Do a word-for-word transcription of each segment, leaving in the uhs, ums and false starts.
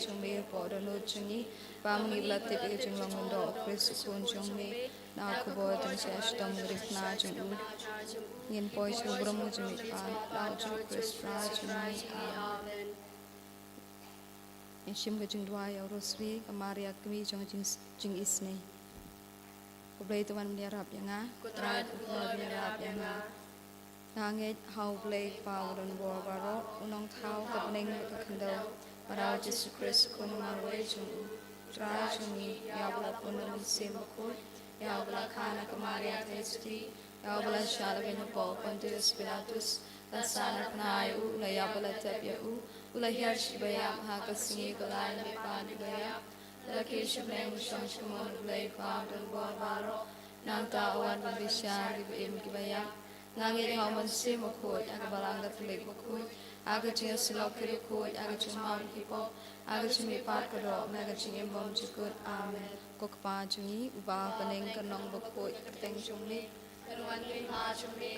jong me hapoh dohnud jong ngi. Ba ma ngi ba la tip ïa ka jinglong lyngdoh u Khrist u khun jong me. Na ka bor dang sha sdang ri phna jong u. Ngin poi sha u burom u jong me pa. Da u jong u Khrist Trai jong ngi. Amen. Ngin shim ka jingduwai ïa u Rosary, ka Maria kmie jong ka jing, jingisynei. Ko Blei to wan ban ïarap ïa nga. Ko Trai to wan ban ïarap ïa nga. Nga ngeit ha U Blei Kpa uba don bor baroh, u nongthaw, ka bneng bad ka khyndew. Bad ha u Jisu Khrist u khun marwei jong u, u Trai jong ngi, ïa uba la pun da u Mynsiem Bakhuid, ïa uba la kha na ka Maria Theisotti, ïa uba la shah lehbeiñ hapoh u Pontius Pilatus, la sahnarphna ïa u, la ïap bad la tep ïa u, u la hiar sha kiba ïap, ha ka sngi ba lai u la leit pat na kiba ïap, la kiew sha bneng, u shong sha kamon U Blei Kpa uba don bor baroh. Nangta u wan ban bishar ïa kiba im kiba ïap. Nga ngeit ha u Mynsiem Bakhuid, ha ka Balang Katholik bakhuid, ha ka jingïasyllok ki riewkhuid, ha ka jingmap ki pop, ha ka jingmihpat ka doh, ha ka jingim bymjukut. Amen. Ko Kpa jong ngi uba ha bneng, kan long bakhuid ka kyrteng jong me.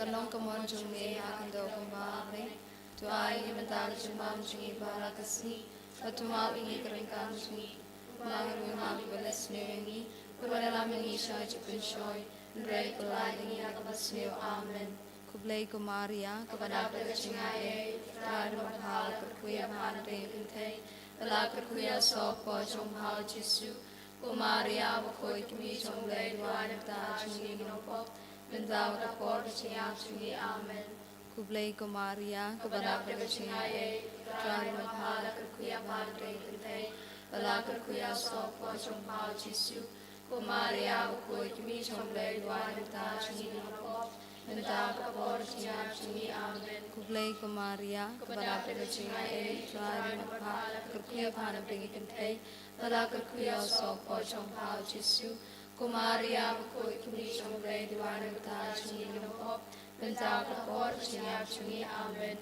Kan long ka mon jong me ha ka khyndew kumba ha bneng. To ai ïa ngi mynta ka jingbam jong ngi ba ha la ka sngi. Bad to map ïa ngi ka ryngkang jong ngi, kumba ngi ruh ngi map ïa kiba leh sniew ïa ngi. Bad wat ïalam ïa ngi sha ka jingpynshoi, hynrei pyllait ïa ngi na kaba sniew. Amen. Khublei ko Maria, kaba dap da ka jingaiei, U Trai u don bad pha, la kyrkhu ïa pha hapdeng ki kynthei, bad la kyrkhu ïa u soh ka kpoh jong pha u Jisu. Ko Maria bakhuid, kmie jong U Blei, duwai na ka bynta jong ngi ki nongpop, mynta bad ka por ka jingïap jong ngi. Amen. Khublei ko Maria, kaba dap da ka jingaiei, U Trai u don bad pha, la kyrkhu ïa pha hapdeng ki kynthei, bad la kyrkhu ïa u soh ka kpoh jong pha u Jisu. Ko Maria bakhuid, kmie jong U Blei, duwai na ka bynta jong ngi ki nongpop, mynta bad ka por ka jingïap jong ngi. Amen. Khublei ko Maria, kaba dap da ka jingaiei, U Trai u don bad pha, la kyrkhu ïa pha hapdeng ki kynthei, bad la kyrkhu ïa u soh ka kpoh jong pha u Jisu. Ko Maria bakhuid, kmie jong U Blei, duwai na ka bynta jong ngi ki nongpop, mynta bad ka por ka jingïap jong ngi. Amen.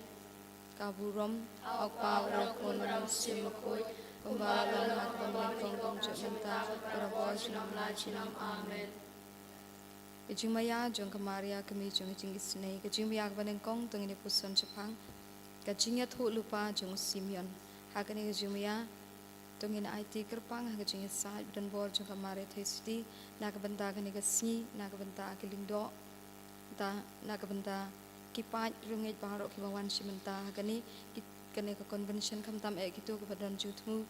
Ka burom ha U Kpa, ha U Khun bad ha U Mynsiem Bakhuid, kumba la long ha kaba nyngkong, kumjuh mynta, barabor junom la junom. Amen. Ka jingmaïa jong ka Maria kmie jong ka jingisynei. Ka jingmaïa kaba nyngkong to ngin ïa puson shaphang ka jingïathuhlypa jong u Simeon. Ha kane ka jingmaïa to ngin aiti kyrpang ha ka jingïasaid ba donbor jong ka Maria Theisotti na ka bynta kane ka sngi, na ka bynta ki lyngdoh, na ka bynta ki paid riewngeit baroh kiba wan shim bynta ha kane, ki, kane ka convention, khamtam eh kito kiba don jingthmu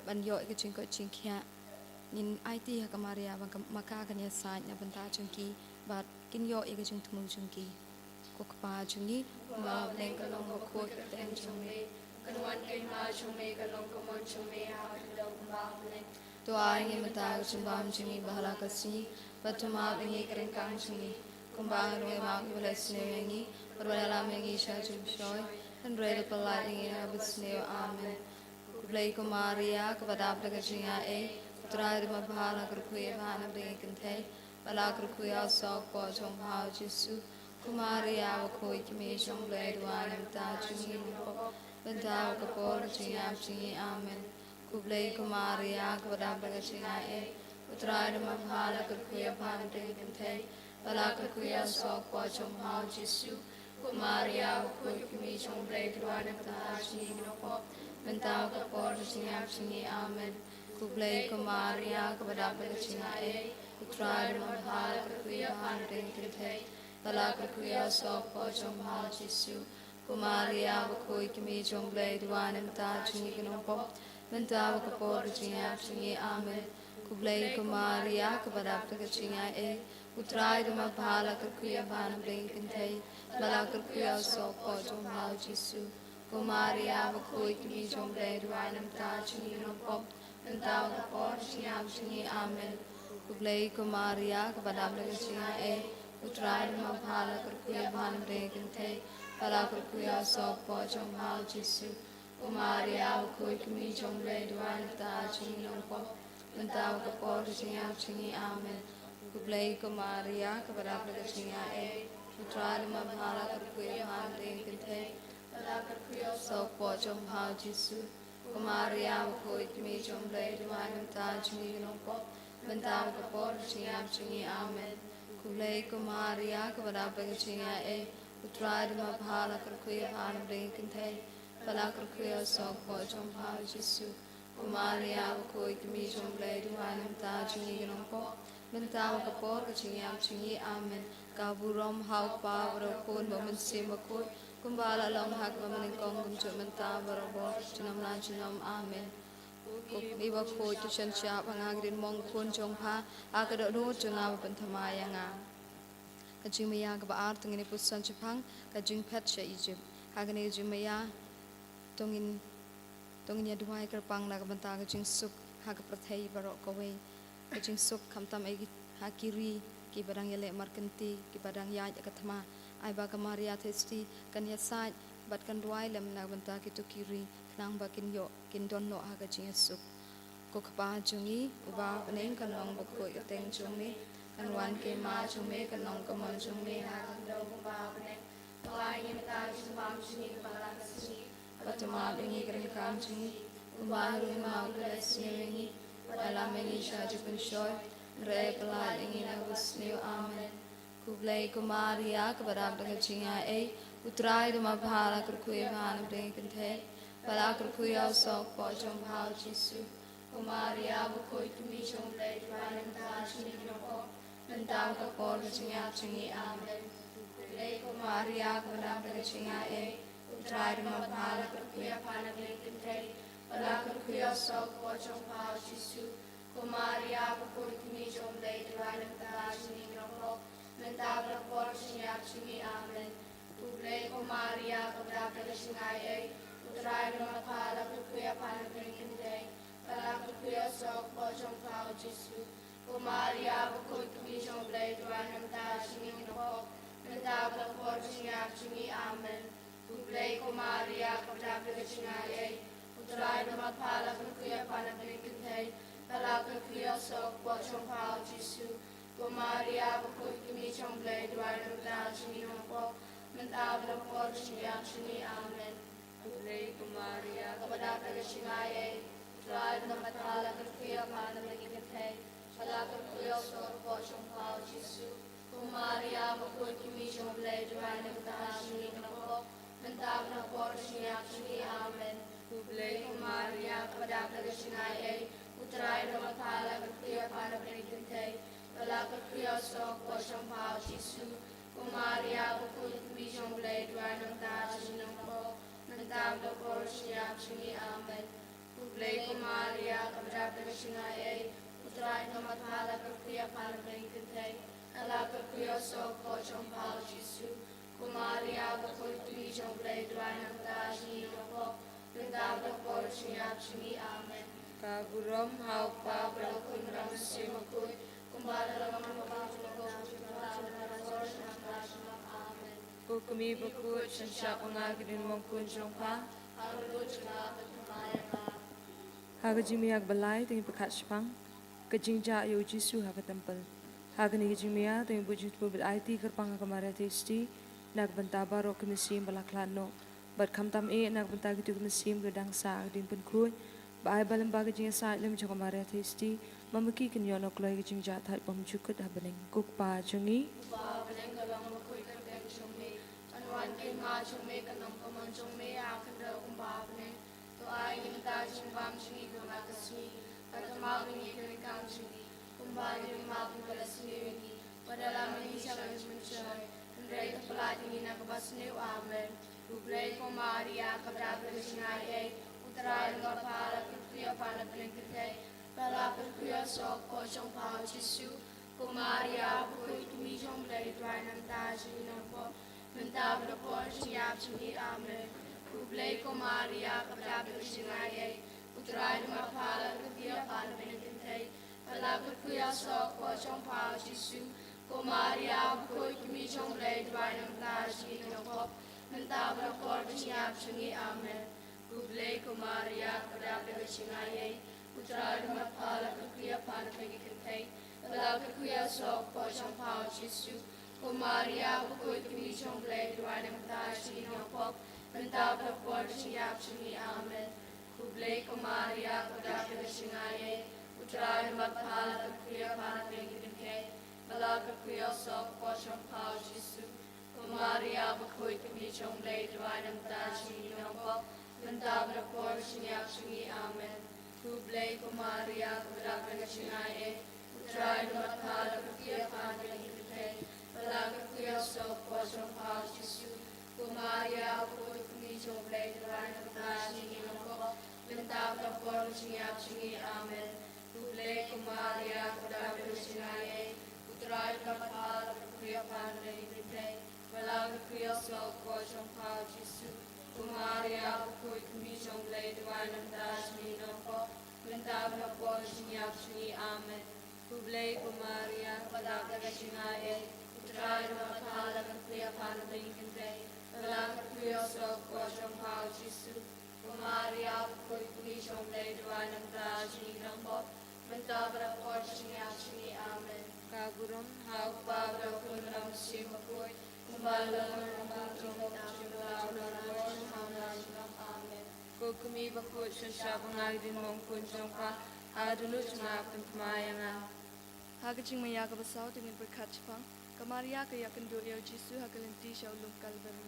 ban ïoh ïa ka jingkoit jingkhiah. Ngin aiti ha ka Maria ba ka, ma ka kan ïasaid na bynta jong ki bad kin ïoh ïa ka jingthmu jong ki. Ko Kpa jong ngi, uba ha bneng, kan long bakhuid ka kyrteng jong me, kan wan ka hima jong me, kan long ka mon jong me ha ka khyndew kumba ha bneng. To ai ïa ngi mynta ka jingbam jong ngi ba ha la ka sngi, bad to map ïa ngi ka ryngkang jong ngi, kumba ngi ruh ngi map ïa kiba leh sniew ïa ngi, bad wat ïalam ïa ngi sha ka jingpynshoi, hynrei to pyllait ïa ngi na kaba sniew. Amen. Khublei ko Maria, kaba dap da ka jingaiei, U Trai u don bad pha, la kyrkhu ïa pha hapdeng ki kynthei, bad la kyrkhu ïa u soh ka kpoh jong pha u Jisu. Ko Maria bakhuid, kmie jong U Blei, duwai na ka bynta jong ngi ki nongpop, mynta bad ka por ka jingïap jong ngi. Amen. Khublei ko Maria, kaba dap da ka jingaiei, U Trai u don bad pha, la kyrkhu ïa pha hapdeng ki kynthei, bad la kyrkhu ïa u soh ka kpoh jong pha u Jisu. Ko Maria bakhuid, kmie jong U Blei, duwai na ka bynta jong ngi ki nongpop, mynta bad ka por ka jingïap jong ngi. Amen. Khublei ko Maria, kaba dap da ka jingaiei, U Trai u don bad pha, la kyrkhu ïa pha hapdeng ki kynthei, bad la kyrkhu ïa u soh ka kpoh jong pha u Jisu. Ko Maria bakhuid, kmie jong U Blei, duwai na ka bynta jong ngi ki nongpop, mynta bad ka por ka jingïap jong ngi. Amen. Khublei ko Maria, kaba dap da ka jingaiei, U Trai u don bad pha, la kyrkhu ïa pha hapdeng ki kynthei, bad la kyrkhu ïa u soh ka kpoh jong pha u Jisu. Ko Maria bakhuid, kmie jong U Blei, duwai na ka bynta jong ngi ki nongpop, mynta bad ka por ka jingïap jong ngi. Amen. Khublei ko Maria, kaba dap da ka jingaiei, U Trai u don bad pha, la kyrkhu ïa pha hapdeng ki kynthei, bad la kyrkhu ïa u soh ka kpoh jong pha u Jisu. Ko Maria bakhuid, kmie jong U Blei, duwai na ka bynta jong ngi ki nongpop, mynta bad ka por ka jingïap jong ngi. Amen. Khublei ko Maria, kaba dap da ka jingaiei, U Trai u don bad pha, la kyrkhu ïa pha hapdeng ki kynthei, bad la kyrkhu ïa u soh ka kpoh jong pha u Jisu. Ko Maria bakhuid, kmie jong U Blei, duwai na ka bynta jong ngi ki nongpop, mynta bad ka por ka jingïap jong ngi. Amen. Khublei ko Maria, kaba dap da ka jingaiei, U Trai u don bad pha, la kyrkhu ïa pha hapdeng ki kynthei, bad la kyrkhu ïa u soh ka kpoh jong pha u Jisu. Ko Maria bakhuid, kmie jong U Blei, duwai na ka bynta jong ngi ki nongpop, mynta bad ka por ka jingïap jong ngi. Amen. Ka burom ha U Kpa bad ha U Khun bad ha U Mynsiem Bakhuid, kumba la long ha kaba nyngkong, kumjuh mynta, barabor, junom la junom. Amen. Ko kmie bakhuid, to jan shyiap ha nga ki diengphna khun jong pha, ha ka dohnud jong nga ba pynthymmai ïa nga. Ka jingmaïa kaba ar, to ngin ïa puson shaphang ka jingphet sha Egypt. Ha kane ka jingmaïa to ngin, to ngin ïa duwai kyrpang na ka bynta ka jingsuk ha ka pyrthei baroh kawei. Ka jingsuk khamtam eh ha ki ri kiba dang ïaleh markynti, kiba dang ïaid ïa ka thma. Ai ba ka Maria Theisotti kan ïasaid bad kan duwai lem na ka bynta kito ki ri, khnang ba kin ïoh, kin don noh ha ka jingïasuk. Ko Kpa jong ngi uba ha bneng, kan long bakhuid ka kyrteng jong me, kan wan ka hima jong me, kan long ka mon jong me ha ka khyndew kumba ha bneng. To ai ngi mynta ka jingbam jong ngi kaba la ka sngi, bad to map ïa ngi ka ryngkang jong ngi, kumba ruh ngi map ïa kiba leh sniew ïa ngi, bad ym lam ïa ngi sha jingpynshoi, hynrei pyllait ïa ngi na kaba sniew. Amen. Khublei ko Maria, kaba dap da ka jingaiei, U Trai u don bad pha. La kyrkhu ïa pha na pdeng ki kynthei, bad la kyrkhu ïa u soh kpoh jong pha, U Jisu. Ko Maria bakhuid, kmie jong U Blei, duwai na ka bynta jong ngi ki nongpop, mynta bad ha ka por ka jingïap jong ngi. Amen. Khublei ko Maria, kaba dap da ka jingaiei, U Trai u don bad pha. La kyrkhu ïa pha na pdeng ki kynthei, bad la kyrkhu ïa u soh kpoh jong pha, U Jisu. Ko Maria bakhuid, kmie jong U Blei, duwai na ka bynta jong ngi ki nongpop, mynta bad ha ka por ka jingïap jong ngi. Amen. Khublei ko Maria, kaba dap da ka jingaiei, U Trai u don bad pha. La kyrkhu ïa pha na pdeng ki kynthei, bad la kyrkhu ïa u soh kpoh jong pha, U Jisu. Ko Maria bakhuid, kmie jong U Blei, duwai na ka bynta jong ngi ki nongpop, mynta bad ha ka por ka jingïap jong ngi. Amen. Khublei ko Maria, kaba dap da ka jingaiei, U Trai u don bad pha. La kyrkhu ïa pha na pdeng ki kynthei, bad la kyrkhu ïa u soh kpoh jong pha, U Jisu. Ko Maria bakhuid, kmie jong U Blei, duwai na ka bynta jong ngi ki nongpop, mynta bad ha ka por ka jingïap jong ngi. Amen. Khublei ko Maria, kaba dap da ka jingaiei, U Trai u don bad pha. La kyrkhu ïa pha na pdeng ki kynthei, bad la kyrkhu ïa u soh kpoh jong pha, U Jisu. Ko Maria bakhuid, kmie jong U Blei, duwai na ka bynta jong ngi ki nongpop, mynta bad ha ka por ka jingïap jong ngi. Amen. Khublei ko Maria, kaba dap da ka jingaiei, U Trai u don bad pha. La kyrkhu ïa pha na pdeng ki kynthei, bad la kyrkhu ïa u soh kpoh jong pha, U Jisu. Ko Maria bakhuid, kmie jong U Blei, duwai na ka bynta jong ngi ki nongpop, mynta bad ha ka por ka jingïap jong ngi. Amen. Khublei ko Maria, kaba dap da ka jingaiei, U Trai u don bad pha. La kyrkhu ïa pha na pdeng ki kynthei, bad la kyrkhu ïa u soh kpoh jong pha, U Jisu. Ko Maria bakhuid, kmie jong U Blei, duwai na ka bynta jong ngi ki nongpop, mynta bad ha ka por ka jingïap jong ngi. Amen. Ka burom ha U Kpa bad ha U Khun bad ha U Mynsiem Bakhuid, kumba la long ha ka por, ha la ka por, junom la junom. Amen. Ko kmie bakhuid, jan shyiap ha nga ki diengphna khun jong pha. Ha ka jingmih ha kaba lai, to ngin pynkhat shaphang ka jingjah ïa U Jisu ha ka templ. Ha kane ka jingmih, to ngin buh jingthmu bad aiti kyrpang ha ka Maria Theisotti na ka bynta baroh ki mynsiem ba la khlad noh, bad khamtam eh na ka bynta kito ki mynsiem kiba dang sah ha ka diengpynkhuid. Ba ai ba lem bad ka jingïasaid lem jong ka Maria Theisotti, ma ma ki kin ïoh noh kloi ka jingjah thait bymjukut ha bneng. Ko Kpa jong ngi. Uba ha bneng, ka long bakhuid ka kyrteng jong me. Kan wan ka hima jong me, kan long ka mon jong me ha ka khyndew kumba ha bneng. To ai ngi mynta ka jingbam jong ngi kaba la ka sngi. Bad to map ïa ngi ka ryngkang jong ngi, kumba ruh ngi map ïa kiba leh sniew ïa ngi. Bad ym lam ïa ngi sha ka jingpynshoi, hynrei to pyllait ïa ngi na kaba sniew. Amen. Khublei ko Maria, kaba dap da ka jingaiei, U Trai u don bad pha. La kyrkhu ïa pha na pdeng ki kynthei, bad la kyrkhu ïa u soh kpoh jong pha, U Jisu. Ko Maria bakhuid, kmie jong U Blei, duwai na ka bynta jong ngi ki nongpop, mynta bad ha ka por ka jingïap jong ngi. Amen. Khublei ko Maria, kaba dap da ka jingaiei, U Trai u don bad pha. La kyrkhu ïa pha na pdeng ki kynthei, bad la kyrkhu ïa u soh kpoh jong pha, U Jisu. Ko Maria bakhuid, kmie jong U Blei, duwai na ka bynta jong ngi ki nongpop, mynta bad ha ka por ka jingïap jong ngi. Amen. Khublei ko Maria, kaba dap da ka jingaiei, U Trai u don bad pha. La kyrkhu ïa pha na pdeng ki kynthei, bad la kyrkhu ïa u soh kpoh jong pha, U Jisu. Ko Maria bakhuid, kmie jong U Blei, duwai na ka bynta jong ngi ki nongpop, mynta bad ha ka por ka jingïap jong ngi. Amen. Khublei ko Maria, kaba dap da ka jingaiei, U Trai u don bad pha. La kyrkhu ïa pha na pdeng ki kynthei, bad la kyrkhu ïa u soh kpoh jong pha, U Jisu. Ko Maria bakhuid, kmie jong U Blei, duwai na ka bynta jong ngi ki nongpop, mynta bad ha ka por ka jingïap jong ngi. Amen. Ko Ko Maria, ka dap da ka jingai ei, U Trai u don bad pha, la kyrkhu ïa pha na bneng ki kynthei, bad la kyrkhu ïa u soh ka kpoh jong pha u Jisu. Ko Maria, bakhuid ka kmie jong U Blei, duwai na ka bynta jong ngi ki nongpop, mynta bad ha ka por ka jingïap jong ngi. Amen. Khublei ko Maria, ka dap da ka jingai ei, U Trai u don bad pha, la kyrkhu ïa pha na bneng ki kynthei, bad la kyrkhu ïa u soh ka kpoh jong pha u Jisu. Ko Maria, bakhuid ka kmie jong U Blei, duwai na ka bynta jong ngi ki nongpop, mynta bad ha ka por ka jingïap jong ngi. Amen. Khublei ko Maria, ka dap da ka jingai ei, U Trai u don bad pha, la kyrkhu ïa pha na bneng ki kynthei, bad la kyrkhu ïa u soh ka kpoh jong pha u Jisu. Ko Maria, bakhuid ka kmie jong U Blei, duwai na ka bynta jong ngi ki nongpop, mynta bad ha ka por ka jingïap jong ngi. Amen. Ka burom ha U Kpa bad ha U Khun bad ha U Mynsiem Bakhuid, kumba la long ha ka por, junom junom, junom junom. Amen. Ko kmie bakhuid, sngewsih ba nga dei mongkun jong pha, ha ka dohnud jong nga pynthymmai ïa nga. Ha ka jingmaïa kaba saw to ngin pyrkhat shaphang ka Maria ka ïakynduh ïa u Jisu ha ka lynti sha u lum Kalbari.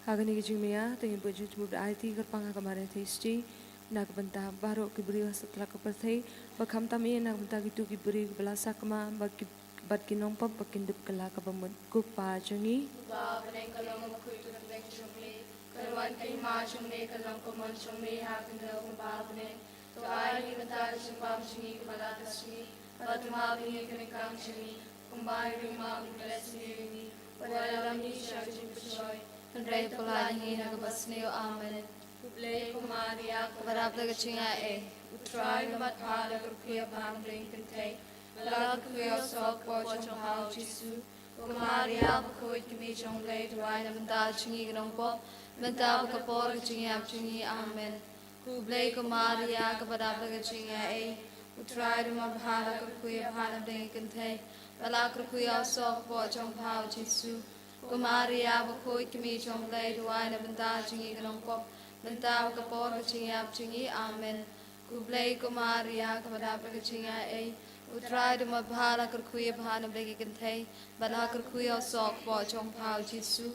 Ha kane ka jingmaïa to ngin pynjur jingmut bad aiti kyrpang ha ka Maria Theisotti na ka bynta baroh ki briew ha satlak ka pyrthei, bad khamtam eh na ka bynta kito ki briew kiba la sakma bad ki, bad ki nongpop ba kin dup kylla kaba mut. Ko Kpa jong ngi. Uba ha bneng, ka long ka khuid ka kyrteng jong me, kan wan ka hima jong me, kan long ka mon jong me ha ka khyndew kumba ha bneng. To ai ïa ngi mynta ka jingbam jong ngi kaba la ka sngi, bad to map ïa ngi ka ryngkang jong ngi, kumba ngi ruh ngi map ïa kiba la sniew ïa ngi, wat la lam ïa ngi sha ka jingpynshoi, hynrei to pyllait ïa ngi na kaba sniew. Amen. Khublei ko Maria, kaba dap da ka jingai ei, U Trai u don bad pha, la kyrkhu ïa pha na bneng ki kynthei, bad la kyrkhu ïa u soh ka kpoh jong pha u Jisu. Ko Maria, bakhuid ka kmie jong U Blei, duwai na ka bynta jong ngi ki nongpop, mynta bad ha ka por ka jingïap jong ngi. Amen. Khublei ko Maria, kaba dap da ka jingai ei, U Trai u don bad pha, la kyrkhu ïa pha na bneng ki kynthei, bad la kyrkhu ïa u soh ka kpoh jong pha u Jisu. Ko Maria, bakhuid ka kmie jong U Blei, duwai na ka bynta jong ngi ki nongpop, mynta bad ha ka por ka jingïap jong ngi. Amen. Khublei ko Maria, kaba dap da ka jingai ei, U Trai u don bad pha, la kyrkhu ïa pha na bneng ki kynthei, bad la kyrkhu ïa u soh ka kpoh jong pha u Jisu.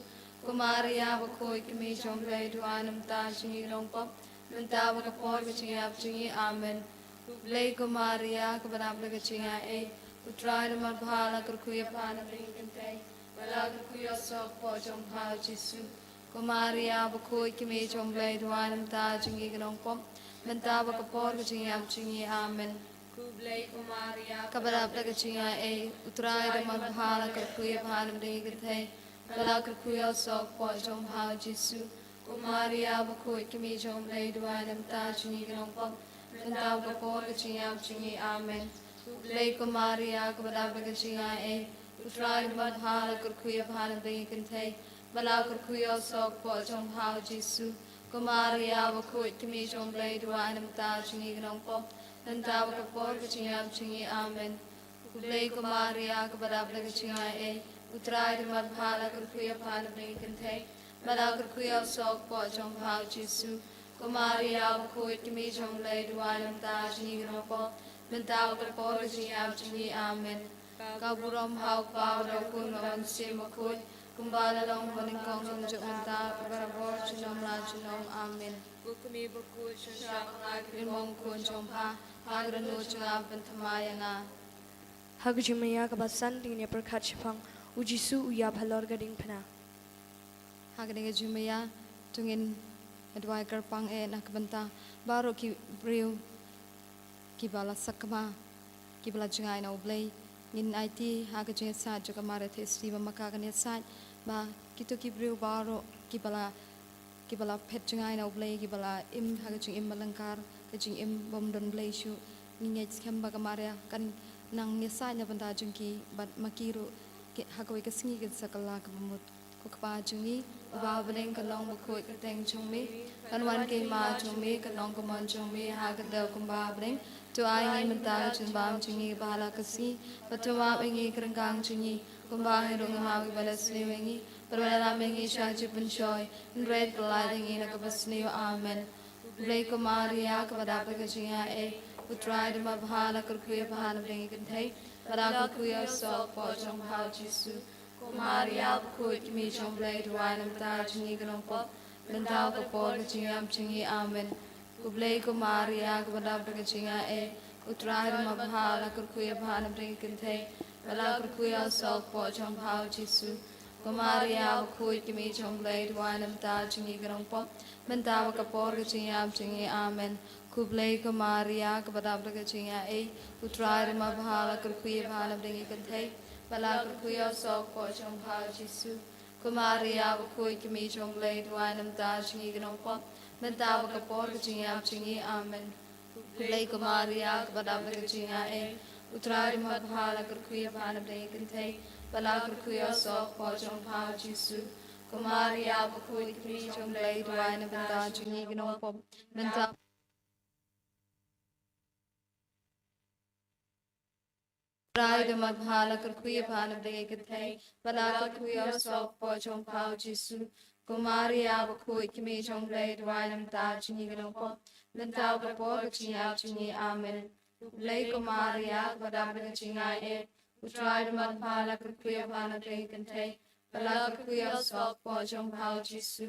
Ko Maria, bakhuid ka kmie jong U Blei, duwai na ka bynta jong ngi ki nongpop, mynta bad ha ka por ka jingïap jong ngi. Amen. Khublei ko Maria, kaba dap da ka jingai ei, U Trai u don bad pha, la kyrkhu ïa pha na bneng ki kynthei, bad la kyrkhu ïa u soh ka kpoh jong pha u Jisu. Ko Maria, bakhuid ka kmie jong U Blei, duwai na ka bynta jong ngi ki nongpop, mynta bad ha ka por ka jingïap jong ngi. Amen. Khublei ko Maria, kaba dap da ka jingai ei, U Trai u don bad pha, la kyrkhu ïa pha na bneng ki kynthei, bad la kyrkhu ïa u soh ka kpoh jong pha u Jisu. Ko Maria, bakhuid ka kmie jong U Blei, duwai na ka bynta jong ngi ki nongpop, mynta bad ha ka por ka jingïap jong ngi. Amen. Khublei ko Maria, kaba dap da ka jingai ei, U Trai u don bad pha, la kyrkhu ïa pha na bneng ki kynthei, bad la kyrkhu ïa u soh ka kpoh jong pha u Jisu. Ko Maria, bakhuid ka kmie jong U Blei, duwai na ka bynta jong ngi ki nongpop, mynta bad ha ka por ka jingïap jong ngi. Amen. Khublei ko Maria, kaba dap da ka jingai ei, U Trai u don bad pha, la kyrkhu ïa pha na bneng ki kynthei, bad la kyrkhu ïa u soh ka kpoh jong pha u Jisu. Ko Maria, bakhuid ka kmie jong U Blei, duwai na ka bynta jong ngi ki nongpop, mynta bad ha ka por ka jingïap jong ngi. Amen. Ka burom ha U Kpa bad ha U Khun bad ha U Mynsiem Bakhuid, kumba la long ha kaba nyngkong, junom junom, mynta bad barabor, junom la junom. Amen. Ko kmie bakhuid, sngewsih ba nga dei mongkun jong pha, ha ka dohnud jong nga pynthymmai ïa nga. Ha ka jingmaïa kaba san to ngin ïa pyrkhat shaphang U Jisu u ïap halor ka diengphna. Ha kane ka jingmaïa to ngin ïa duwai kyrpang eh na ka bynta baroh ki briew kiba la sakma, kiba la jngai na U Blei. Ngin aiti ha ka jingïasaid jong ka Maria Theisotti ba ma ka kan ïasaid ba kito ki briew baroh kiba la, kiba la phet jngai na U Blei, kiba la im ha ka jingim ba lyngkar, ka jingim bym don Blei shuh. Ngi ngeit skhem ba ka Maria kan nang ïasaid na bynta jong ki, bad ma ki ruh ki, ha kawei ka sngi kin sa kylla kaba mut. Ko Kpa jong ngi uba ha bneng, kan long bakhuid ka kyrteng jong me, kan wan ka hima jong me, kan long ka mon jong me ha ka khyndew kumba ha bneng. To ai ngi mynta ka jingbam jong ngi kaba ha la ka sngi, bad to map ïa ngi ka ryngkang jong ngi, kumba ngi ruh ngi map ïa kiba la sniew ïa ngi, bad wat la lam ïa ngi sha ka jingpynshoi, hynrei to pyllait ïa ngi na kaba sniew. Amen. Khublei ko Maria, kaba dap da ka jingaiei, U Trai u don bad pha, la kyrkhu ïa pha na bneng ki kynthei, bad la kyrkhu ïa u soh hapoh jong pha u Jisu. Ko Maria bakhuid, ka Kmie jong U Blei, duwai na ka bynta jong ngi ki nongpop, mynta bad ka por ka jingïap jong ngi. Amen. Khublei ko Maria, kaba dap da ka jingaiei, U Trai u don bad pha, la kyrkhu ïa pha na bneng ki kynthei, bad la kyrkhu ïa u soh kpoh jong pha u Jisu. Ko Maria bakhuid, ka Kmie jong U Blei, duwai na ka bynta jong ngi ki nongpop, mynta bad ka por ka jingïap jong ngi. Amen. Khublei ko Maria, kaba dap da ka jingaiei, U Trai u don bad pha, la kyrkhu ïa pha na bneng ki kynthei, bad la kyrkhu ïa u soh kpoh jong pha u Jisu. Ko Maria bakhuid, ka Kmie jong U Blei, duwai na ka bynta jong ngi ki nongpop, mynta bad ka por ka jingïap jong ngi. Amen. Khublei ko Maria, kaba dap da ka jingaiei, U Trai u don bad pha, la kyrkhu ïa pha na bneng ki kynthei, bad la kyrkhu ïa u soh kpoh jong pha u Jisu. Ko Maria bakhuid, ka Kmie jong U Blei, duwai na ka bynta jong ngi ki nongpop, mynta U Trai u don bad pha, la kyrkhu ïa pha na bneng ki kynthei, bad la kyrkhu ïa u soh kpoh jong pha u Jisu. Ko Maria bakhuid, ka Kmie jong U Blei, duwai na ka bynta jong ngi ki nongpop, mynta bad ka por ka jingïap jong ngi. Amen. Khublei ko Maria, kaba dap da ka jingaiei, U Trai u don bad pha, la kyrkhu ïa pha na bneng ki kynthei, bad la kyrkhu ïa u soh kpoh jong pha u Jisu.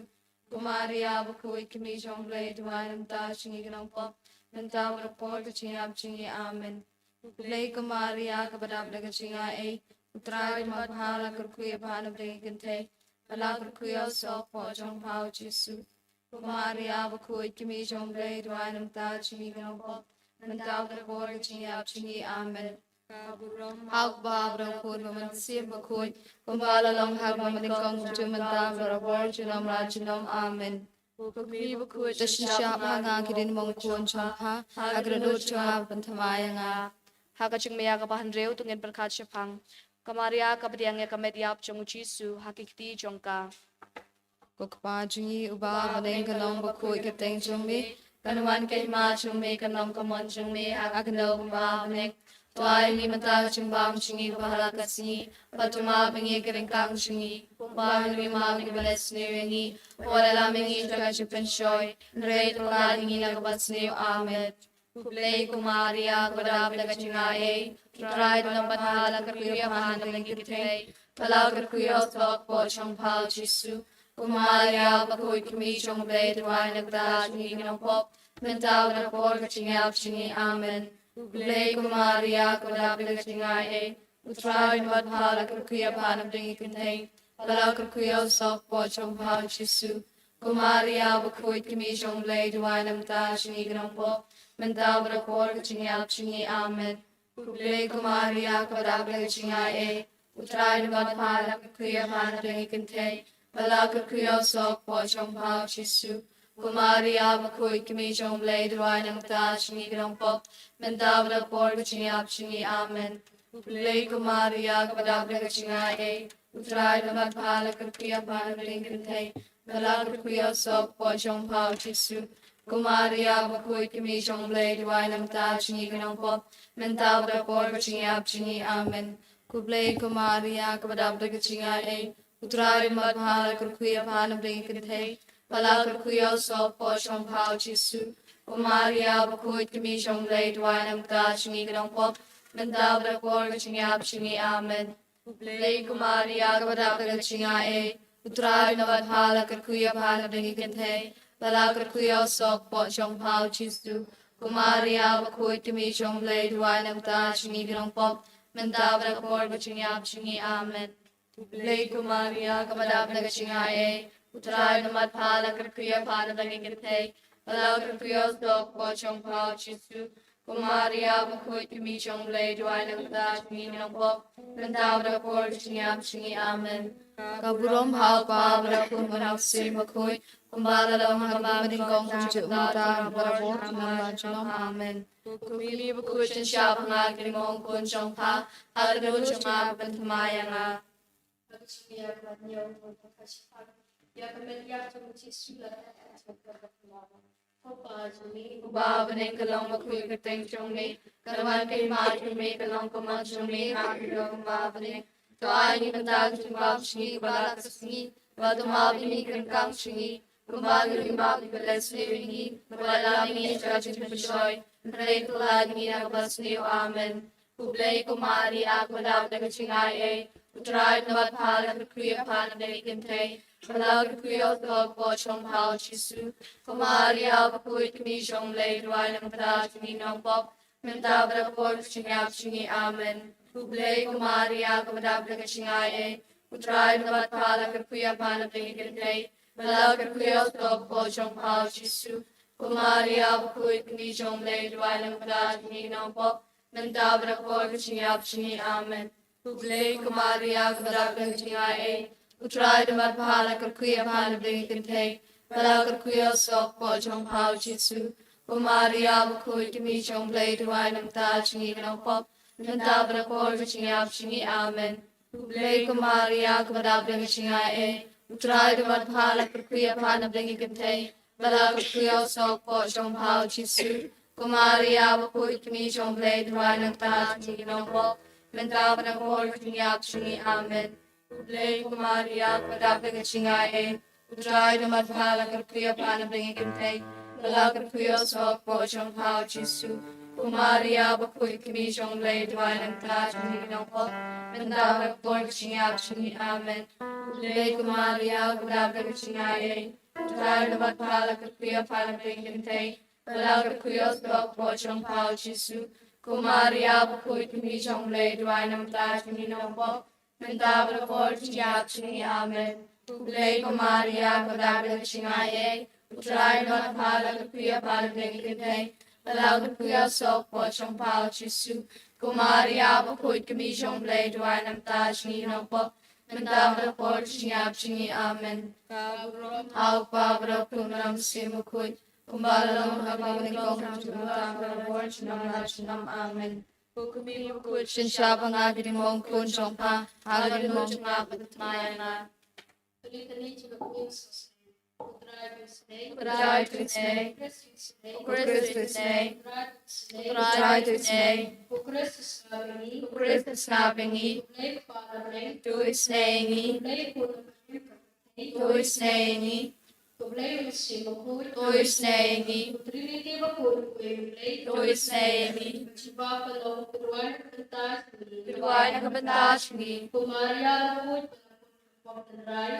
Ko Maria bakhuid, ka Kmie jong U Blei, duwai na ka bynta jong ngi ki nongpop, mynta bad ka por ka jingïap jong ngi. Amen. Khublei ko Maria, kaba dap da ka jingaiei, U Trai u don bad pha, la kyrkhu ïa pha na bneng ki kynthei, bad la kyrkhu ïa u soh kpoh jong pha u Jisu. Ko Maria bakhuid, ka Kmie jong U Blei, duwai na ka bynta jong ngi ki nongpop, mynta bad ka por ka jingïap jong ngi. Amen. Ka burom ha U Kpa bad ha U Khun bad ha U Mynsiem Bakhuid, kumba la long ha kaba nyngkong kumjuh mynta bad barabor junom la junom. Amen. Ko Kmie bakhuid, to shah ha nga ki diengphna khun jong pha, ha ka dohnud jong nga pynthymmai ïa nga. Ha ka jingmih ïa kaba hynriew to ngin pyrkhat shaphang ka Maria kaba pdiang ïa ka met ïap jong u Jisu ha ki kti jong ka. Ko Kpa jong ngi uba ha bneng, ka nong bakhuid ka kyrteng jong me, kan wan ka hima jong me, kan long ka mon jong me ha ka khyndew kumba ha bneng. To ai ngi mynta ka jingbam jong ngi kaba ha la ka sngi, bad to map ïa ngi ki ryngkang jong ngi, kumba ngi map ïa kiba leh sniew ïa ngi. Wat lam ïa ngi sha ka jingpynshoi, hynrei to pyllait ïa ngi na kaba sniew. Amen. Khublei ko Maria, kaba dap da ka jingaiei, U Trai u don bad pha, la kyrkhu ïa pha na bneng ki kynthei, bad la kyrkhu ïa u soh kpoh jong pha u Jisu. Ko Maria bakhuid, ka Kmie jong U Blei, duwai na ka bynta jong ngi ki nongpop, mynta bad ka por ka jingïap jong ngi. Amen. Khublei ko Maria, kaba dap da ka jingaiei, U Trai u don bad pha, la kyrkhu ïa pha na bneng ki kynthei, bad la kyrkhu ïa u soh kpoh jong pha u Jisu. Ko Maria bakhuid, ka Kmie jong U Blei, duwai na ka bynta jong ngi ki nongpop, mynta bad ka por ka jingïap jong ngi. Amen. Khublei ko Maria, kaba dap da ka jingaiei, U Trai u don bad pha, la kyrkhu ïa pha na bneng ki kynthei, bad la kyrkhu ïa u soh kpoh jong pha u Jisu. Ko Maria bakhuid, ka Kmie jong U Blei, duwai na ka bynta jong ngi ki nongpop, mynta bad ka por ka jingïap jong ngi. Amen. Khublei ko Maria, kaba dap da ka jingaiei, U Trai u don bad pha, la kyrkhu ïa pha na bneng ki kynthei, bad la kyrkhu ïa u soh kpoh jong pha u Jisu. Ko Maria bakhuid, ka Kmie jong U Blei, duwai na ka bynta jong ngi ki nongpop, mynta bad ka por ka jingïap jong ngi. Amen. Khublei ko Maria, kaba dap da ka jingaiei, U Trai u don bad pha, la kyrkhu ïa pha na bneng ki kynthei, bad la kyrkhu ïa u soh kpoh jong pha u Jisu. Ko Maria bakhuid, ka Kmie jong U Blei, duwai na ka bynta jong ngi ki nongpop, mynta bad ka por ka jingïap jong ngi. Amen. Khublei ko Maria, kaba dap da ka jingaiei, U Trai u don bad pha, la kyrkhu ïa pha na bneng ki kynthei, bad la kyrkhu ïa u soh kpoh jong pha u Jisu. Ko Maria bakhuid, ka Kmie jong U Blei, duwai na ka bynta jong ngi ki nongpop, mynta bad ka por ka jingïap jong ngi. Amen. Khublei ko Maria, kaba dap da ka jingaiei, U Trai u don bad pha, la kyrkhu ïa pha na bneng ki kynthei, bad la kyrkhu ïa u soh kpoh jong pha u Jisu. Ko Maria bakhuid, ka Kmie jong U Blei, duwai na ka bynta jong ngi ki nongpop, mynta bad ka por ka jingïap jong ngi. Amen. Ka burom ha U Kpa bad ha U Khun bad ha U Mynsiem Bakhuid, kumba la long ha kaba nyngkong kumjuh mynta bad barabor junom la junom. Amen. Ko Kmie bakhuid, shah ha nga ki diengphna khun jong pha, ha ka dohnud jong nga pynthymmai ïa nga. Uba ha bneng, ka long bakhuid ka kyrteng jong me, kan wan ka hima jong me, kan long ka mon jong me ha ka khyndew kumba ha bneng. To ai ngi mynta ka jingbam jong ngi kaba ha la ka sngi, bad to map ïa ngi ki ryngkang jong ngi, kumba ngi ruh ngi map ïa kiba leh sniew ïa ngi. Wat lam ïa ngi sha ka jingpynshoi, hynrei to pyllait ïa ngi na kaba sniew. Amen. Khublei ko Maria, kaba dap da ka jingaiei, U Trai u don bad pha, la kyrkhu ïa pha na bneng ki kynthei, bad la kyrkhu ïa u sawkpoh jong pha u Jisu. Ko Maria bakhuid, ka kmie jong U Blei, duwai na ka bynta jong ngi ki nongpop, mynta bad ha ka por ka jingïap jong ngi. Amen. Khublei ko Maria, kaba dap da ka jingaiei, U Trai u don bad pha, la kyrkhu ïa pha na bneng ki kynthei, bad la kyrkhu ïa u sawkpoh jong pha u Jisu. Ko Maria bakhuid, ka kmie jong U Blei, duwai na ka bynta jong ngi ki nongpop, mynta bad ha ka por ka jingïap jong ngi. Amen. Khublei ko Maria, kaba dap da ka jingaiei, U Trai u don bad pha, la kyrkhu ïa pha na bneng ki kynthei, bad la kyrkhu ïa u sawkpoh jong pha u Jisu. Ko Maria bakhuid, ka kmie jong U Blei, duwai na ka bynta jong ngi ki nongpop, mynta bad ha ka por ka jingïap jong ngi. Amen. Khublei ko Maria, kaba dap da ka jingaiei, U Trai u don bad pha, la kyrkhu ïa pha na bneng ki kynthei, bad la kyrkhu ïa u sawkpoh jong pha u Jisu. Ko Maria bakhuid, ka kmie jong U Blei, duwai na ka bynta jong ngi ki nongpop, mynta bad ha ka por ka jingïap jong ngi. Amen. Khublei ko Maria, kaba dap da ka jingaiei, U Trai u don bad pha, la kyrkhu ïa pha na bneng ki kynthei, bad la kyrkhu ïa u sawkpoh jong pha u Jisu. Ko Maria bakhuid, ka kmie jong U Blei, duwai na ka bynta jong ngi ki nongpop, mynta bad ha ka por ka jingïap jong ngi. Amen. Khublei ko Maria, kaba dap da ka jingaiei, U Trai u don bad pha, la kyrkhu ïa pha na bneng ki kynthei, bad la kyrkhu ïa u sawkpoh jong pha u Jisu. Ko Maria bakhuid, ka kmie jong U Blei, duwai na ka bynta jong ngi ki nongpop, mynta bad ha ka por ka jingïap jong ngi. Amen. Khublei ko Maria, kaba dap da ka jingaiei, U Trai u don bad pha, la kyrkhu ïa pha na bneng ki kynthei, bad la kyrkhu ïa u sawkpoh jong pha u Jisu. Ko Maria bakhuid, ka kmie jong U Blei, duwai na ka bynta jong ngi ki nongpop, mynta bad ha ka por ka jingïap jong ngi. Amen. Ka burom ha u Kpa bad ha u Khun bad ha u Mynsiem Bakhuid, kumba la long ha kaba nyngkong, mynta bad ha ka por junom la junom. Amen. Ko Kmie bakhuid, synshar ba nga ki diengphna khun jong pha, ha ka diengphna jong nga, bad thngan ïa nga. U Trai u isynei. U Trai u isynei. U Khrist u isynei. U Trai u isynei. U Khrist u sngap ïa ngi. U Khrist u sngap ïa ngi. U Blei Kpa Labngeit u isynei ïa ngi. U Blei Khun u isynei ïa ngi. U Blei u isynei ïa ngi. U Trinity bakhuid uwei U Blei u isynei ïa ngi. Ka jubab ka long, to duwai na ka bynta jong ngi. To duwai na ka bynta jong ngi. Ko Maria bakhuid, to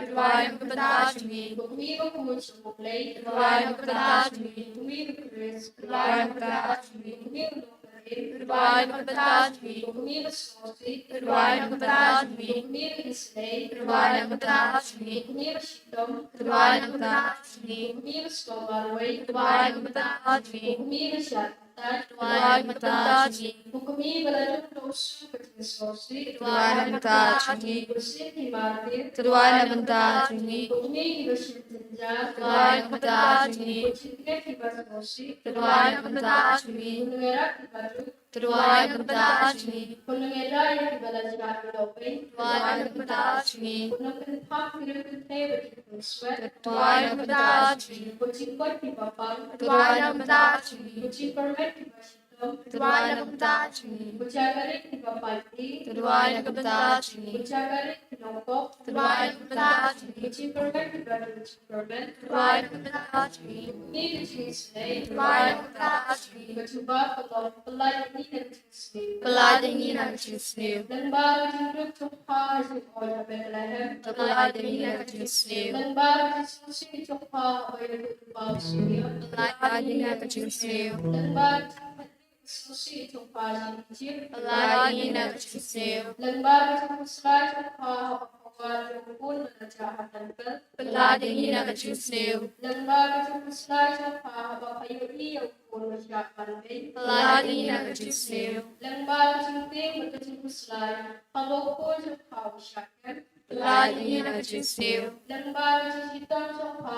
duwai na ka bynta jong ngi. Ko Kmie bakhuid jong U Blei, to duwai na ka bynta jong ngi. Ko Kmie u Khrist, to duwai na ka bynta jong ngi. Ko Kmie u Nongpynim, to duwai na ka bynta jong ngi. Ko Kmie basngewsih, to duwai na ka bynta jong ngi. Ko Kmie ba isynei, to duwai na ka bynta jong ngi. Ko Kmie bashitom, to duwai na ka bynta jong ngi. Ko Kmie basngewmarwei, to duwai na ka bynta jong ngi. Ko Kmie bashah kyntait, to duwai na ka bynta jong ngi. Ko Kmie ba la duk da u sur ka jingsngewsih, to duwai na ka bynta jong ngi. Ko Saint ki martir, to duwai na ka bynta jong ngi. Ko Kmie kiba shim jynjar, to duwai na ka bynta jong ngi. Ko Jingkit kiba sngewsih, to duwai na ka bynta jong ngi. Ko nongïarap kiba duk, to duwai na ka bynta jong ngi. Ko nongïada ïa kiba la jah ïalawei, to duwai na ka bynta jong ngi. Ko nongkynpham ki riewkynthei bad ki khunswet, to duwai na ka bynta jong ngi. Ko jingkoit kiba pang, to duwai na ka bynta jong ngi. Ko jingpyrmet kiba shitom, to duwai na ka bynta jong ngi. Ko jaka rit kiba paidbah, to duwai na ka bynta jong ngi. Ko jaka rit ki nongpop, to duwai na ka bynta jong ngi. Ko jingpyrmet kiba duk jingpyrmen, to duwai na ka bynta jong ngi. Ko Kmie ka jingisynei, to duwai na ka bynta jong ngi. Ka jubab ka long, pyllait ïa ngi na ka jingsniew. Pyllait ïa ngi na ka jingsniew. Lyngba ka jingduk jong pha ha jingoid ha Bethlehem, pyllait ïa ngi na ka jingsniew. Lyngba ka jingsngewsih jong pha haba ïakut u paw Simeon, pyllait ïa ngi na ka jingsniew. Lyngba ka jingpynlong ka sngewsih jong pha ha Ijipt, pyllait ïa ngi na ka jingsniew. Lyngba ka jingkhuslai jong pha haba pha wad ïa u khun ba la jah ha templ, pyllait ïa ngi na ka jingsniew. Lyngba ka jingkhuslai jong pha haba pha ïohi ïa u khun ba shah ban beiñ, pyllait ïa ngi na ka jingsniew. Lyngba ka jingtieng bad ka jingkhuslai haba u khun jong pha u shah kem, pyllait ïa ngi na ka jingsniew. Lyngba ka jingshitom jong pha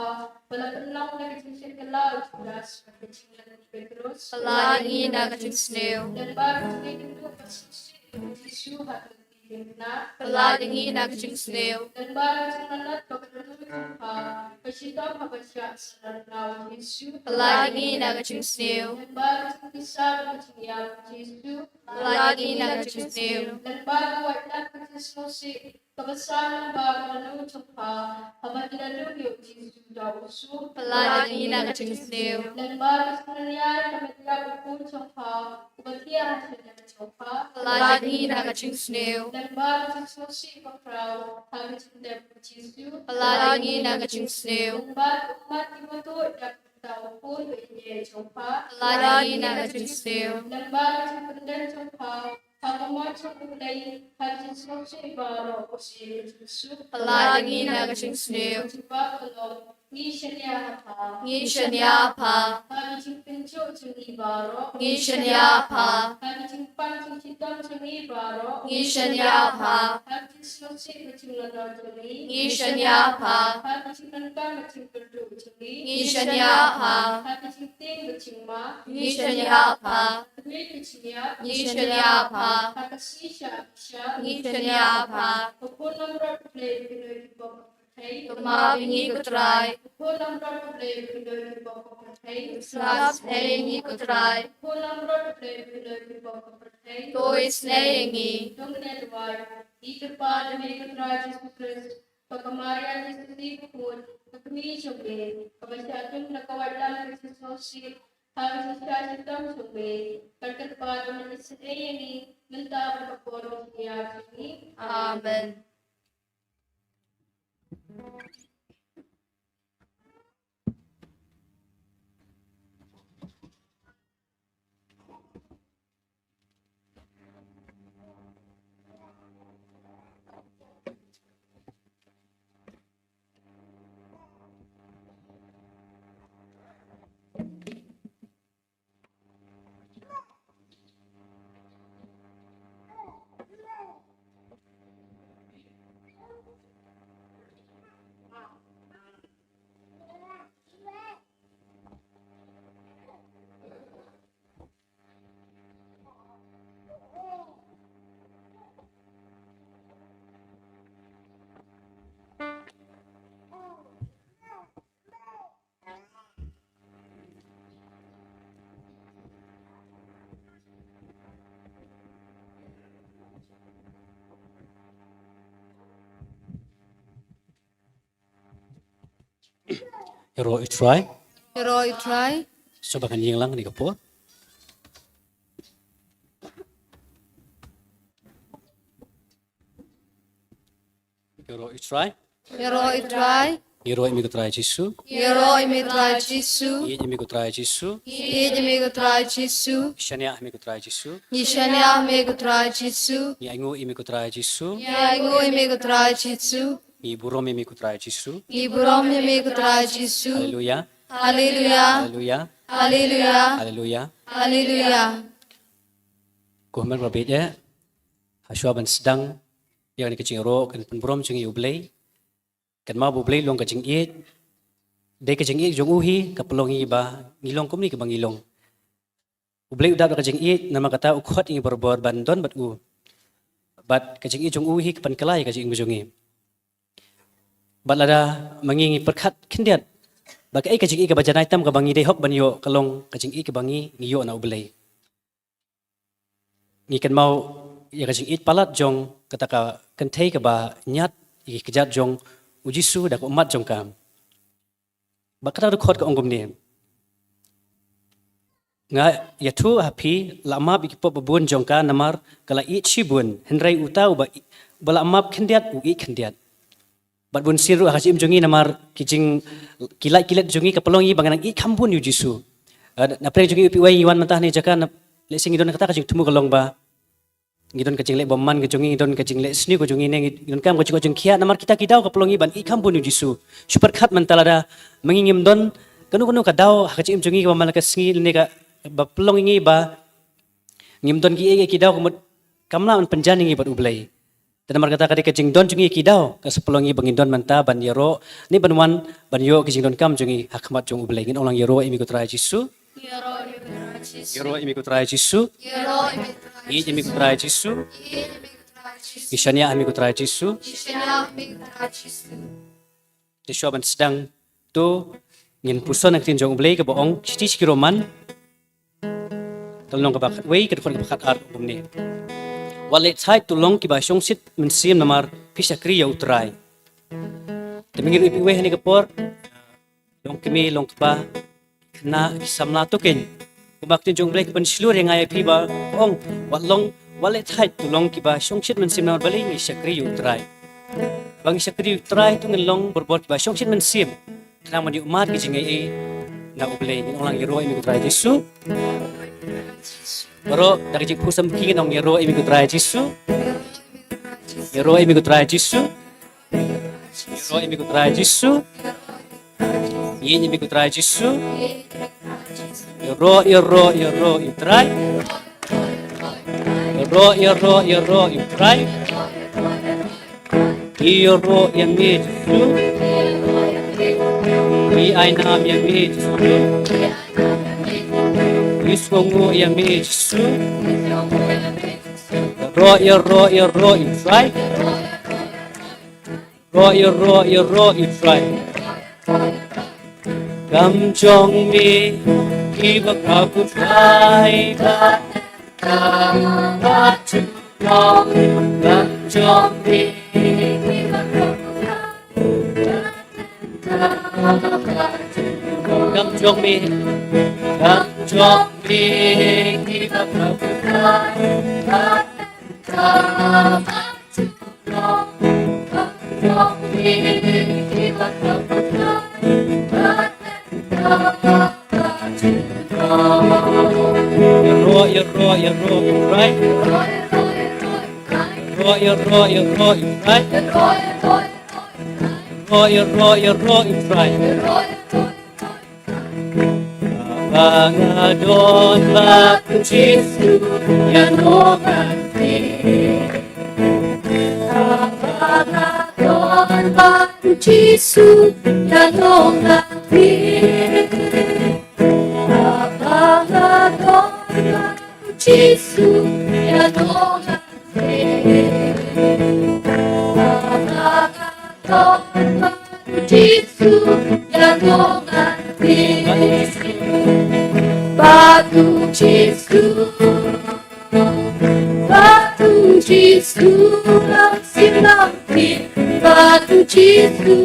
ba la pynlong da ka jingshit kylla u Judas bad ka jinglet u Petros, pyllait ïa ngi na ka jingsniew. Lyngba ka jingïakynduh ba sngewsih ïa u Jisu ha ka kti diengphna, pyllait ïa ngi na ka jingsniew. Lyngba ka jinglanot ba ka ryndu jong pha ka shitom haba shah sahlor bnai u Jisu, pyllait ïa ngi na ka jingsniew. Lyngba ka jingpisa bad ka jingïap u Jisu, pyllait ïa ngi na ka jingsniew. Lyngba ka waitlam ka jingsngewsih kaba saw lyngba ka ryndu jong pha haba ki la duk ïa u Jisu da u sur, pyllait ïa ngi na ka jingsniew. Lyngba ka jingpynïar ka met ïap u khun jong pha uba thiah ha shynrang jong pha. Pynlait ïa ngi na ka jingsniew. Lyngba ka jingsngewsih bakhraw ha ka jingtep u Jisu. Pynlait ïa ngi na ka jingsniew. Lyngba ka ummat kiba tuid da ka bynta u Khun uba ïeit jong pha. Pynlait ïa ngi na ka jingsniew. Lyngba ka jingpyndem jong pha ha ka mon jong U Blei ha ka jingsngewsih baroh, u sih ka jingsuk. Pynlait ïa ngi na ka jingsniew. Jubab ka long, ngi shaniah ha pha. Ngi shaniah ha pha. Ha ka jingpynjot jong ngi baroh. Ngi shaniah ha pha. Ha ka jingpang jingshitom jong ngi baroh. Ngi shaniah ha pha. Ha ka jingsngewsih bad jinglanot jong ngi. Ngi shaniah ha pha. Ha ka jingdonkam bad jingkyrduh jong ngi. Ngi shaniah ha pha. Ha ka jingtieng bad jingma. Ngi shaniah ha pha. Ha ka mih ka jingïap. Ngi shaniah ha pha. Ha ka shisha. Ngi shaniah ha pha. Ko Khun langbrot U Blei uba kynnoh ïa ki pop ka pyrthei. To map ïa ngi ko Trai. Ko Khun langbrot U Blei uba kynnoh ïa ki pop ka pyrthei. To sngap sngewbha ïa ngi ko Trai. Ko Khun langbrot U Blei uba kynnoh ïa ki pop ka pyrthei. To isynei ïa ngi. To ngin duwai. Ïa ka kyrpad jong me ko Trai Jisu Khrist, bad ka Maria Theisotti bakhuid, ka kmie jong me, kaba shah dung da ka waitlam ka jingsngewsih ha ka jingshah shitom jong me, kan kyrpad ban isynei ïa ngi mynta bad ha ka por jong ka jingïap jong ngi. Amen. Ïaroh ïa u Trai. Ïaroh ïa u Trai. Sngewbha kan ïeng lang ha kane ka por. Ïaroh ïa u Trai. Ïaroh ïa u Trai. Ïaroh ïa me ko Trai Jisu. Ïaroh ïa me ko Trai Jisu. Ïeit ïa me ko Trai Jisu. Ïeit ïa me ko Trai Jisu. Shaniah ha me ko Trai Jisu. Ngi shaniah ha me ko Trai Jisu. Ngi ainguh ïa me ko Trai Jisu. Ngi ainguh ïa me ko Trai Jisu. Ngi burom ïa me ko Trai Jisu. Ngi burom ïa me ko Trai Jisu. Haleluya. Haleluya. Haleluya. Haleluya. Haleluya. Haleluya. Ko hynmen ba bieit eh, hashwa ban sdang ïa kane ka jingïaroh, kan pynburom jong ngi ïa U Blei. Kynmaw ba U Blei u long ka jingïeit. Dei ka jingïeit jong u hi ka pynlong ïa ngi ba ngi long kumne kaba ngi long. U Blei u dap da ka jingïeit, namar kata u khot ïa ngi barabor ban don bad u. Bad ka jingïeit jong u hi ka pynkylla ïa ka jingim jong ngi. Bad lada ma ngi ngi pyrkhat khyndiat ba kaei ka jingïeit kaba janai tam kaba ngi dei hok ban ïoh, ka long ka jingïeit kaba ngi ngi ïoh na U Blei. Ngi kynmaw ïa ka jingïeit palat jong kata ka kynthei kaba ñiad ïa ki kjat jong U Jisu da ka ummat jong ka. Bad kata ka dkhot ka ong kumne: Nga ïathuh ha phi, la map ïa ki pop babun jong ka namar ka la ïeit shibun, hynrei uta uba, uba la map khyndiat u ïeit khyndiat. Bad bun sien ruh ha ka jingim jong ngi namar ki jing, ki lait ki let jong ngi ka pynlong ïa ngi ba ngi nang ïeit kham bun ïa U Jisu. Eh, na pdeng jong ngi u phi wei ngi wan mynta ha kane ka jaka, na lehse ngi don kata ka jingthmu ka long ba ngi don ka jingleh bymman ka jong ngi, ngi don ka jingleh sniew ka jong ngi, ne ngi don kam ka jingkoit jingkhiah, namar kita ki daw ka pynlong ïa ngi ban ïeit kham bun ïa U Jisu. Shu pyrkhat mynta lada ma ngi ngim don kano kano ka daw ha ka jingim jong ngi kaba man la ka sngi lane kaba pynlong ïa ngi ba ngim don kiei kiei ki daw ka mut kam lah ban pynjan ïa ngi bad U Blei. Te namar kata ka dei ka jingdon jong ngi ki daw ka sa pynlong ïa ngi ba ngin don mynta ban ïaroh ne ban wan ban ïoh ki jingdonkam jong ngi ha khmat jong U Blei. Ngin ong lang: Ïaroh ïa me ko Trai Jisu. Ïaroh ïa me ko Trai Jisu. Ïaroh ïa me ko Trai Jisu. Ïaroh ïa me ko Trai Jisu. Ïeit ïa me ko Trai Jisu. Ïeit ïa me ko Trai Jisu. Ngi shaniah ha me ko Trai Jisu. Ngi shaniah ha me ko Trai Jisu. Te shuwa ban sdang, to ngin puson na ka ktien jong U Blei kaba ong, shithi sha ki Roman, ka lynnong kaba khatwei, ka dkhot kaba khatar, kumne: Wat leh thait to long kiba shongshit mynsiem namar phi shakri ïa U Trai. Te ma ngi ruh ïa phi wei ha kane ka por, long kmie, long kpa, khynnah, ki samla, to kein, Kumba ka ktien jong U Blei ka pynshlur ïa nga ïa phi ba ong, wat long, wat leh thait, to long kiba shongshit mynsiem namar balei? Ngi shakri ïa U Trai. Ba ngi shakri ïa U Trai to ngin long bor bor kiba shongshit mynsiem. Khnang ban ïoh mad ki jingaiei na U Blei. Ngin ong lang, ïaroh ïa me ko Trai Jisu. Baroh da ka jingphuh samrkhie ngin ong, ïaroh ïa me ko Trai Jisu. Ïaroh ïa me ko Trai Jisu. Ïaroh ïa me ko Trai Jisu. Ïeit ïa me ko Trai Jisu. Ïaroh, ïaroh, ïaroh ïa U Trai. Ïaroh, ïaroh, ïaroh ïa U Trai. Ïaroh ïa me Jisu. Ngi ai nam ïa me Jisu. Ngi sngewnguh ïa me Jisu. Ïaroh, ïaroh, ïaroh ïa U Trai. Ïaroh, ïaroh, ïaroh ïa U Trai. Kam jong me ki bakhraw, ko Trai, ba kam jong me ki bakhraw. Kam jong me, kam jong me ki bakhraw, ko Trai. Ïaroh, ïaroh, ïaroh ïa U Trai. Ïaroh, ïaroh, ïaroh ïa U Trai. Ïaroh, ïaroh, ïaroh ïa U Trai. Haba nga don bad U Jisu ïa nong ngan peit. Haba nga don bad U Jisu ïa nong ngan peit. Haba nga don bad U Jisu ïa nong ngan peit. Haba nga don bad U Jisu ïa nong ngan peit. Bad U Jisu, bad U Jisu, long sien long peit. Bad U Jisu,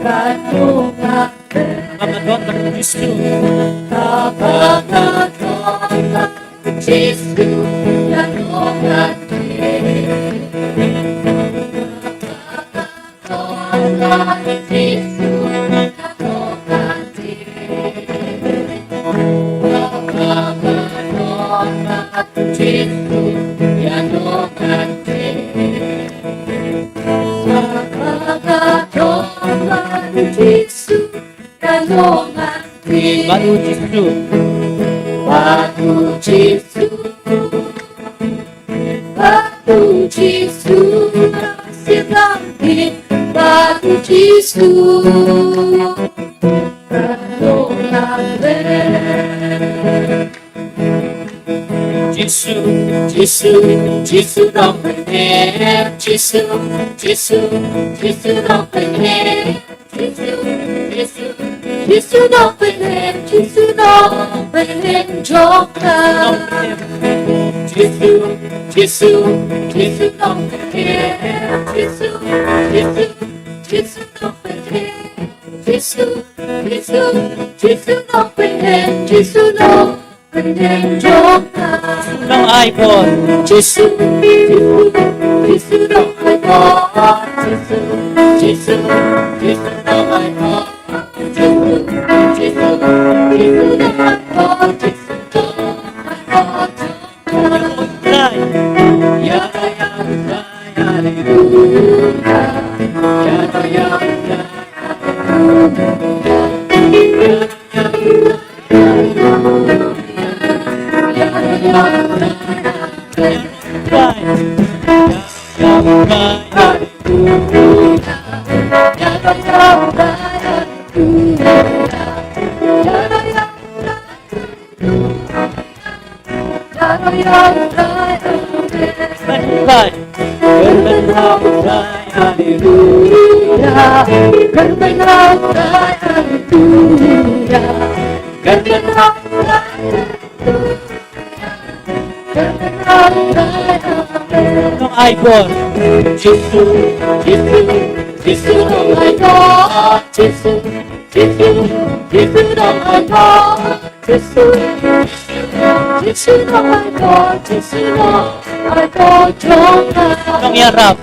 bad nong ngan peit. Haba nga don bad U Jisu. Haba nga don bad U Jisu ïa nong ngan peit. Bad U Jisu. Bad U Jisu. Bad U Jisu. Sien lang peit. Bad U Jisu. Bad U Jisu. Jisu, Jisu, Jisu nongpynim. Jisu, Jisu, Jisu nongpynim. Jisu, Jisu, Jisu nongpynim, Jisu nongpynim jong nga. Jisu, Jisu, Jisu nongpynim, Jisu, Jisu, Jisu nongpynim, Jisu, Jisu, Jisu nongpynim, Jisu nong Nong ai bor. Jisu, Jisu, Jisu nong ai bor. Jisu, Jisu, Jisu nong ai bor. Jisu, Jisu, Jisu nong ai bor. Jisu nong ai bor. Jisu nong ai bor. Haleluya. Nong ai bor. Jisu, Jisu, Jisu nong ai bor. Jisu, Jisu, Jisu nong ai bor. Jisu, Jisu long ai Lord, Jisu long ai Lord jong nga. Nongïarap.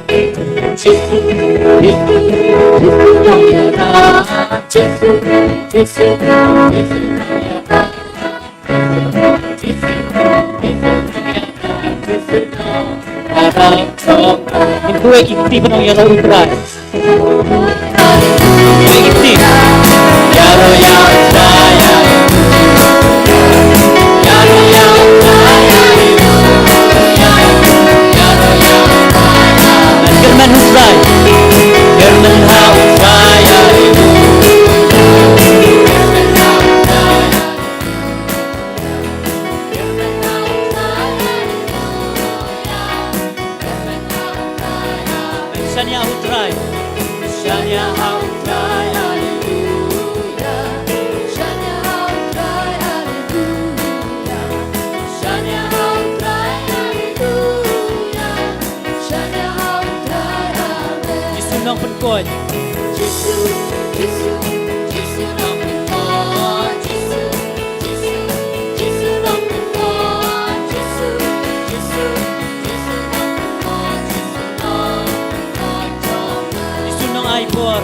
Jisu, Jisu, Jisu nongïarap. Jisu, Jisu, Jisu nongïarap. Ngin duwai ki kti ban ong ïaroh ïa u Trai. Duwai ki kti. Ïaroh ïa u Trai, ïaroh ïa u Trai, ïaroh ïa u Trai. Kyrmen ha u Trai. Kyrmen ha u Trai. Shaniah ha u Trai. Shaniah ha u Trai, haleluya. Shaniah ha u Trai, haleluya. Shaniah ha u Trai, haleluya. Shaniah ha u Trai, amen. Jisu nongpynkhuid. Jisu, Jisu, Jisu nongpynkhuid. Jisu, Jisu, Jisu nongpynkhuid. Jisu, Jisu, Jisu nongpynkhuid. Jisu nongpynkhuid jong nga. Jisu nongai bor.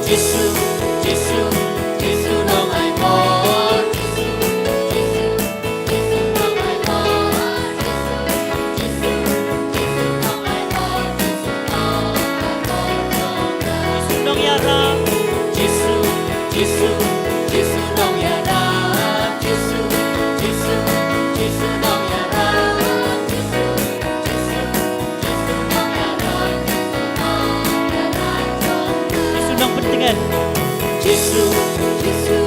Jisu, Jisu, Jisu nongai bor. Jisu, Jisu, Jisu nongai bor. Jisu, Jisu, Jisu nongai bor. Jisu nongai bor jong nga. Jisu nongïarap. Jisu, Jisu, Jisu nongïarap. Jisu, Jisu, Jisu nongïarap. Jisu, Jisu, Jisu nongïarap. Jisu nongïarap jong nga. Jisu nongpyntngen. Jisu, Jisu,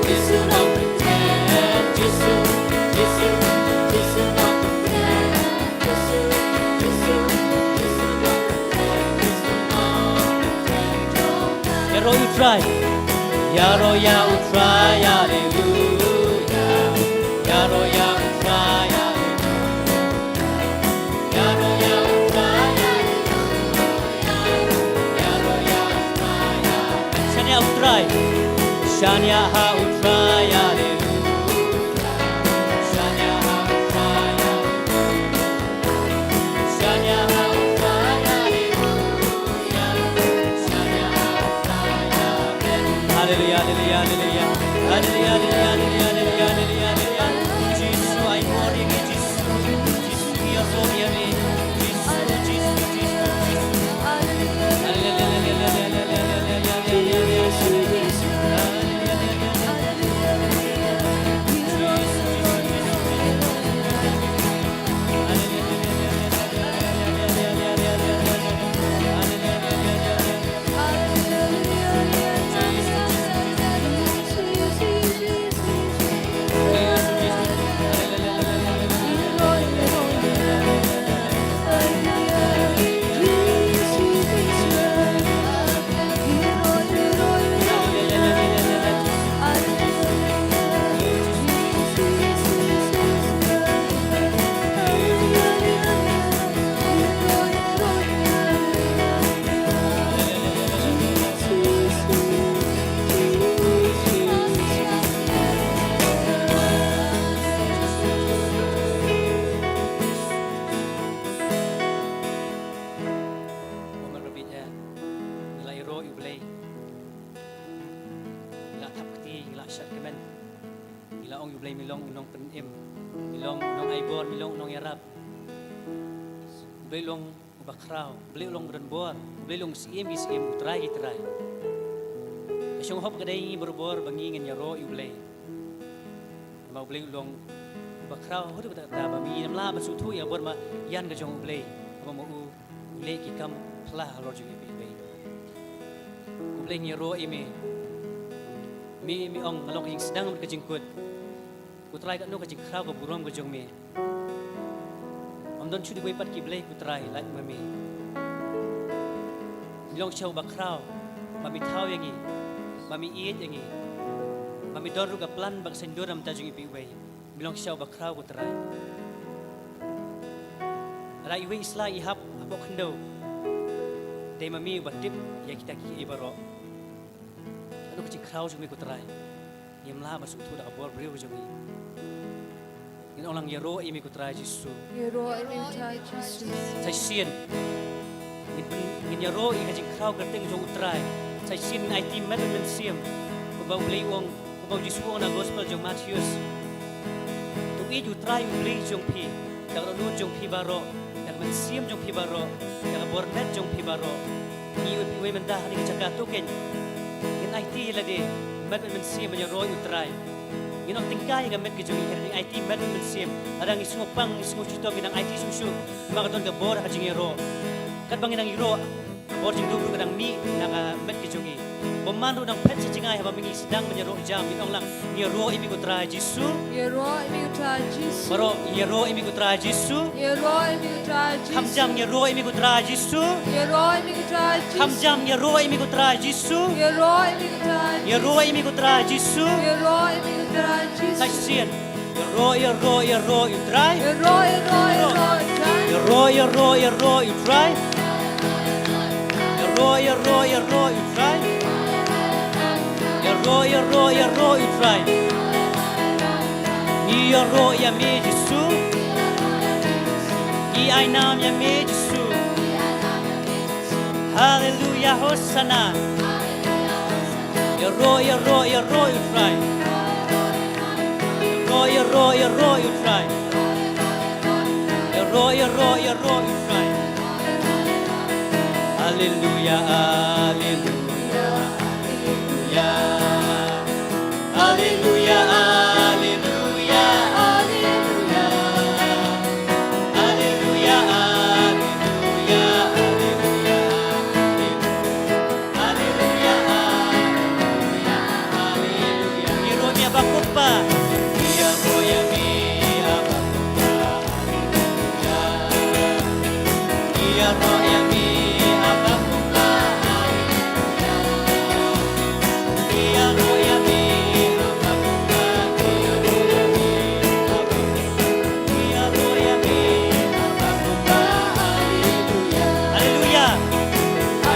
Jisu nongpyntngen. Jisu, Jisu, Jisu nongpyntngen. Ïaroh ïa u Trai. Ïaroh ïa u Trai, haleluya. Ïaroh ïa u Trai, haleluya. Ïaroh ïa u Trai, haleluya. Ïaroh ïa u Trai, haleluya. Shaniah ha u Trai. Shaniah ha u Trai, haleluya. Shaniah ha u Trai, haleluya. Haleluya, haleluya, haleluya. Haleluya, haleluya, haleluya. Jisu, ai bor ïa ngi, Jisu. Jisu, ïaroh ïa ngi. Jisu, Jisu, Jisu, Jisu. Haleluya. Ngi la ïaroh ïa U Blei. Ngi la thap kti, ngi la shad kmen. Ngi la ong U Blei, me long U Nongpynim, me long U Nongaibor, me long U Nongïarap. U Blei long Uba Khraw, U Blei long Uba Donbor, U Blei long Syiem ki syiem, U Trai ki trai. Ka shong hok ka dei ngi barabor ba ngi ngin ïaroh ïa U Blei. Namar U Blei U long Uba Khraw haduh katta katta, ba ngi ngim lah ban sngewthuh ïa ka bor ba ïan ka jong U Blei, ba ma U leh ki kam phylla halor jong ngi iwei pa iwei. U Blei, ngi ïaroh ïa Me. Me, Me ong, nga long ka jingsdang bad ka jingkut. Ko Trai, katno ka jingkhraw ka burom ka jong Me. Ym don shuh de wei pat ki blei, ko Trai, lait ma Me. Me long shisha Uba Khraw, ba Me thaw ïa ngi, ba Me ïeit ïa ngi, ba Me don ruh ka plan bad ka saiñdur na ka bynta jong ngi iwei pa iwei. Me long shisha Uba Khraw, ko Trai. Lada iwei i sla i hap hapoh khyndew, dei ma Me Uba tip ïa kita kiei baroh. Katno ka jingkhraw jong Me, ko Trai. Ngim lah ban sngewthuh da ka bor briew jong ngi. Ngin ong lang, ïaroh ïa me ko Trai Jisu. Ïaroh ïa me ko Trai Jisu. Sa shisien. Ngin, ngin ïaroh ïa ka jingkhraw kyrteng jong u Trai. Sa shisien ngin aiti met bad mynsiem. Kumba u Blei u ong, kumba u Jisu u ong na gospel jong Mathaios. To ïeit u Trai u Blei jong phi da ka dohnud jong phi baroh, da ka mynsiem jong phi baroh, da ka bor met jong phi baroh. Ngi iwei pa iwei mynta ha kane ka jaka to kein ngin aiti ïa lade met bad mynsiem ban ïaroh ïa u Trai. Ngin ym tyngkai ïa ka met ka jong ngi, hynrei ngin aiti met bad mynsiem. Lada ngi sngewpang, ngi sngewshitom, ngi nang aiti shuh shuh. Namar ka don ka bor ha ka jingïaroh. Katba ngi nang ïaroh, ka bor jingdum ruh ka dang mih na ka met ka jong ngi. Bymman ruh nang phet sha jngai haba ngi sdang ban ïaroh jam, ngin ong lang, ïaroh ïa me ko Trai Jisu. Ïaroh ïa me ko Trai Jisu. Baroh, ïaroh ïa me ko Trai Jisu. Ïaroh ïa me ko Trai Jisu. Kham jam, ïaroh ïa me ko Trai Jisu. Ïaroh ïa me ko Trai Jisu. Kham jam, ïaroh ïa me ko Trai Jisu. Ïaroh ïa me ko Trai Jisu. Ïaroh ïa me ko Trai Jisu. Ïaroh ïa me ko Trai Jisu. Sa shisien. Ïaroh, ïaroh, ïaroh ïa u Trai. Ïaroh, ïaroh, ïaroh ïa u Trai. Ïaroh, ïaroh, ïaroh ïa u Trai. Ïaroh, ïaroh, ïaroh ïa u Trai. Ïaroh, ïaroh, ïaroh ïa u Trai. Ngi ïaroh ïa me Jisu. Ngi ai nam ïa me Jisu. Haleluia, Hosanna. Ïaroh, ïaroh, ïaroh ïa u Trai. Ïaroh, ïaroh, ïaroh ïa u Trai. Ïaroh, ïaroh, ïaroh ïa u Trai. Haleluia, haleluia, haleluia. Haleluia, haleluia, haleluia. Haleluia, haleluia, haleluia. Haleluia, haleluia, haleluia. Ïaroh ïa me Abba Kumba. Ïaroh ïa me Abba Kumba. Haleluia. Haleluia. Haleluia.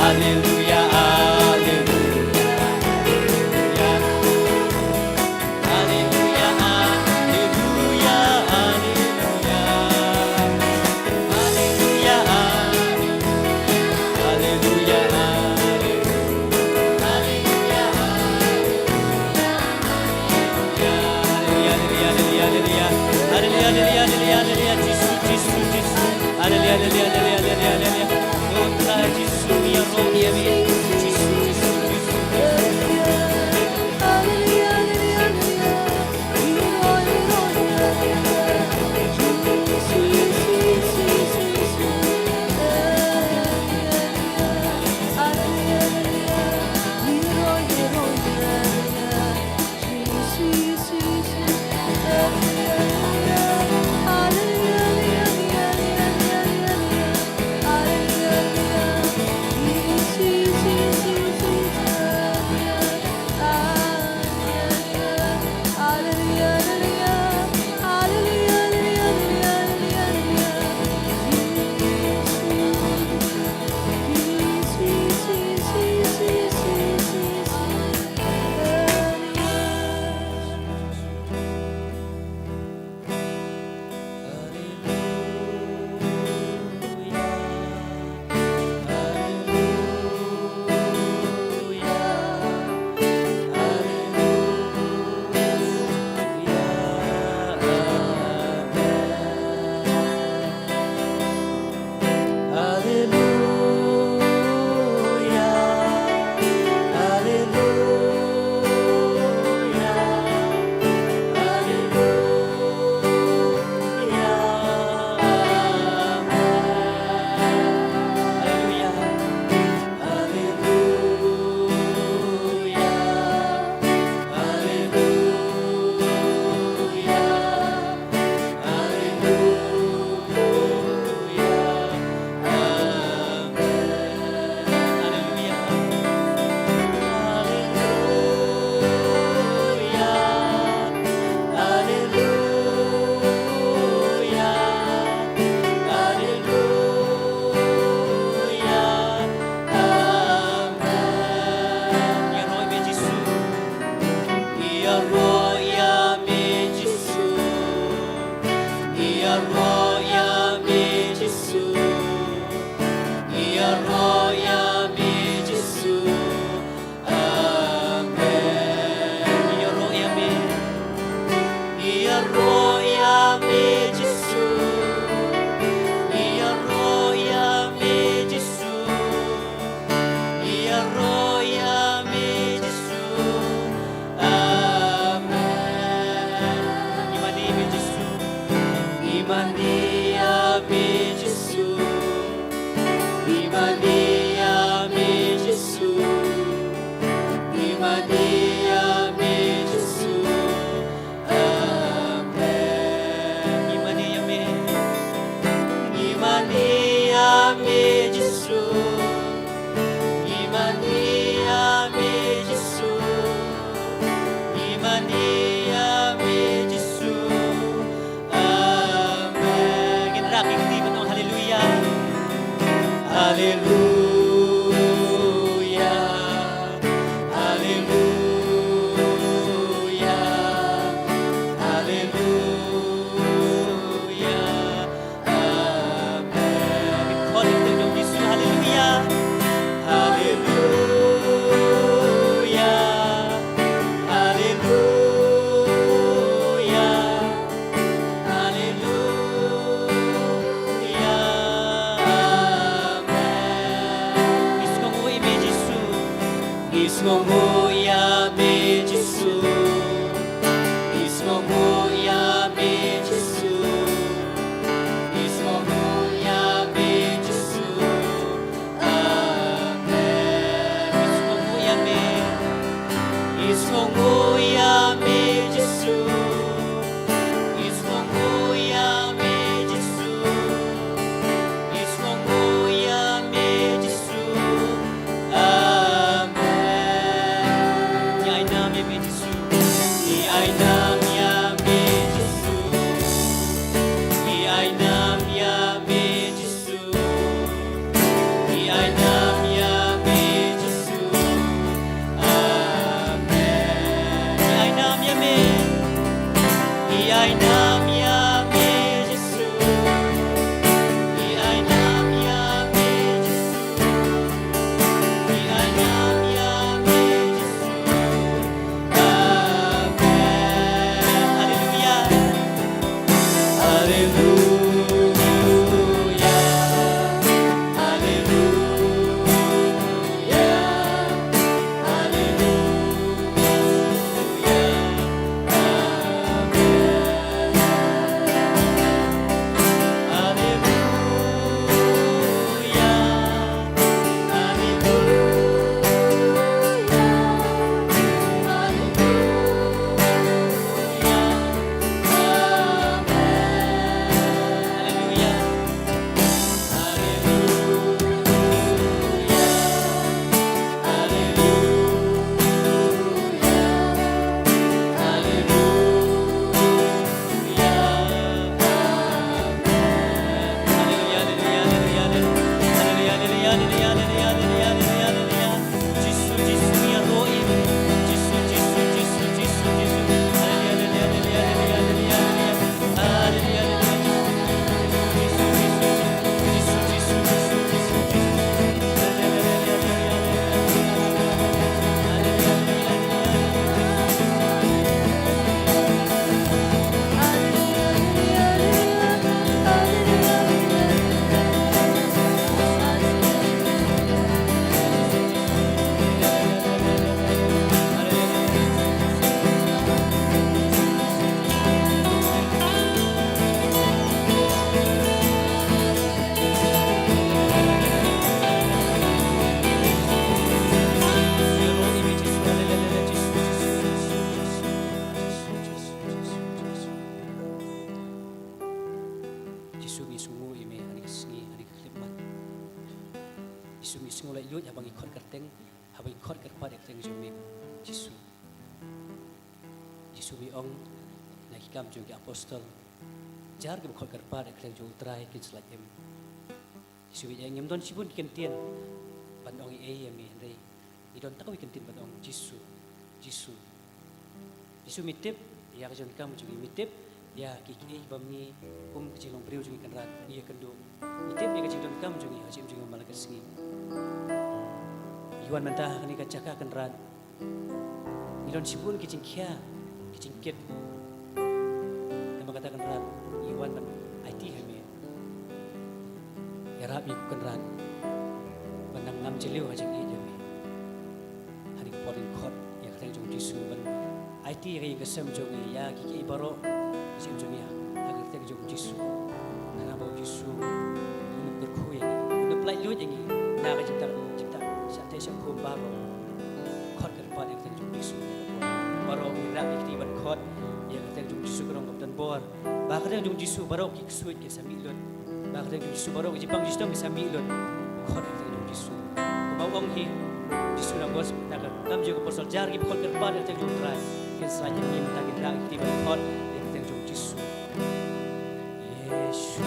Haleluya, haleluya, haleluya. Haleluya, haleluya, haleluya. Haleluya, haleluya. Haleluya, haleluya. Haleluya, haleluya, haleluya. Haleluya, haleluya, haleluya, haleluya. Jisu, Jisu, Jisu. Haleluya, haleluya, haleluya, haleluya, haleluya. Oh, Tuhan Jisu, ïaroh ïa me. Jisu, Jisu, Jisu, Jisu. Ïaroh ïa me Jisu. Ïaroh ïa me Jisu. Ïaroh ïa me Jisu. Ïaroh ïa me Jisu. Amen. Ïaroh ïa me. Ïaroh ïa me Jisu. Ïaroh ïa me Jisu. Ïaroh ïa me Jisu. Amen. Ïa me Jisu. Ïa me Jisu. Ïa me Jisu. Ïa me Jisu. Amen. Ainam ïa me Jisu. Ngi ainam ïa me Jisu. Ngi ainam ïa me Jisu. Amen. Haleluya. Haleluya. Haleluya. Haleluya. Jisu, ngi sngewnguh ïa me ha kane ka sngi, ha kane ka khyllipmat. Jisu, ngi sngew laitluid haba ngi khot kyrteng, haba ngi khot kyrpad ïa ka kyrteng jong me. Jisu. Jisu, me ong na ki Kam jong ki Apostol, jar kiba khot kyrpad ïa ka kyrteng jong U Trai kin sa lait im. Jisu, me ong ngim don shibun ki kyntien ban ong ei ei ïa me, hynrei ngi don tang kawei ka kyntien ban ong Jisu, Jisu. Jisu, me tip ïa ka jingdonkam jong ngi, me tip ïa kiei kiei ba ma ngi kum ka jinglong briew jong ngi, Kynrad, ngi ïakynduh. Me tip ïa ka jingdonkam jong ngi ha ka jingim jong ngi man la ka sngi. Ngi wan mynta ha kane ka jaka, Kynrad, ngi don shibun ki jingkhia, ki jingkit. Namar kata, Kynrad, ngi wan ban aiti ha me. Ïarap ïa ngi, ko Kynrad, ban nang ngam jylliew ha jingïeit jong me. Ha kane ka por ngi khot ïa ka kyrteng jong U Jisu ban aiti ïa ka ïing ka sem jong ngi, ïa kiei kiei baroh ha jingim jong ngi, ha ka kyrteng jong U Jisu. Khnang ba U Jisu un ïoh kyrkhu ïa ngi, un ïoh pyllait luid ïa ngi na ka jingtah, jingtah shah teh shah khum baroh. Khot kyrpad ïa ka kyrteng jong U Jisu. Baroh ngi rah ïa ka kti ban khot ïa ka kyrteng jong U Jisu, ka long kaba don bor. Ba ka kyrteng jong U Jisu baroh ki ksuid kin sa mih lut. Ba ka kyrteng jong U Jisu baroh ki jingpang jingshitom kin sa mih lut. Khot ïa ka kyrteng jong U Jisu. Kumba u ong hi U Jisu na ka, na ka Kam jong ki Apostol, jar kiba khot kyrpad ïa ka kyrteng jong U Trai kin sa lait im. Mynta ngin rah ïa ka kti ban khot ïa ka kyrteng jong U Jisu. Jisu.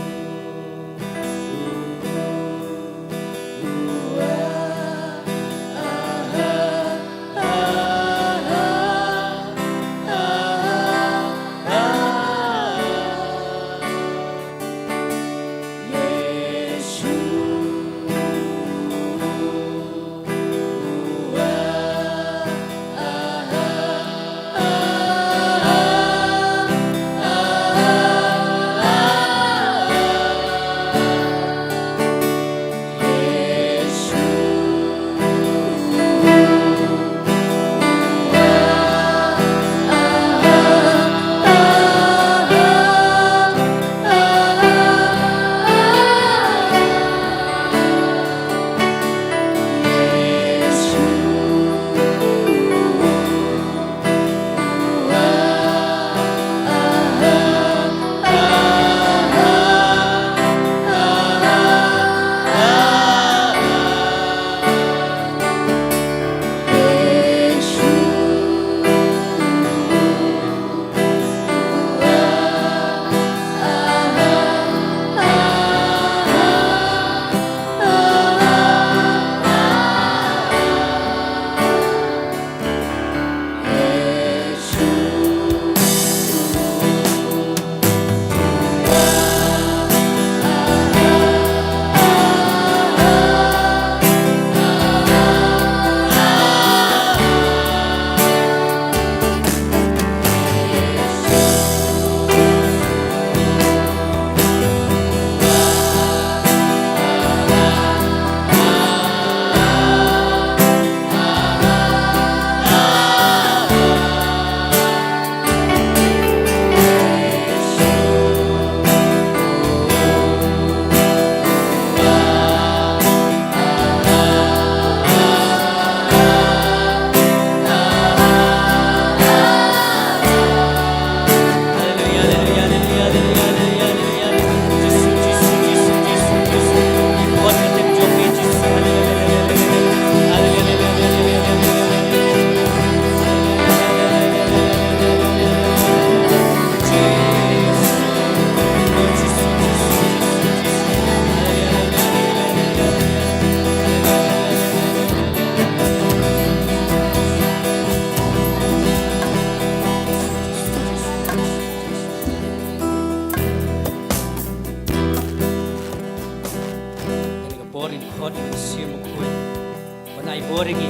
Ngi,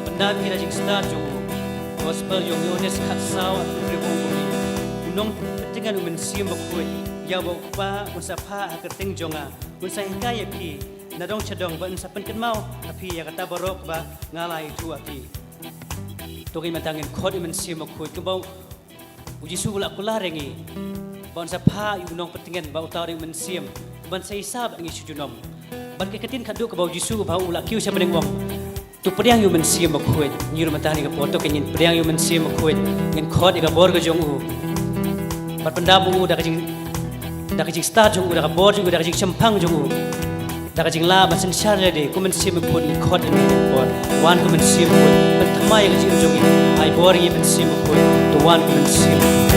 bynta phi da jingstad jong u. Gospel jong Ïoannis khatsaw, hynriew bad hynriew. U nongpyntngen u Mynsiem Bakhuid, ïa uba u Kpa un sa phah ha ka kyrteng jong nga, un sa hikai ïa phi nadong shadong, bad un sa pynkynmaw ha phi ïa kata baroh kaba nga la ïathuh ha phi. To ngin, mynta ngin khot ïa u Mynsiem Bakhuid, kumba u Jisu u la kular ïa ngi ba un sa phah ïa u nongpyntngen, ba uta u dei u Mynsiem, ban sa ïasah bad ngi sha junom. Bad ka ktien kaba khatduh kaba u Jisu ba u la kiew sha bneng u ong, to pdiang ïa u Mynsiem Bakhuid. Ngi ruh mynta ha kane ka por to ngin pdiang ïa u Mynsiem Bakhuid, ngin khot ïa ka bor ka jong u. Bad pyndap u da ka jing, da ka jingstad jong u, da ka bor jong u, da ka jingshemphang jong u. Da ka jinglah ban synshar lade, ko Mynsiem Bakhuid ngi khot ïa me ha kane ka por. Wan ko Mynsiem Bakhuid, pynthymmai ïa ka jingim jong ngi. Ai bor ïa ngi Mynsiem Bakhuid, to wan ko Mynsiem Bakhuid.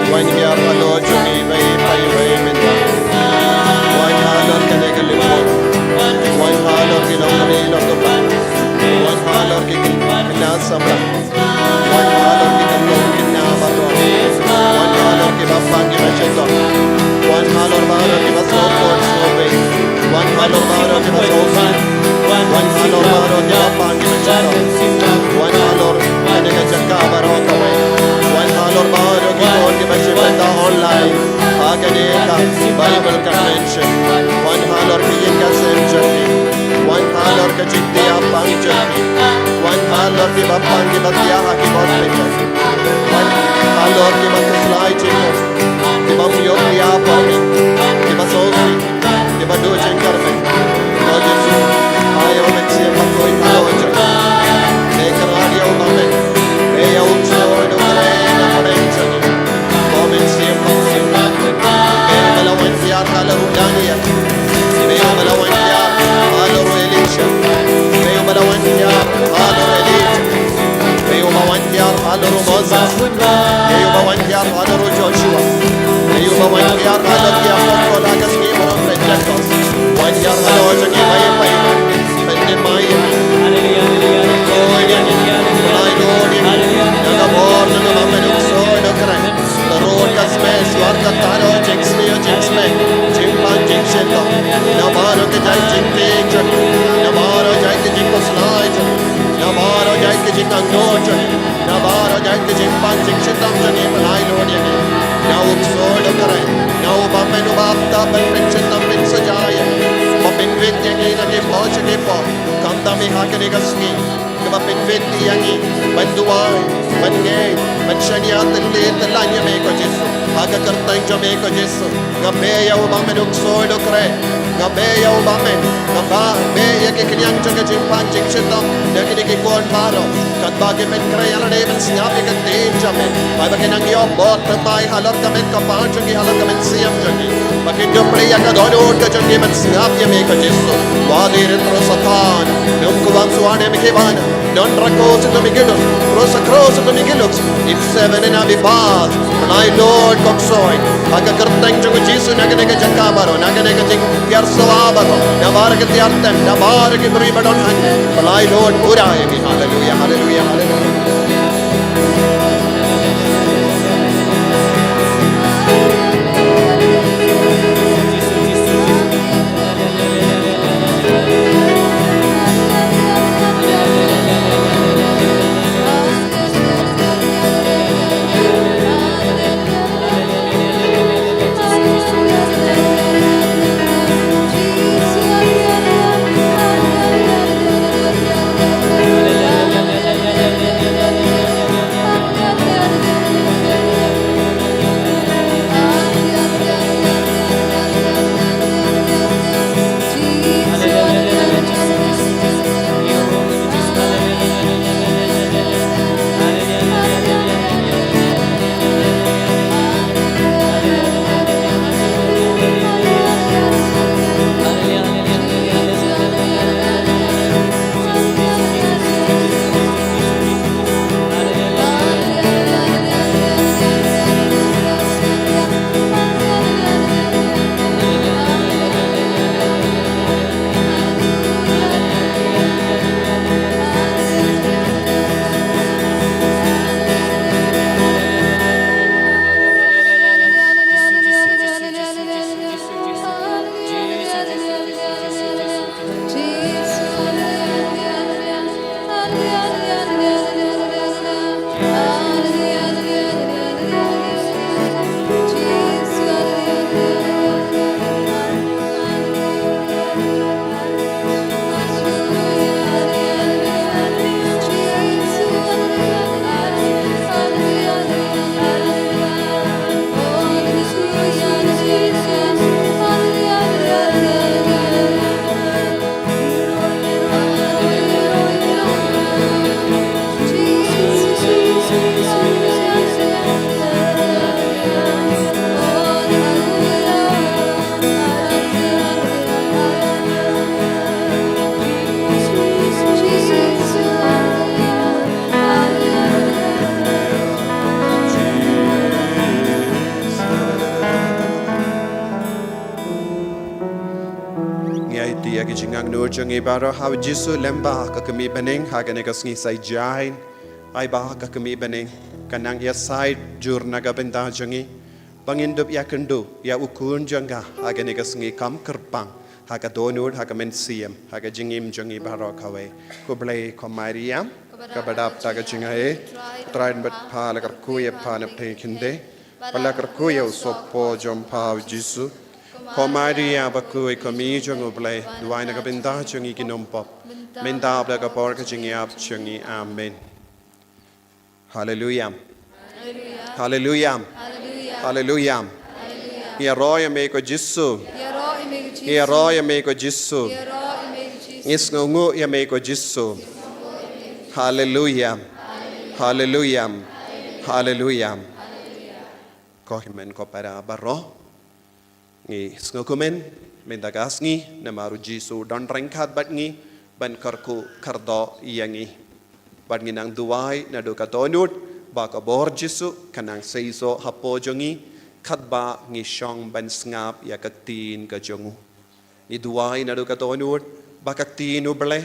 Wan hiar halor jong ngi iwei pa iwei mynta. Wan halor kane ka lyngngoh. Wan halor ki nongkynnoh nongkynnoh. Wan halor ki khynnah samla. Wan halor ki khynnah baroh. Wan halor kiba pang kiba shitom. Wan halor baroh kiba sngewkhuid sngewbei. Wan halor baroh kiba sngewsih. Wan halor baroh kiba pang kiba shitom. Wan halor kane ka jaka baroh kawei. Wan halor baroh ki khun kiba shim bynta online ha kane ka Bible Convention. Wan halor ki ïing ki sem jong ki. Wan halor ka jingtiap pang jong ki. Wan halor kiba pang kiba tiap ha ki bor pynjah. Wan halor kiba khuslai jingmut. Kiba ym ïoh ïa pang kiba sngewsih. Kiba duh jingkyrmen. Ko Jisu, ai ïa u Mynsiem Bakhuid halor jong ngi. Te kyrpad ïa u Bamen. Te ïa u Mynsiem Bakhuid u kren ha pdeng jong ngi. Ko Mynsiem Bakhuid. Te ïa u ba la wan hiar halor u Daniel. Te ïa u ba la wan hiar halor u Elisha. Te ïa u ba la wan hiar halor u Elijah. Te ïa u ba wan hiar halor u Moses. Te ïa u ba wan hiar halor u Joshua. Te ïa u ba wan hiar halor ki apostol ha ka sngi baroh Pentecost. Wan hiar halor jong ngi iwei pa iwei. Pynthymmai ïa ngi. Haleluya, haleluya, haleluya, haleluya. Ai Lord, ïa ngi. Ïa ka bor jong ka Bamen u ksuid u kren. Ka rud ka sma shuwa ka thaw jingsniew jingsma. Jingpang jingshitom. Na baroh ka jait jingtieng jong ngi. Na baroh jait ka jingkhuslai jong ngi. Na baroh jait ka jingangnud jong ngi. Na baroh jait ka jingpang jingshitom jong ngi, pynlait lut ïa ngi. Na u ksuid u kren, na u Bamen uba ap ban pynshitom pynsaja ïa ngi. Ba pynwit ïa ngi na ki por sha ki por. Khamtam ïa ha kane ka sngi. Kaba pynwit ïa ngi ban duwai, ban ngeit, ban shaniah tyllait tyllaiñ ïa me ko Jisu. Ha ka kyrteng jong me ko Jisu. Nga beh ïa u Bamen u ksuid u kren. Nga beh ïa u Bamen. Nga beh ïa ki khñiang jong ka jingpang jingshitom. Ïa kine ki khun baroh. Katba ki pynkreh ïa lade ban sngap ïa ka ktien jong me. Ai ba kin nang ïoh bor thymmai halor ka met ka par jong ki halor ka mynsiem jong ki. Ba kin ïoh plie ïa ka dohnud ka jong ki ban sngap ïa me ko Jisu. Wat ïa rit ruh Satan. Ym kwah shuwa ne me ki ban. Don rakos ito mi giluk, rosa kros ito mi giluk. Ip seven ina bi pas. Pynlait Lord ko ksuid. Ha ka kyrteng jong u Jisu na kane ka jaka baroh, na kane ka jingpyar sawa baroh. Na baroh ki tiar tem, na baroh ki briew ba don hangne. Pynlait Lord pura ïa ngi. Haleluya, haleluya, haleluya. Ngi aiti ïa ki jingangnud jong ngi baroh ha u Jisu lem bad ka kmie bneng ha kane ka sngi Saitjaiñ. Ai ba ka kmie bneng kan nang ïasaid jur na ka bynta jong ngi, ba ngin dup ïakynduh ïa u Khun jong ka ha kane ka sngi kam kyrpang, ha ka dohnud, ha ka mynsiem, ha ka jingim jong ngi baroh kawei. Ko Blei, ko Maria kaba dap da ka jingaiei, U Trai u don bad pha. La kyrkhu ïa pha na pdeng ki khyndai bad la kyrkhu ïa u sohpoi jong pha u Jisu. Ko Maria bakhuid, ko Kmie jong u Blei, duwai na ka bynta jong ngi ki nongpop, mynta bad ha ka por ka jingïap jong ngi. Amen. Haleluia. Haleluia. Haleluia. Ngi ïaroh ïa me ko Jisu. Ngi ïaroh ïa me ko Jisu. Ngi sngewnguh ïa me ko Jisu. Haleluia. Haleluia. Haleluia. Ko hynmen ko para baroh, ngi sngewkmen mynta ka sngi namar u Jisu u don ryngkat bad ngi ban kyrkhu kyrdoh ïa ngi. Bad ngi nang duwai naduh ka dohnud ba ka bor Jisu kan nang seisoh hapoh jong ngi katba ngi shong ban sngap ïa ka ktien ka jong u. Ngi duwai naduh ka dohnud ba ka ktien u Blei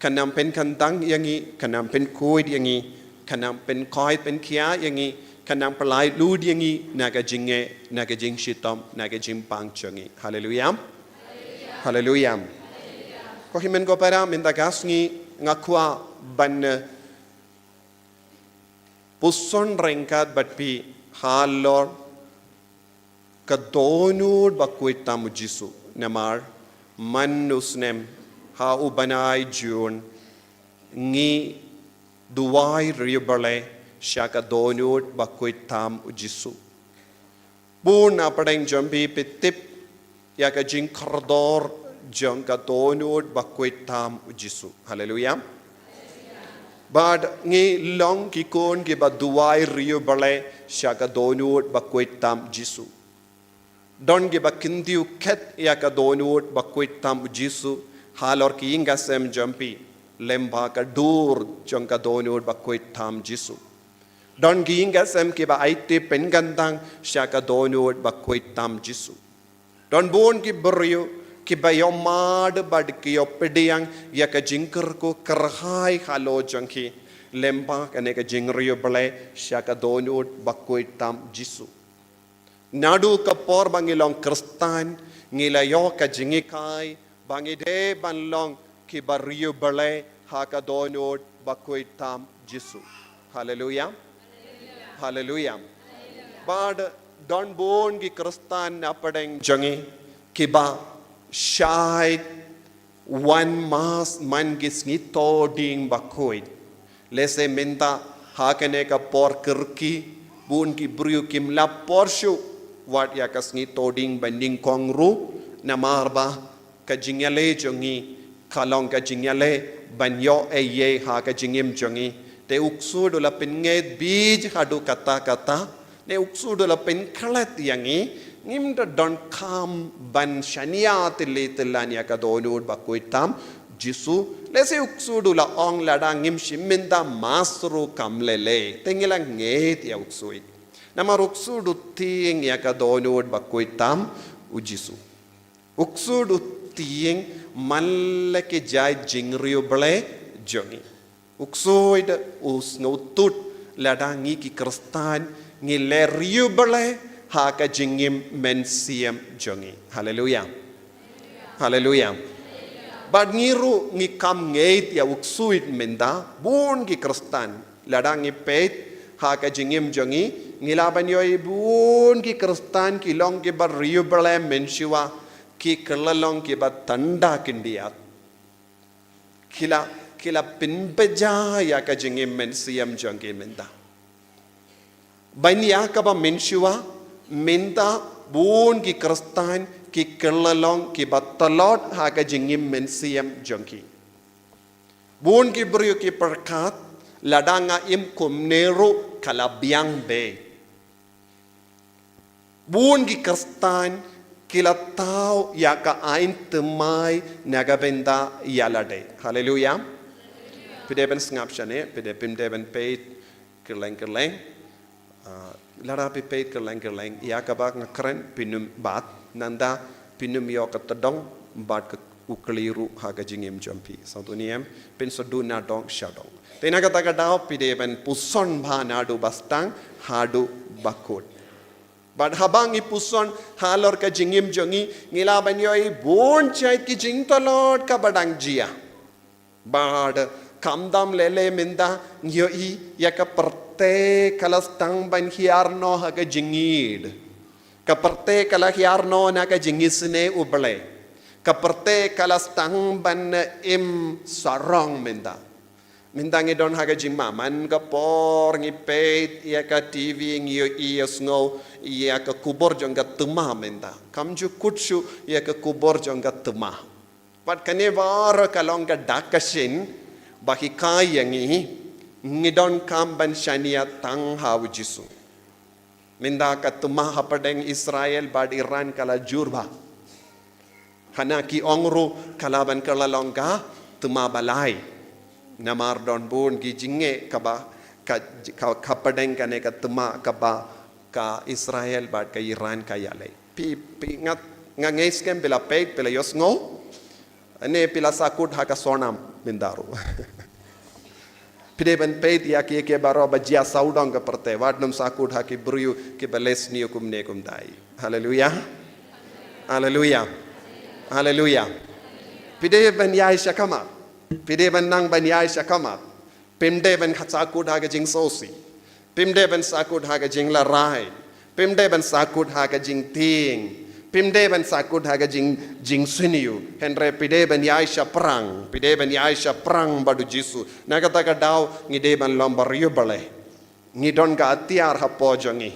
kan nang pynkyntang ïa ngi, kan nang pynkhuid ïa ngi, kan nang pynkoit pynkhiah ïa ngi, kan nang pyllait lud ïa ngi na ka jingeh, na ka jingshitom, na ka jingpang jong ngi. Haleluia. Haleluia. Ko hynmen ko para, mynta ka sngi nga kwah ban, eh, puson ryngkat bad phi halor ka dohnud bakhuid tam u Jisu. Namar man u snem ha u bnai Jun ngi duwai riewblei sha ka dohnud bakhuid tam u Jisu. Bun na pdeng jong phi phi tip ïa ka jingkordor jong ka dohnud bakhuid tam u Jisu. Haleluia. Bad ngi long ki khun kiba duwai riewblei sha ka dohnud bakhuid tam Jisu. Don kiba kyntiew khet ïa ka dohnud bakhuid tam u Jisu halor ki ïing ka sem jong phi lem bad ka dur jong ka dohnud bakhuid tam Jisu. Don ki ïing ka sem kiba aiti pynkyntang sha ka dohnud bakhuid tam Jisu. Don bun ki briew kiba ïohmad bad ki ïohpdiang ïa ka jingkyrkhu kyrhai halor jong ki lem bad kane ka jingriewblei sha ka dohnud bakhuid tam Jisu. Naduh ka por ba ngi long Khristan, ngi la ïoh ka jinghikai ba ngi dei ban long kiba riewblei ha ka dohnud bakhuid tam Jisu. Haleluia. Haleluia. Bad don bun ki Khristan na pdeng jong ngi kiba shait wan mass man ki sngi Thohdieng bakhuid. Lehse mynta ha kane ka por kyrkieh bun ki briew kim lah por shuh wat ïa ka sngi Thohdieng banyngkong ruh, namar ba ka jingïaleh jong ngi ka long ka jingïaleh ban ïoh ei ei ha ka jingim jong ngi. Te u ksuid u la pynngeit bieit haduh katta katta. Ne u ksuid u la pynklet ïa ngi, ngim da donkam ban shaniah tylli tyllan ïa ka dohnud bakhuid tam Jisu. Lehse u ksuid u la ong lada ngim shim mynta mass ruh kam lei lei. Te ngi la ngeit ïa u ksuid. Namar u ksuid u tieng ïa ka dohnud bakhuid tam u Jisu. U ksuid u tieng man la ki jait jingriewblei jong ngi. U ksuid u sngewthuh lada ngi ki Khristan ngi leh riewblei ha ka jingim mynsiem jong ngi. Haleluia. Haleluia. Bad ngi ruh ngi kam ngeit ïa u ksuid mynta, bun ki Khristan lada ngi peit ha ka jingim jong ngi, ngi lah ban ïohi bun ki Khristan ki long kiba riewblei mynshuwa, ki kylla long kiba tanda khyndiat. Ki la, ki la pynbeja ïa ka jingim mynsiem jong ki mynta. Ban ïa kaba mynshuwa, mynta bun ki Khristan ki kylla long kiba tlot ha ka jingim mynsiem jong ki. Bun ki briew ki pyrkhat, lada nga im kumne ruh ka la biang beit. Bun ki Khristan ki la thaw ïa ka aiñ thymmai na ka bynta ïa lade. Haleluya. Phi dei ban sngap shane, phi dei, phim dei ban peit kylleng kylleng. Ah, lada phi peit kylleng kylleng, ïa kaba nga kren phin ym bat, nangta phin ym ïoh ka tdong bad ka u kli ruh ha ka jingim jong phi. Sngewthuh ne em, phin sa duh na dong sha dong. Te na kata ka daw phi dei ban puson bha naduh ba sdang haduh ba kut. Bad haba ngi puson halor ka jingim jong ngi, ngi lah ban ïohi bun jait ki jingtlot kaba dang jia. Bad khamtam lei lei mynta ngi ïohi ïa ka pyrthei ka la sdang ban hiar noh ha ka jingïeid. Ka pyrthei ka la hiar noh na ka jingisynei U Blei. Ka pyrthei ka la sdang ban im sarong mynta. Mynta ngi don ha ka jingma, man ka por ngi peit ïa ka T V ngi ïohi ïa sngew ïa ka khubor jong ka thymmai mynta. Kam ju kut shuh ïa ka khubor jong ka thymmai. Bad kane baroh ka long ka dak ka shin ba hikai ïa ngi, ngi donkam ban shaniah tang ha U Jisu. Mynta ka thymmai hapdeng Israel bad Iran ka la jur bha. Hana ki ong ruh ka la ban kylla long ka thymmai ba lai. Namar don bun ki jingeh kaba ka, ka, hapdeng kane ka thymmai kaba ka Israel bad ka Iran ka ïaleh. Phi, phi ngat, nga ngeit skhem phi la peit, phi la ïohsngew. Ne phi la sahkut ha ka Sonam mynta ruh. Phi dei ban peit ïa kiei kiei baroh ba jia sawdong ka pyrthei, wat nym sahkut ha ki briew kiba leh sniew kumne kumtai. Haleluya. Haleluya. Haleluya. Phi dei ban ïaid shakhmat. Phi dei ban nang ban ïaid shakhmat. Phim dei ban sahkut ha ka jingsngewsih. Phim dei ban sahkut ha ka jinglarai. Phim dei ban sahkut ha ka jingtieng. Phim dei ban sahkut ha ka jing, jingsniew. Hynrei phi dei ban ïaid shaphrang. Phi dei ban ïaid shaphrang bad U Jisu. Na kata ka daw ngi dei ban long ba riewblei. Ngi don ka atiar hapoh jong ngi.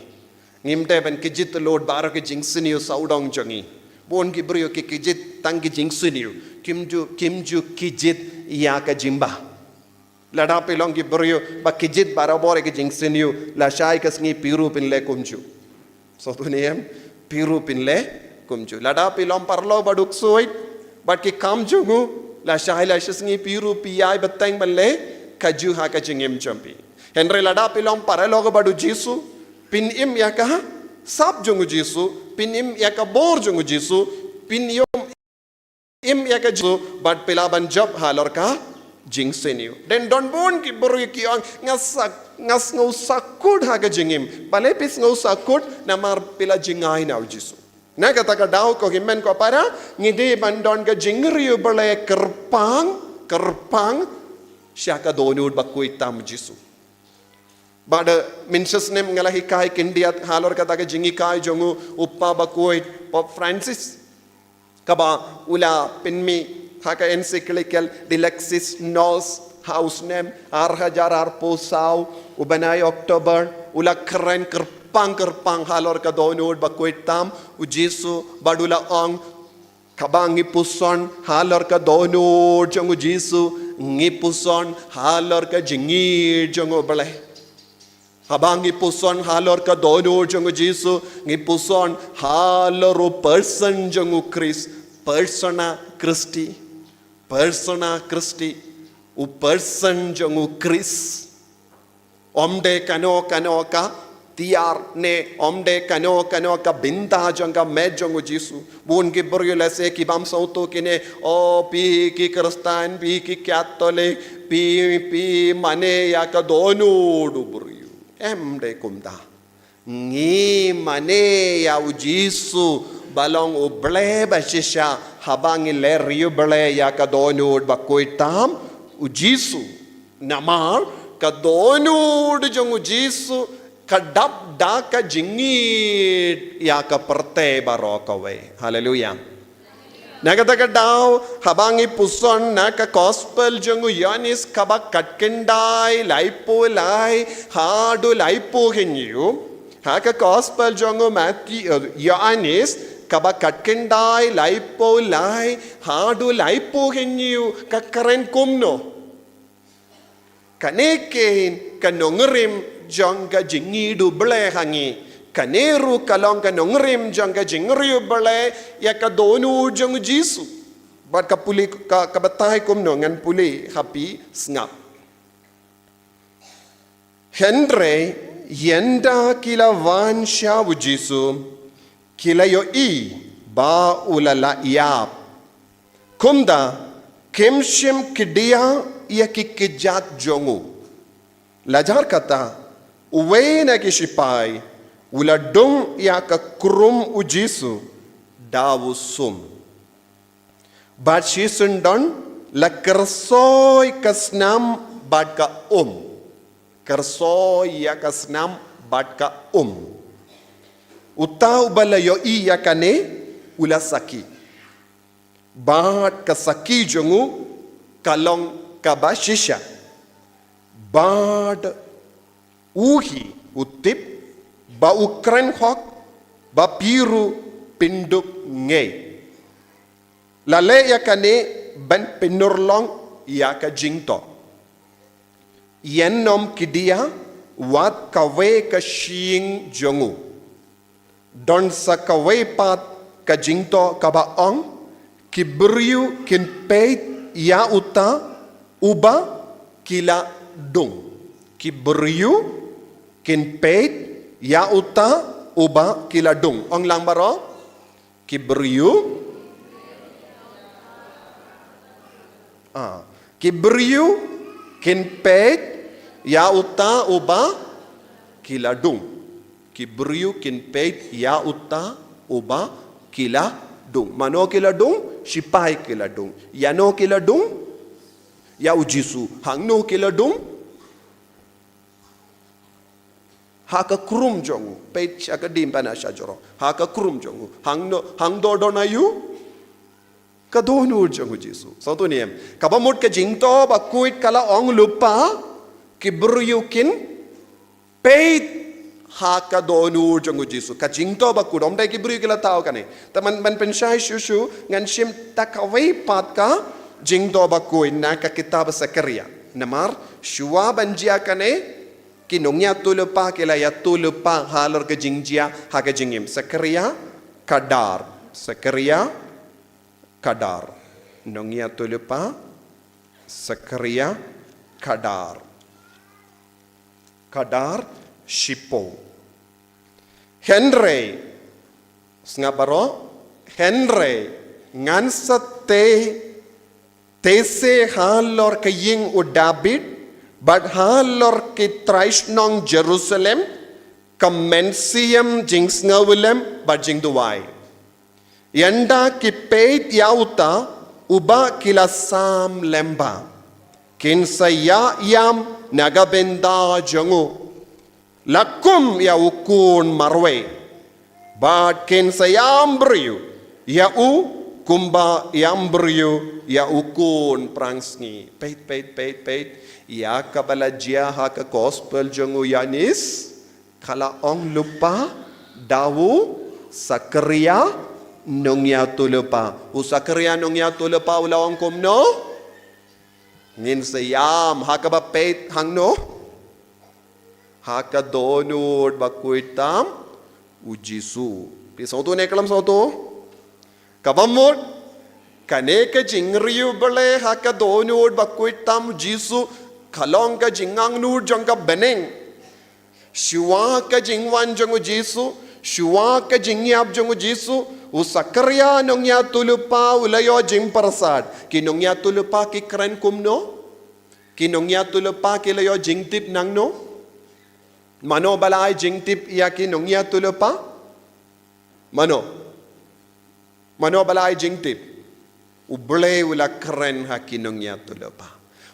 Ngim dei ban kjit lut baroh ka jingsniew sawdong jong ngi. Bun ki briew ki kjit tang ki jingsniew. Kim ju, kim ju kjit ïa ka jingbha. Lada phi long ki briew ba kjit barabor ïa ka jingsniew, lashai ka sngi phi ruh phin leh kumjuh. Sngewthuh ne em, phi ruh phin leh kumjuh. Lada phi long paralok ba duk suit bad ki kam jong u, lashai lashisngi phi ruh phi ïai bteng ban leh kajuh ha ka jingim jong phi. Hynrei lada phi long paralok bad U Jisu, phin im ïa ka sap jong U Jisu, phin im ïa ka bor jong U Jisu, phin ïoh im ïa ka Jisu bad phi lah ban jop halor ka jingsniew. Dei don bun ki briew ki ong nga sak, nga sngew sahkut ha ka jingim. Balei phi sngew sahkut? Namar phi la jngai na U Jisu. Na kata ka daw ko hynmen ko para, ngi dei ban don ka jingriewblei kyrpang, kyrpang sha ka dohnud bakhuid tam U Jisu. Bad mynshwa snem nga la hikai khyndiat halor kata ka jinghikai jong u, u Papa bakhuid, Pope Francis. Kaba u la pynmih ha ka encyclical Dilexis Nos ha u snem ar hajar arphew saw, u bnai October, u la kren kyrpang kyrpang halor ka dohnud bakhuid tam U Jisu, bad u la ong, kaba ngi puson halor ka dohnud jong U Jisu, ngi puson halor ka jingïeid jong U Blei. Haba ngi puson halor ka dohnud jong U Jisu, ngi puson halor u person jong U Khrist, persona Christi, persona Christi, u person jong U Khrist. Ym dei kano kano ka tiar ne ym dei kano kano ka bynta jong ka met jong U Jisu. Bun ki briew lehse ki bym sngewthuh kine, o phi ki Khristan, phi ki Katholik, phi, phi mane ïa ka dohnud u briew. Ym dei kumta. Ngi mane ïa U Jisu ba long U Blei ba shisha, haba ngi leh riewblei ïa ka dohnud bakhuid tam U Jisu. Namar Ka dohnud jong u Jisu ka dap da ka jingïeit ïa ka pyrthei baroh kawei. Haleluia. Na kata ka daw, haba ngi puson na ka gospel jong u Ïoannis kaba khatkhyndai, laiphew lai haduh laiphew hynñiew. Ha ka gospel jong u Matthew, eh, Ïoannis kaba khatkhyndai, laiphew lai haduh laiphew hynñiew, ka kren kumno? Kane kein ka nongrim jong ka jingïeit u Blei ha ngi. Kane ruh ka long ka nongrim jong ka jingriewblei ïa ka dohnud jong u Jisu. Bad ka pule, ka, ka batai kumno, ngan pule ha phi sngap. Hynrei ynda ki la wan sha u Jisu, ki la ïohi ba u la lah ïap. Kumta kim shym khia ïa ki kjat jong u. La jar kata, uwei na ki shipai u la dung ïa ka krum u Jisu da u sum. Bad shisyndon la kyrsoi ka snam bad ka um. Kyrsoi ïa ka snam bad ka um. Uta uba la ïohi ïa kane u la sakhi. Bad ka sakhi jong u ka long kaba shisha. Bad u hi u tip ba u kren hok, ba phi ruh phin dup ngeit. La leh ïa kane ban pynurlong ïa ka jingthoh. Ïanom khia wat kawei ka shyieng jong u. Don sa kawei pat ka jingthoh kaba ong, ki briew kin peit ïa uta uba ki la dung. Ki briew kin peit ïa uta uba ki la dung. Ong lang baroh. Ki briew. Ah, ki briew kin peit ïa uta uba ki la dung. Ki briew kin peit ïa uta uba ki la dung. Mano ki la dung? Shipai ki la dung. Ïano ki la dung? Ïa u Jisu. Hangno ki la dung? Ha ka krum jong u. Peit sha ka dim pana sha jrong. Ha ka krum jong u. Hangno, hangto don aïu? Ka dohnud jong u Jisu. Sngewthuh ne em. Kaba mut ka jingthoh bakhuid ka la ong lypa, ki briew kin peit ha ka dohnud jong u Jisu. Ka jingthoh bakhuid, ym dei ki briew ki la thaw kane. Te man, man pynshai shuh shuh, ngan shim da kawei pat ka jingthoh bakhuid na ka kitab Sakaria. Namar shuwa ban jia kane, ki nongïathuhlypa ki la ïathuhlypa halor ka jingjia ha ka jingim. Sakaria khadar. Sakaria khadar. Nongïathuhlypa, Sakaria khadar. Khadar shiphew. Hynrei, sngap baroh, hynrei ngan sa tei, teise halor ka ïing u Dabid, bad halor ki trai shnong Jerusalem, ka mynsiem jingsngewlem bad jingduwai. Ynda ki peit ïa uta uba ki la sam lyngba, kin sa ïa ïam na ka bynta jong u. La kum ïa u khun marwei. Bad kin sa ïam briew ïa u kumba ïam briew ïa u khun phrangsngi. Peit, peit, peit, peit. Ïa kaba la jia ha ka gospel jong u Ïoannis. Ka la ong lypa da u Sakaria nongïathuhlypa. U Sakaria nongïathuhlypa u la ong kumno? Ngin sa ïam, ha kaba peit hangno? Ha ka dohnud bakhuid tam u Jisu. Phi sngewthuh ne khlem sngewthuh? Kaba mut, kane ka jingriewblei ha ka dohnud bakhuid tam u Jisu, ka long ka jingangnud jong ka bneng. Shuwa ka jingwan jong u Jisu, shuwa ka jingïap jong u Jisu, u Sakaria nongïathuhlypa u la ïoh jingpyrsad. Ki nongïathuhlypa ki kren kumno? Ki nongïathuhlypa ki la ïoh jingtip nangno? Mano ba la ai jingtip ïa ki nongïathuhlypa? Mano? Mano ba la ai jingtip? U Blei u la kren ha ki nongïathuhlypa.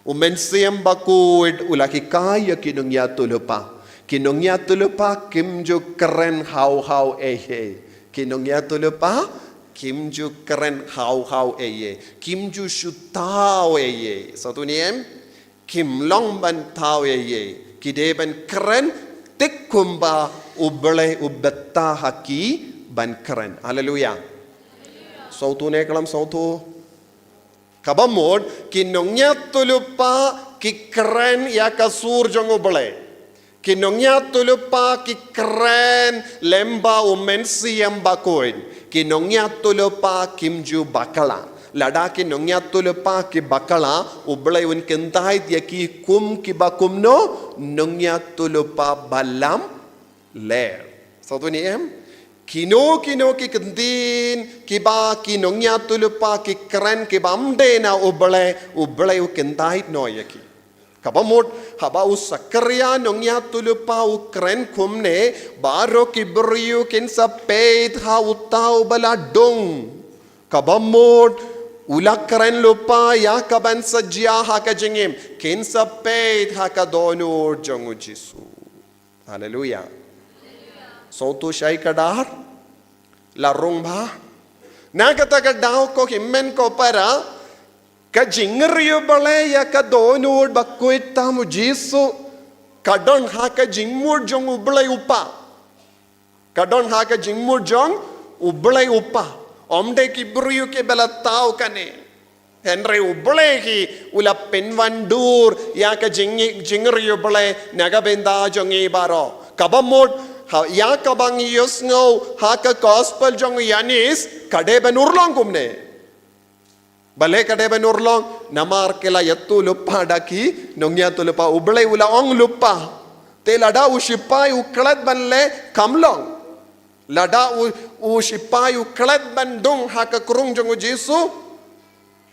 U Mynsiem Bakhuid u la hikai ïa ki nongïathuhlypa. Ki nongïathuhlypa kim ju kren haw haw ei ei. Ki nongïathuhlypa kim ju kren haw haw ei ei. Kim ju shu thaw ei ei. Sngewthuh ne em? Kim long ban thaw ei ei. Ki dei ban kren tik kumba U Blei u bthah ha ki ban kren. Haleluia. Sngewthuh ne khlem sngewthuh? Kaba mut, ki nongïathuhlypa ki kren ïa ka sur jong U Blei. Ki nongïathuhlypa ki kren lyngba U Mynsiem Bakhuid. Ki nongïathuhlypa kim ju bakla. Lada ki nongïathuhlypa ki bakla, U Blei un kyntait ïa ki kum kiba kumno, nongïathuhlypa balam ler. Sngewthuh ne em? Kino kino ki ktien kiba ki nongïathuhlypa ki kren kiba ym dei na U Blei, U Blei u kyntait noh ïa ki. Kaba mut, haba u Sakharia nongïathuhlypa u kren kumne, baroh ki briew kin sa peit ha uta uba la dung. Kaba mut, u la kren lypa ïa kaban sa jia ha ka jingim, kin sa peit ha ka dohnud jong U Jisu. Haleluia. Sngewthuh shai ka dei? La rung bha. Na kata ka daw ko hynmen ko para, ka jingriewblei ïa ka dohnud bakhuid tam U Jisu, ka don ha ka jingmut jong U Blei U Kpa. Ka don ha ka jingmut jong U Blei U Kpa. Ym dei ki briew kiba la thaw kane. Hynrei U Blei hi u la pynwandur ïa ka jing, jingriewblei na ka bynta jong ngi baroh. Kaba mut, ha, ïa kaba ngi ïohsngew ha ka gospel jong u Ïoannis, ka dei ban urlong kumne. Balei ka dei ban urlong? Namar ki la ïathuhlypa da ki nongïathuhlypa, U Blei u la ong lypa. Te lada u shipai u klet ban leh, kam long. Lada u, u shipai u klet ban dung ha ka krung jong U Jisu,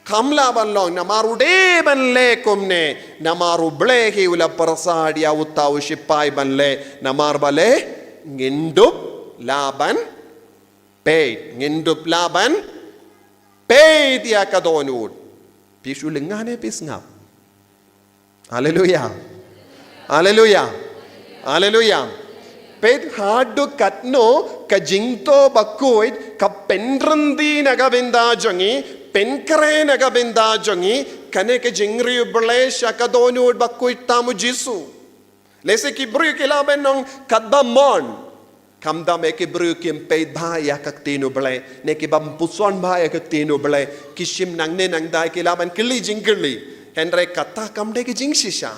kam lah ban long, namar u dei ban leh kumne, namar U Blei hi u la pyrsad ïa uta u shipai ban leh, namar balei, ngin dup lah ban peit, ngin dup lah ban peit ïa ka dohnud. Phi shu lyngnga ne phi sngap? Haleluia. Haleluia. Haleluia. Peit haduh katno ka jingthoh bakhuid ka pynryndi na ka bynta jong ngi, pynkhreh na ka bynta jong ngi, kane ka jingriewblei sha ka dohnud bakhuid tam U Jisu. Lehse ki briew ki lah ban ong katba mon. Khamtam eh ki briew kim peit bha ïa ka ktien U Blei, ne ki bym puson bha ïa ka ktien U Blei, ki shim nangne nangtai ki lah ban kylli jingkylli. Hynrei kata kam dei ka jingshisha.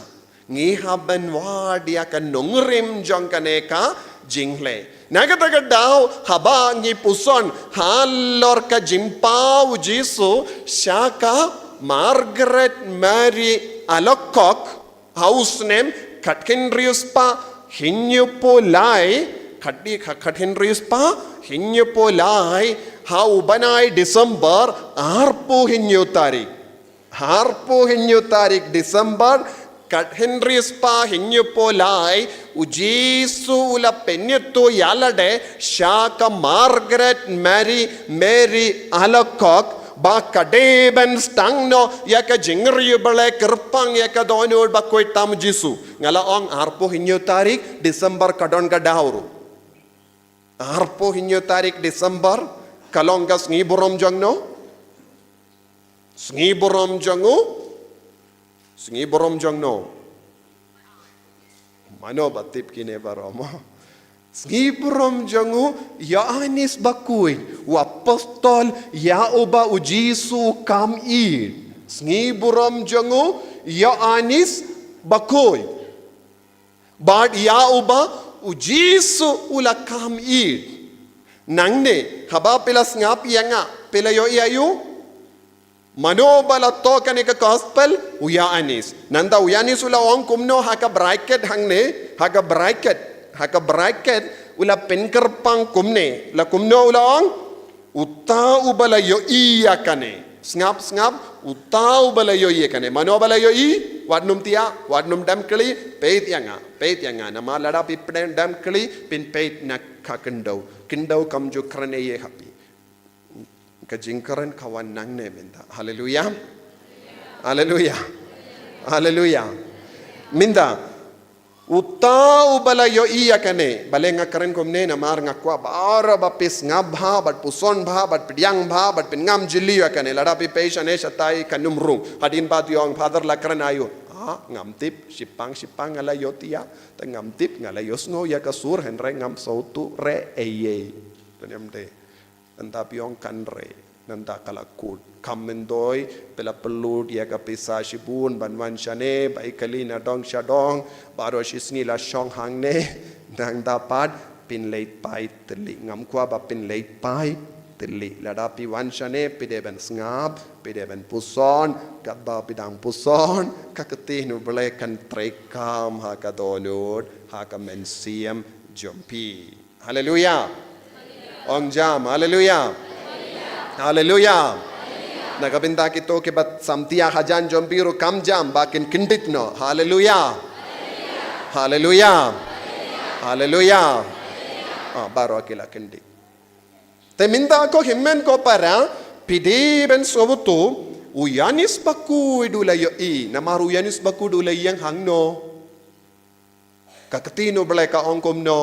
Ngi hap ban wad ïa ka nongrim jong kane ka jingleh. Na kata ka daw haba ngi puson halor ka jingpaw U Jisu sha ka Margaret Mary Alacoque, ha u snem khathynriew spah hynñiewphew lai, khatdi kha-, khathynriew spah hynñiewphew lai, ha u bnai December arphew hynñiew tarik. Arphew hynñiew tarik December, khathynriew spah hynñiewphew lai, U Jisu u la pynïathuh ïa lade sha ka Margaret Mary, Mary Alacoque, ba ka dei ban sdang noh ïa ka jingriewblei kyrpang ïa ka dohnud bakhuid tam Jisu. Nga la ong arphew hynñiew tarik December ka don ka daw ruh. Arphew hynñiew tarik December ka long ka sngi burom jong no? Sngi burom jong u? Sngi burom jong no? Mano ba tip kine baroh mo? Sngi burom jong u Ïoannis Bakhuid, u apostol ïa uba U Jisu u kam ïeit. Sngi burom jong u Ïoannis Bakhuid. Bad ïa uba U Jisu u la kam ïeit. Nangne, haba phi la sngap ïa nga, phi la ïohi aïu? Mano ba la thoh kane ka gospel? U Ïoannis. Nangta u Ïoannis u la ong kumno ha ka bracket hangne, ha ka bracket, ha ka bracket, u la pynkyrpang kumne, la kumno u la ong? Uta uba la ïohi ïa kane. Sngap, sngap, uta uba la ïohi ïa kane. Mano ba la ïohi? Wat nym thiah, wat nym dem kylli, peit ïa nga, peit ïa nga. Namar lada phi pdem dem kylli, phin peit na ka khyndew. Khyndew kam ju kren ei ei ha phi. Ka jingkren ka wan nangne mynta. Haleluia. Haleluia. Haleluya. Mynta, uta uba la ïohi ïa kane, balei nga kren kumne, namar nga kwah baroh ba phi sngap bha, bad puson bha, bad pdiang bha, bad phin ngam jylliew ïa kane, lada phi peit shane shatai kan ym rung. Hadien ba phi ong, Father, la kren aïu? Ah, ngam tip, shipang shipang nga la ïohi ïa, te ngam tip, nga la ïohsngew ïa ka sur, hynrei ngam sngewthuh re eiei. Te ym dei. Nangta phi ong kan re, nangta ka la kut. Kam myntoi, phi la pynlut ïa ka pisa shibun ban wan shane, ba i kali na dong sha dong, baroh shi sngi la shong hangne, nangta pat phin leit phai tylli. Ngam kwah ba phin leit phai tylli. Lada phi wan shane, phi dei ban sngap, phi dei ban puson, katba phi dang puson, ka ktien U Blei kan treikam ha ka dohnud, ha ka mynsiem jong phi. Haleluya. Ong jam, haleluya. Haleluya. Na ka bynta kito kiba samtia hajan jong phi ruh kam jam, ba kin kyndit noh. Haleluya. Haleluya. Haleluya. Ah, baroh ki la kyndit. Te mynta ko hynmen ko para, phi dei ban sngewthuh, u Ïoannis Bakhuid u la ïohi, namar u Ïoannis Bakhuid u la ïeng hangno? Ka ktien U Blei ka ong kumno?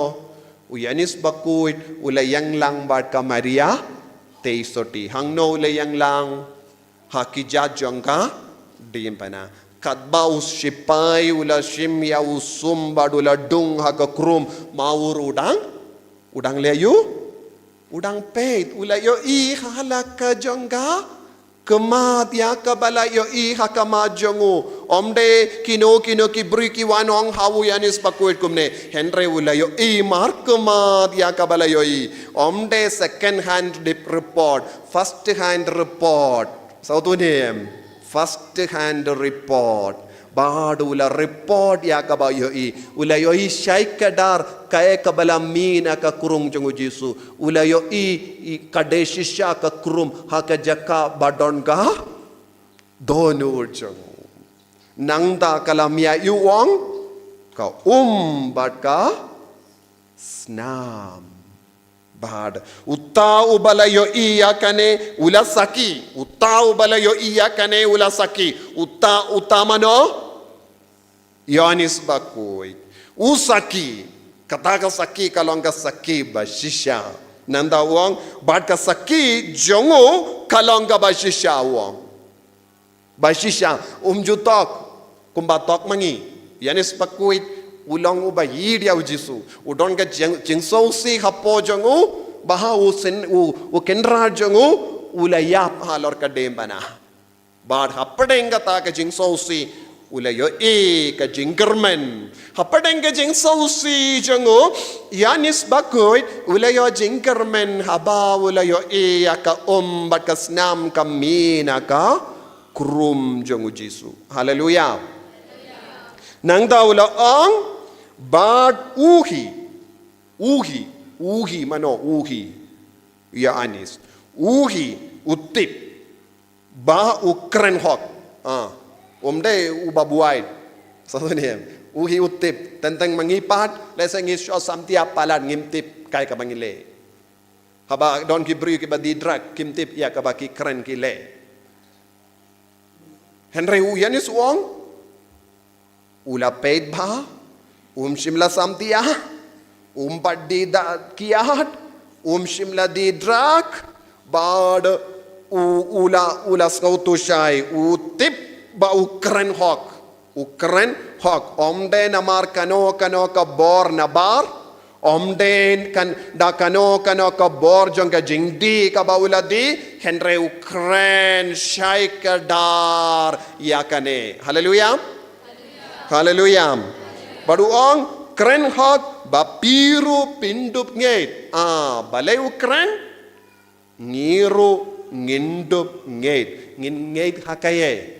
U Ïoannis Bakhuid u la ïeng lang bad ka Maria Theisotti. Hangno u la ïeng lang? Ha ki jait jong ka diengphna. Katba u sipai u la shim ïa u sum bad u la dung ha ka krum, ma u ruh u dang, u dang leh aïu? U dang peit, u la ïohi ha la ka jong ka khmat ïa kaba la ïohi ha khmat jong u. Ym dei kino kino ki briew ki wan ong ha u Ïoannis Bakhuid kumne. Hynrei u la ïohi markhmat ïa kaba la ïohi. Ym dei second hand dep-, report, first hand report. Sngewthuh ne em? First hand report. Bad u la report ïa kaba ïohi. U la ïohi shai kdar kaei kaba la mih na ka krung jong u Jisu. U la ïohi, i, ka dei shisha ka krum ha ka jaka ba don ka dohnud jong u. Nangta ka la mih ïa u ong, ka um bad ka snam. Bad uta uba la ïohi ïa kane u la sakhi. Uta uba la ïohi ïa kane u la sakhi. Uta, uta mano? Ïoannis Bakhuid. U sakhi. Kata ka sakhi ka long ka sakhi ba shisha. Nangta u ong, bad ka sakhi jong u ka long kaba shisha, u ong. Ba shisha, um ju tok kumba tok ma ngi. Ïoannis Bakhuid u long uba ïeit ïa u Jisu. U don ka jing-, jingsngewsih hapoh jong u, ba ha u syn-, u, u kynrad jong u, u la ïap halor ka diengphna. Bad hapdeng kata ka jingsngewsih, u la ïohi ka jingkyrmen. Hapdeng ka jingsngewsih jong u, Ïoannis Bakhuid u la ïoh jingkyrmen haba u la ïohi ïa ka um bad ka snam ka mih na ka krum jong u Jisu. Haleluya. Nangta u la ong, bad u hi, u hi, u hi mano, u hi, Ïoannis. U hi u tip ba u kren hok. Ah, um dei uba buaid. Sngewthuh ne em? U hi u tip. Teng teng ma ngi pat, lehse ngi shu samtia palat ngim tip kaei kaba ngi leh. Haba don ki briew kiba die drug, kim tip ïa kaba ki kren ki leh. Hynrei u Ïoannis u ong, u la peit bha, um shym la samtia, um pat die da kiad, um shym la die drug, bad u, u la, u la sngewthuh shai, u tip ba u kren hok. U kren hok, ym dei namar kano kano ka bor nabar, ym dei kan da kano kano ka bor jong ka jingdie kaba u la die, hynrei u kren shai kdar ïa kane. Haleluya. Haleluya. Bad u ong, kren hok ba phi ruh phin dup ngeit. Ah, balei u kren? Ngi ruh ngin dup ngeit. Ngin ngeit ha kaei?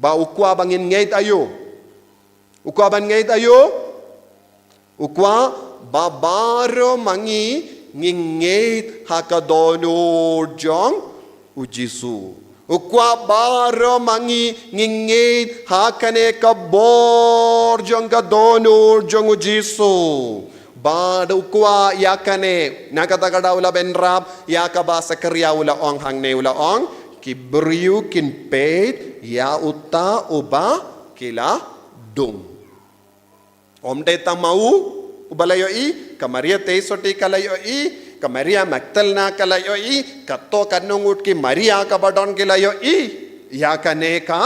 Ba u kwah ba ngin ngeit aïu? U kwah ban ngeit aïu? U kwah ba baroh ma ngi ngin ngeit ha ka dohnud jong u Jisu. U kwah baroh ma ngi ngin ngeit ha kane ka bor jong ka dohnud jong u Jisu. Bad u kwah ïa kane, na kata ka daw u la bynrap ïa kaba Sakaria u la ong hangne, u la ong, Ki briew kin peit ïa uta uba ki la dung. Ym dei tang ma u uba la ïohi, ka Maria Theisotti ka la ïohi, ka Maria Magdalena ka la ïohi, katto katno ngut ki Maria kaba don ki la ïohi ïa kane ka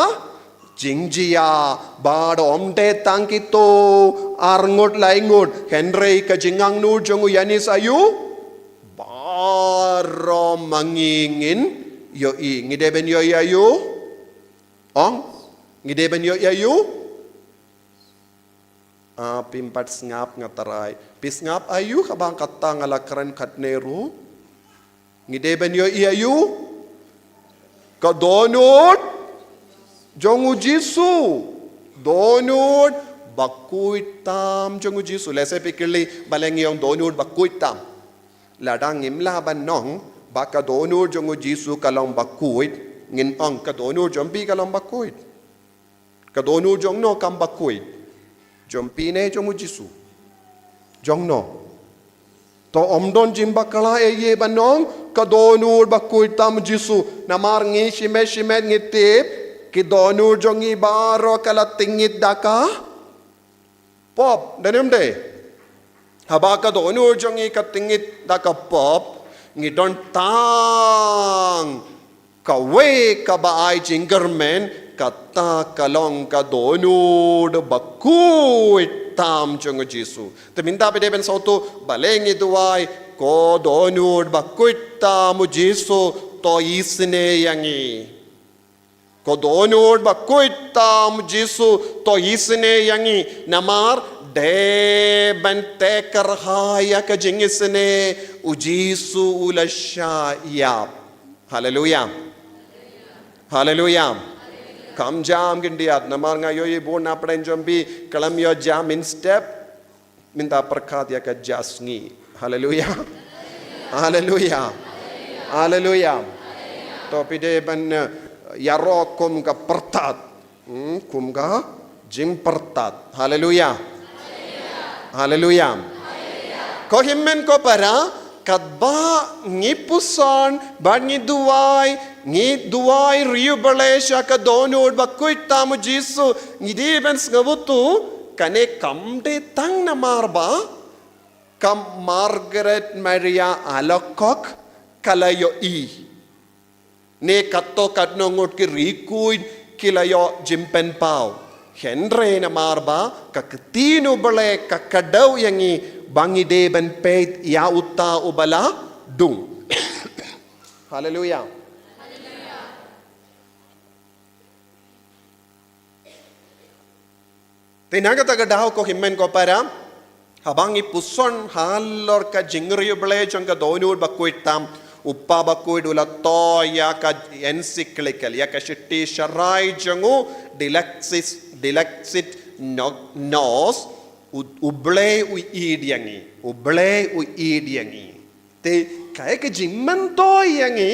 jingjia, bad ym dei tang kito ar ngut lai ngut, hynrei ka jingangnud jong u Ïanis aïu? Baroh ma ngi ngin ïohi. Ngi dei ban ïohi aïu? Ong, ngi dei ban ïohi aïu? Ah, phim pat sngap, nga tharai. Phi sngap aïu haba kata nga la kren katne ruh? Ngi dei ban ïohi aïu? Ka dohnud jong u Jisu. Dohnud bakhuid tam jong u Jisu. Lehse phi kylli, balei ngi ong dohnud bakhuid tam? Lada ngim lah ban ong ba ka dohnud jong u Jisu ka long bakhuid, ngin ong ka dohnud jong phi ka long bakhuid. Ka dohnud jong no kam bakhuid? Jong phi ne jong u Jisu? Jong no? To ym don jingbakla ei ei ban ong ka dohnud bakhuid tam u Jisu. Namar ngi shimet shimet ngi tip, ki dohnud jong ngi baroh ka la tyngit da ka pop, dei ne ym dei? Haba ka dohnud jong ngi ka tyngit da ka pop, ngi don tang kawei kaba ai jingkyrmen, kata ka long ka dohnud bakhuid tam jong u Jisu. Te mynta phi dei ban sngewthuh, balei ngi duwai, ko dohnud bakhuid tam u Jisu, to isynei ïa ngi. Ko dohnud bakhuid tam u Jisu, to isynei ïa ngi, namar dei ban teh kyrhai ïa ka jingisynei, u Jisu u la shah ïap. Haleluia. Haleluia. Kam jam khyndiat, namar nga ïohi bun na pdeng jong phi, khlem ïoh jam mynstep, mynta pyrkhat ïa ka ja sngi. Haleluia. Haleluia. Haleluia. To phi dei ban, eh, ïaroh kum ka pyrtat. Hmm, kum ka jingpyrtat. Haleluia. Haleluia. Ko hynmen ko para, katba ngi puson, bad ngi duwai, ngi duwai riewblei sha ka dohnud bakhuid tam u Jisu, ngi dei ban sngewthuh, kane kam dei tang namar ba ka Margaret Maria Alacoque ka la ïohi, ne katto katno ngut ki riewkhuid ki la ïoh jingpynpaw. Hynrei namar ba ka ktien u Blei ka kdew ïa ngi ba ngi dei ban peit ïa uta uba la dung. Haleluia. Te na kata ka daw ko hynmen ko para, haba ngi puson halor ka jingriewblei jong ka dohnud bakhuid tam, u Kpa Bakhuid u la thoh ïa ka encyclical, ïa ka shithi sharai jong u, Dilexit, Dilexit No-, Nos, u, u Blei u ïeit ïa ngi, u Blei u ïeit ïa ngi. Te kaei ka jingmyntoi ïa ngi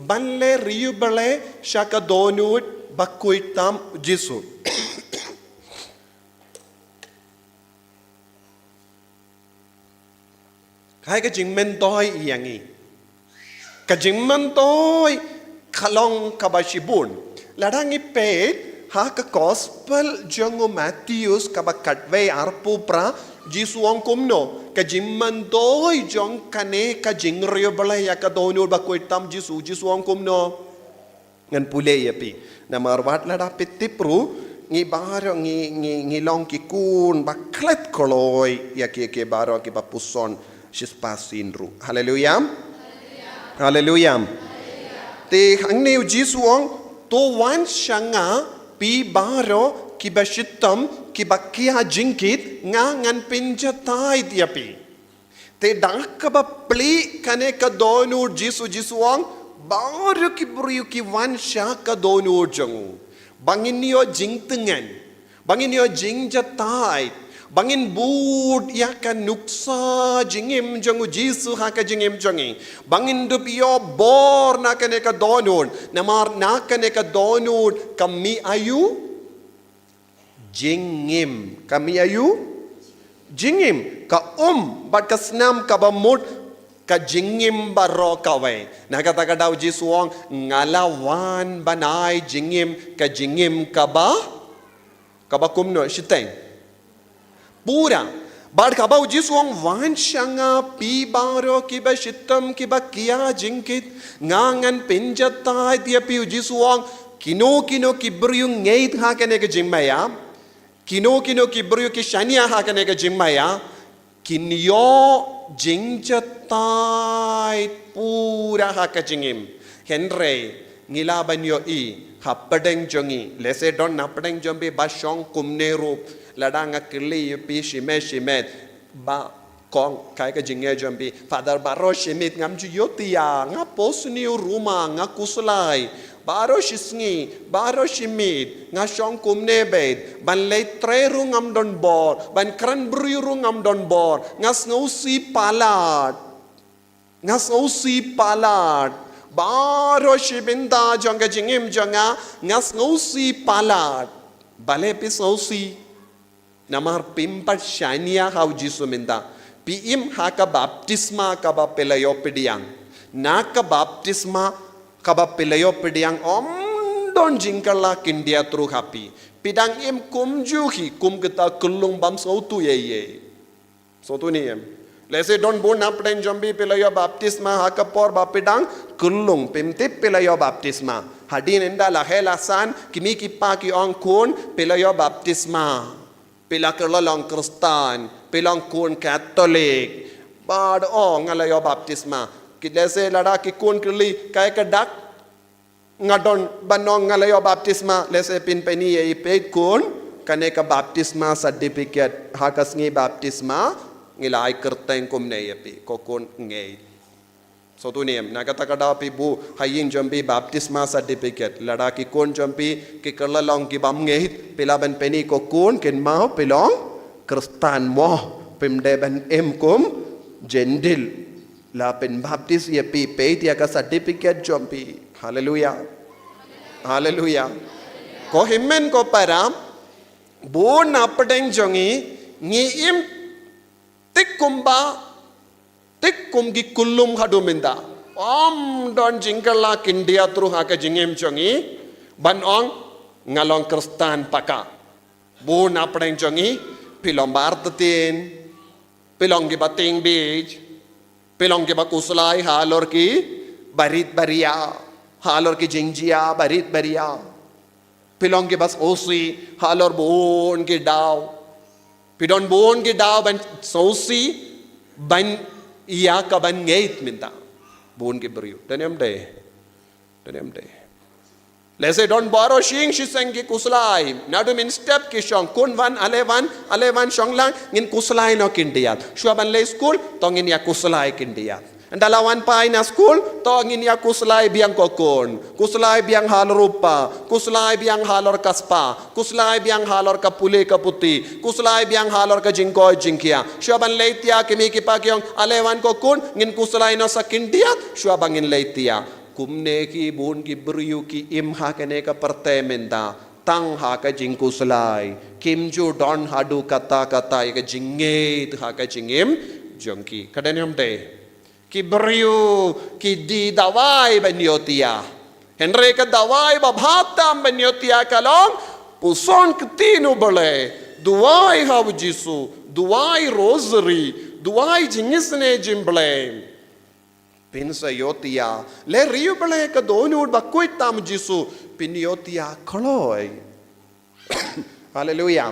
ban leh riewblei sha ka dohnud bakhuid tam u Jisu? Kaei ka jingmyntoi ïa ngi? Ka jingmyntoi ka long kaba shibun. Lada ngi peit ha ka Gospel jong u Mathaios kaba khatwei arphew phra, Jisu ong kumno? Ka jingmyntoi jong kane ka jingriewblei ïa ka dohnud bakhuid tam Jisu, Jisu ong kumno? Ngan pule ïa phi. Namar wat lada phi tip ruh, ngi baroh ngi, ngi, ngi long ki khun ba klet kloi ïa ki, ki baroh kiba puson shispah sien ruh. Haleluia. Haleluia. Te hangne u Jisu u ong, to wan sha nga phi baroh kiba shitom, kiba khia jingkit, nga ngan pynjatai ïa phi. Te da kaba plie kane ka dohnud Jisu, Jisu u ong, baroh ki briew ki wan sha ka dohnud jong u. Ba ngin ïoh jingtngen, ba ngin ïoh jingjatai, ba ngin bud ïa ka nuksa jingim jong u Jisu ha ka jingim jong ngi. Ba ngin dup ïoh bor na kane ka dohnud, namar na kane ka dohnud ka mih aïu? Jingim. Ka mih aïu? Jingim. Ka um bad ka snam kaba mut ka jingim baroh kawei. Na kata ka daw Jisu u ong, nga la wan ban ai jingim, ka jingim kaba, kaba kumno shiteng. Pura. Bad kaba u Jisu u ong, wan sha nga phi baroh kiba shitom kiba kia jingkit, nga ngan pynjatai ïa phi. U Jisu u ong, kino kino ki briew ngeit ha kane ka jingmaya, kino kino ki briew ki shaniah ha kane ka jingmaya, kin ïoh jingjatai pura ha ka jingim. Hynrei ngi lah ban ïohi hapdeng jong ngi, lehse don hapdeng jong phi ba shong kumne ruh, lada nga kylli ïa phi shimet shimet, ba kong, kaei ka jingeh jong phi? Father, baroh shi miet ngam ju ïohthiah, nga pos ni u ruma, nga khuslai baroh shi sngi, baroh shi miet, nga shong kumne beit, ban leit trei ruh ngam don bor, ban kren briew ruh ngam don bor, nga sngewsih palat, nga sngewsih palat, baroh shi bynta jong ka jingim jong nga, nga sngewsih palat. Balei phi sngewsih? Namar phim pat shaniah ha u Jisu mynta. Phi im ha ka baptisma kaba phi la ïoh pdiang. Na ka baptisma kaba phi la ïoh pdiang, ym don jingkylla khyndiat ruh ha phi. Phi dang im kumjuh hi kum kita kyllung bym sngewthuh ei ei. Sngewthuh ne em? Lehse don bun hapdeng jong phi, phi la ïoh baptisma ha ka por ba phi dang kyllung, phim tip phi la ïoh baptisma. Hadien ynda la heh la san, ki mei ki pa ki ong, khun, phi la ïoh baptisma. Phi la kylla long Khristan, phi long khun Katholik. Bad ong, nga la ïoh baptisma. Ki, lehse lada ki khun kylli, kaei ka dak nga don ban ong nga la ïoh baptisma? Lehse phin pyni ïa i, peit khun, kane ka baptisma certificate, ha ka sngi baptisma ngi la ai kyrteng kumne ïa phi, ko khun ngeit. Sngewthuh ne em? Na kata ka daw phi buh ha ïing jong phi baptisma certificate. Lada ki khun jong phi ki kylla long ki bym ngeit, phi lah ban pyni, ko khun, kynmaw phi long Khristan mo, phim dei ban im kum Gentile. La pynbaptis ïa phi, peit ïa ka certificate jong phi. Haleluia. Haleluia. Ko hynmen ko para, bun hapdeng jong ngi, ngi im tik kumba, tik kum ki kyllung haduh mynta. Ym don jingkylla khyndiat ruh ha ka jingim jong ngi ban ong nga long Khristan paka. Bun hapdeng jong ngi, phi long ba artatien, phi long kiba tieng biej, phi long kiba khuslai halor ki barit baria, halor ki jingjia barit baria. Phi long kiba sngewsih halor bun ki daw. Phi don bun ki daw ban sngewsih ban ïa kaban ngeit mynta. Bun ki briew. Don ne ym dei? Don ne ym dei? Lehse don baroh shi ïing shi seng ki khuslai. Naduh mynstep ki shong, khun wan, ale wan, ale wan shong lang, ngin khuslai noh khyndiat. Shuwa ban leit skul, to ngin ïa khuslai khyndiat. Ynda la wan phai na skul, to ngin ïa khuslai biang, ko khun. Khuslai biang halor u kpa, khuslai biang halor ka spah, khuslai biang halor ka pule ka puthi, khuslai biang halor ka jingkoit jingkhiah. Shuwa ban leit ïa, ki mei ki pa ki ong, ale wan ko khun, ngin khuslai noh sa khyndiat, shuwa ba ngin leit ïa. Kumne ki bun ki briew ki im ha kane ka pyrthei mynta, tang ha ka jingkhuslai. Kim ju don haduh katta katta ïa ka jingngeit ha ka jingim jong ki. Ka don ne ym dei? Ki briew ki die dawai ban ïohthiah. Hynrei ka dawai ba bha tam ban ïohthiah ka long, puson ktien U Blei, duwai ha U Jisu, duwai rosary, duwai jingisynei jingblei. Phin sa ïohthiah. Leh ri U Blei, ka dohnud bakhuid tam U Jisu, phin ïohthiah kloi. Haleluia.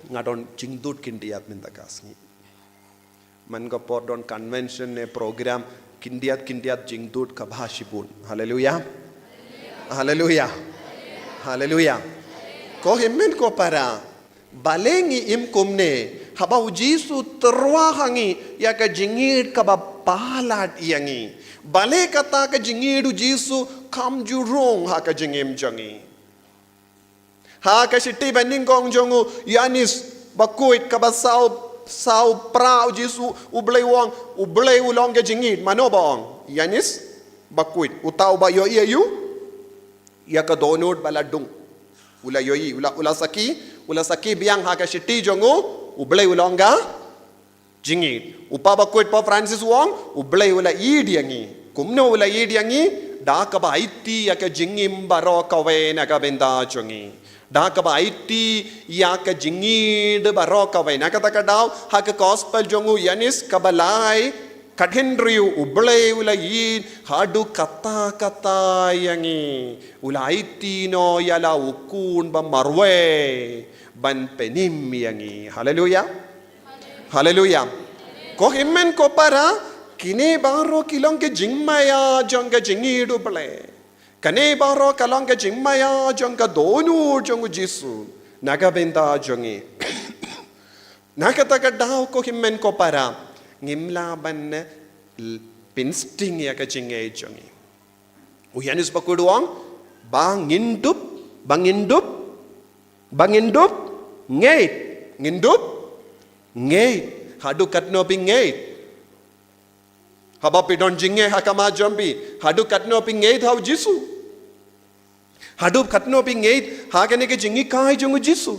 Nga don jingdud khyndiat mynta ka sngi. Man ka por don convention ne program, khyndiat khyndiat jingdud kaba shibun. Haleluia. Haleluia. Haleluia. Ko hynmen ko para, balei ngi im kumne, haba U Jisu u tyrwa ha ngi ïa ka jingïeit kaba palat ïa ngi? Balei kata ka jingïeit U Jisu kam ju rung ha ka jingim jong ngi? Ha ka shithi banyngkong jong u Ïoannis bakhuid kaba saw, saw phra, U Jisu, U Blei u ong, U Blei u long ka jingïeit. Mano ba ong? Ïoannis bakhuid. Uta uba ïohi ïa u, ïa ka dohnud ba la dung. U la ïohi, u la, u la sakhi, u la sakhi biang ha ka shithi jong u, U Blei u long ka Jingïeid. U Papa Bakhuid Pope Francis u ong, U Blei u la ïeid ïa ngi. Kumno u la ïeid ïa ngi? Da kaba aiti ïa ka jingim baroh kawei na ka bynta jong ngi. Da kaba aiti ïa ka jingïeid baroh kawei. Na kata ka daw, ha ka gospel jong u Ïoannis kaba lai, khathynriew, U Blei u la ïeid haduh katta katta ïa ngi. U la aiti noh ïa la u khun ba marwei ban pynim ïa ngi. Haleluia. Haleluia. Ko hynmen ko para, kine baroh ki long ka jingmaïa jong ka jingïeid U Blei. Kane baroh ka long ka jingmaïa jong ka dohnud jong u Jisu na ka bynta jong ngi. Na kata ka daw, ko hynmen ko para, ngim lah ban, eh, pynsting ïa ka jingïeid jong ngi. U Ïoannis Bakhuid u ong, ba ngin dup, ba ngin dup, ba ngin dup ngeit, ngin dup ngeit. Haduh katno phi ngeit? Haba phi don jingeh ha khmat jong phi, haduh katno phi ngeit ha u Jisu? Haduh katno phi ngeit ha kane ka jinghikai jong u Jisu?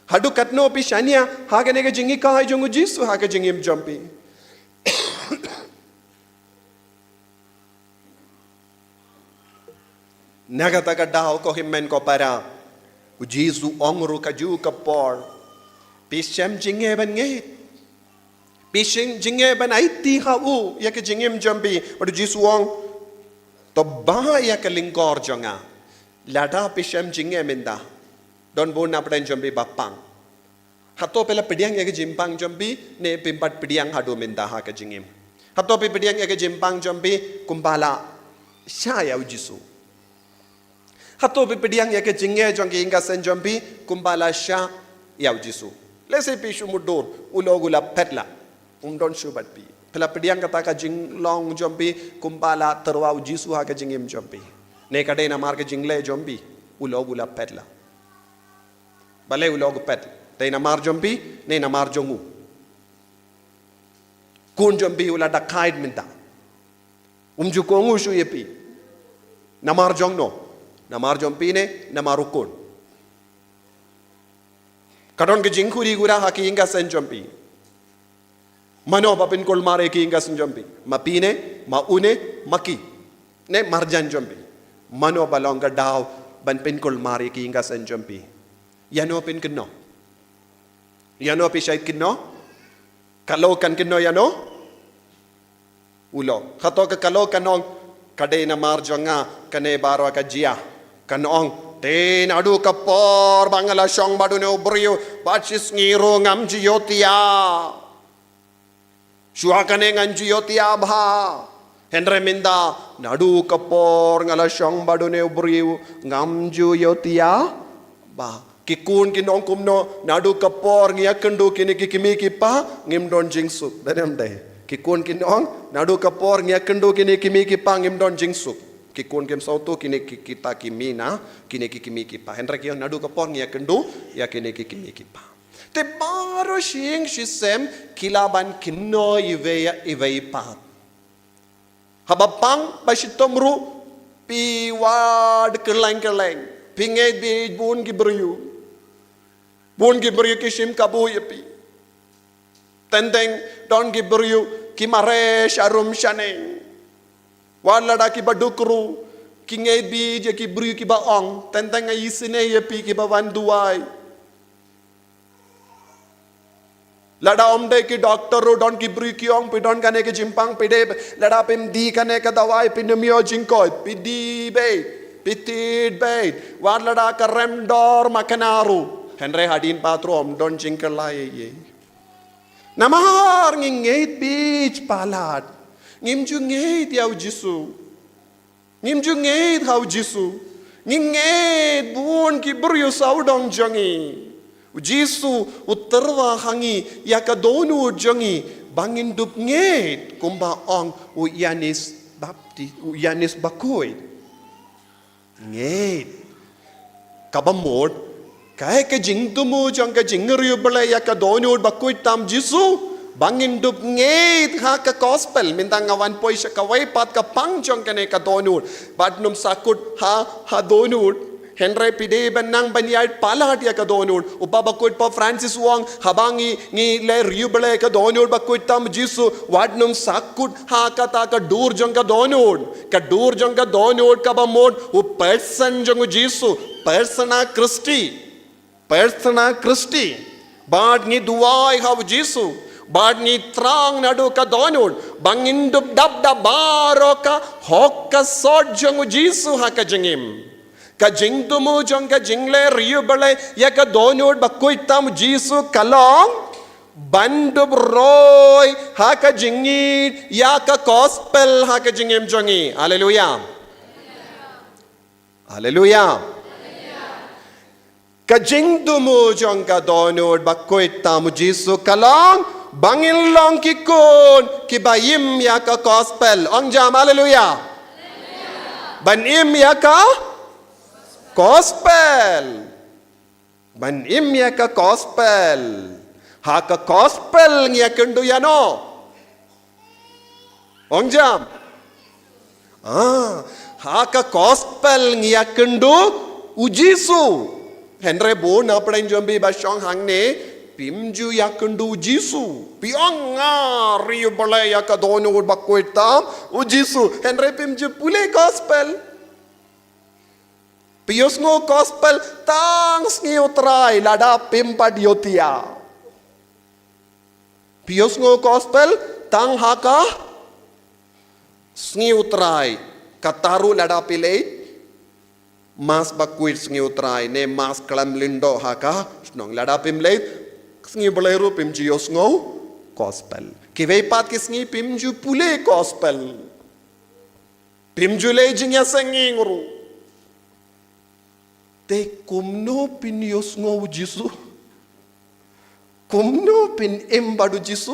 Haduh katno phi shaniah ha kane ka jinghikai jong u Jisu ha ka jingim jong phi? Na kata ka daw, ko hynmen ko para, u Jisu u ong ruh kajuh ka por, phi shem jingeh ban ngeit. Phi shem jingeh ban aiti ha u ïa ka jingim jong phi. Bad u Jisu u ong, to bah ïa ka lyngkor jong nga. Lada phi shem jingeh mynta, don bun na pdeng jong phi ba pang. Hato phi la pdiang ïa ka jingpang jong phi, ne phim pat pdiang haduh mynta ha ka jingim? Hato phi pdiang ïa ka jingpang jong phi kumba la shah ïa u Jisu? Hato phi pdiang ïa ka jingeh jong ka ïing ka sem jong phi kumba la shah ïa u Jisu? Lehse phi shu mutdur, u lok u la phet la, um don shuh bad phi. Phi la pdiang kata ka jinglong jong phi kumba la tyrwa u Jisu ha ka jingim jong phi, ne ka dei namar ka jingleh jong phi, u lok u la phet la? Balei u lok u phet? Dei namar jong phi ne namar jong u? Khun jong phi u la dakhaid mynta, um ju kohnguh shuh ïa phi. Namar jong no? Namar jong phi ne namar u khun? Ka don ka jingkhuri khura ha ka ïing ka sem jong phi. Mano ba pynkulmar ïa ka ïing ka sem jong phi? Ma phi ne, ma u ne, ma ki ne marjan jong phi? Mano ba long ka daw ban pynkulmar ïa ka ïing ka sem jong phi? Ïano phin kynnoh? Ïano phi shait kynnoh? Ka lok kan kynnoh ïano? U lok. Hato ka lok kan ong, ka dei namar jong nga kane baroh ka jia? Kan ong, te naduh ka por ba nga la shong bad une u briew, bad shisngi ruh ngam ju ïohthiah. Shuwa kane ngan ju ïohthiah bha. Hynrei mynta, naduh ka por nga la shong bad une u briew, ngam ju ïohthiah bha. Ki khun kin ong kumno? Naduh ka por ngi ïakynduh kine ki kmie ki kpa, ngim don jingsuk. Dei ne ym dei? Ki khun kin ong, naduh ka por ngi ïakynduh kine ki kmie ki kpa, ngim don jingsuk. Ki khun kim sngewthuh kine ki, kita ki mih na kine ki kmie ki kpa. Hynrei ki ong, naduh ka por ngi ïakynduh ïa kine ki kmie ki kpa. Te baroh shi ïing shi sem ki lah ban kynnoh iwei ïa iwei pat. Haba pang ba shitom ruh, phi wad kylleng kylleng, phi ngeit bieit bun ki briew. Bun ki briew ki shim kabu ïa phi. Teng teng don ki briew ki mareh sharum shaneng. Wat lada kiba duk ruh ki ngeit bieit ïa ki briew kiba ong, teng teng nga isynei ïa phi kiba wan duwai. Lada ym dei ki doktor ruh, don ki briew ki ong, phi don kane ka jingpang, phi dei, lada phim die kane ka dawai phin ym ïoh jingkoit. Phi die beit, phi tied beit, wat lada ka rem dor makna ruh. Hynrei hadien pat ruh ym don jingkylla ei ei. Namar ngi ngeit bieit palat, ngim ju ngeit ïa u Jisu. Ngim ju ngeit ha u Jisu. Ngi ngeit bun ki briew sawdong jong ngi. U Jisu u tyrwa ha ngi ïa ka dohnud jong ngi ba ngin dup ngeit, kumba ong u Ïoannis Bapti-, u Ïoannis Bakhuid. Ngeit. Kaba mut, kaei ka jingthmu jong ka jingriewblei ïa ka dohnud bakhuid tam Jisu? Ba ngin dup ngeit ha ka gospel. Mynta nga wan poi sha kawei pat ka pang jong kane ka dohnud. Bad ym sahkut ha, ha dohnud. Hynrei phi dei ban nang ban ïaid palat ïa ka dohnud. U Papa Bakhuid Pope Francis u ong, haba ngi, ngi leh riewblei ïa ka dohnud bakhuid tam u Jisu, wat nym sahkut ha kata ka dur jong ka dohnud. Ka dur jong ka dohnud kaba mut u person jong u Jisu, persona Christi. Persona Christi. Bad ngi duwai ha u Jisu. Bad ngi thrang naduh ka dohnud ba ngin dup dap da baroh ka hok ka sot jong u Jisu ha ka jingim. Ka jingthmu jong ka jingleh riewblei ïa ka dohnud bakhuid tam u Jisu ka long ban dup roi ha ka jingïeit ïa ka gospel ha ka jingim jong ngi. Haleluia. Haleluia. Ka jingthmu jong ka dohnud bakhuid tam u Jisu ka long ba ngin long ki khun kiba im ïa ka gospel. Ong jam haleluia. Ban im ïa ka gospel. Ban im ïa ka gospel. Ha ka gospel ngi ïakynduh ïano? Ong jam. Ah, ha ka gospel ngi ïakynduh u Jisu. Hynrei bun na pdeng jong phi ba shong hangne phim ju ïakynduh u Jisu. Phi ong nga riewblei ïa ka dohnud bakhuid tam u Jisu. Hynrei phim ju pule gospel. Phi ïohsngew gospel tang sngi u Trai lada phim pat ïohthiah. Phi ïohsngew gospel tang ha ka sngi u Trai. Kata ruh lada phi leit Mass bakhuid sngi u Trai ne Mass khlem lyngdoh ha ka shnong, lada phim leit sngi u Blei ruh phim ju ïohsngew gospel. Kiwei pat ki sngi phim ju pule gospel. Phim ju leh jingïaseng ruh. Te kumno phin ïohsngew u Jisu? Kumno phin im bad u Jisu?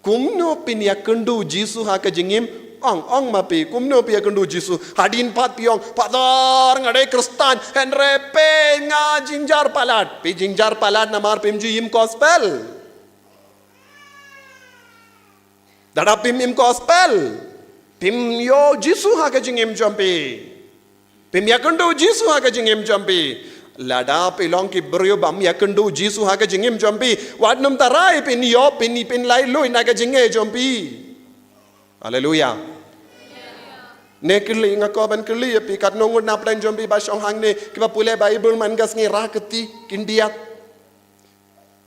Kumno phin ïakynduh u Jisu ha ka jingim? Ong, ong ma phi, kumno phi ïakynduh u Jisu? Hadien pat phi ong, Father, nga dei Khristan, hynrei phi nga jynjar palat. Phi jynjar palat namar phim ju im gospel. Lada phim im gospel, phim ïoh Jisu ha ka jingim jong phi. Phim ïakynduh Jisu ha ka jingim jong phi. Lada phi long ki briew bym ïakynduh Jisu ha ka jingim jong phi, wat nym tharai phin ïoh, phin, phin laitluid na ka jingeh jong phi. Haleluia. Ne kylli, nga kwah ban kylli ïa phi, katno ngut na pdeng jong phi ba shong hangne kiba pule Bible man ka sngi, rah kti, khyndiat.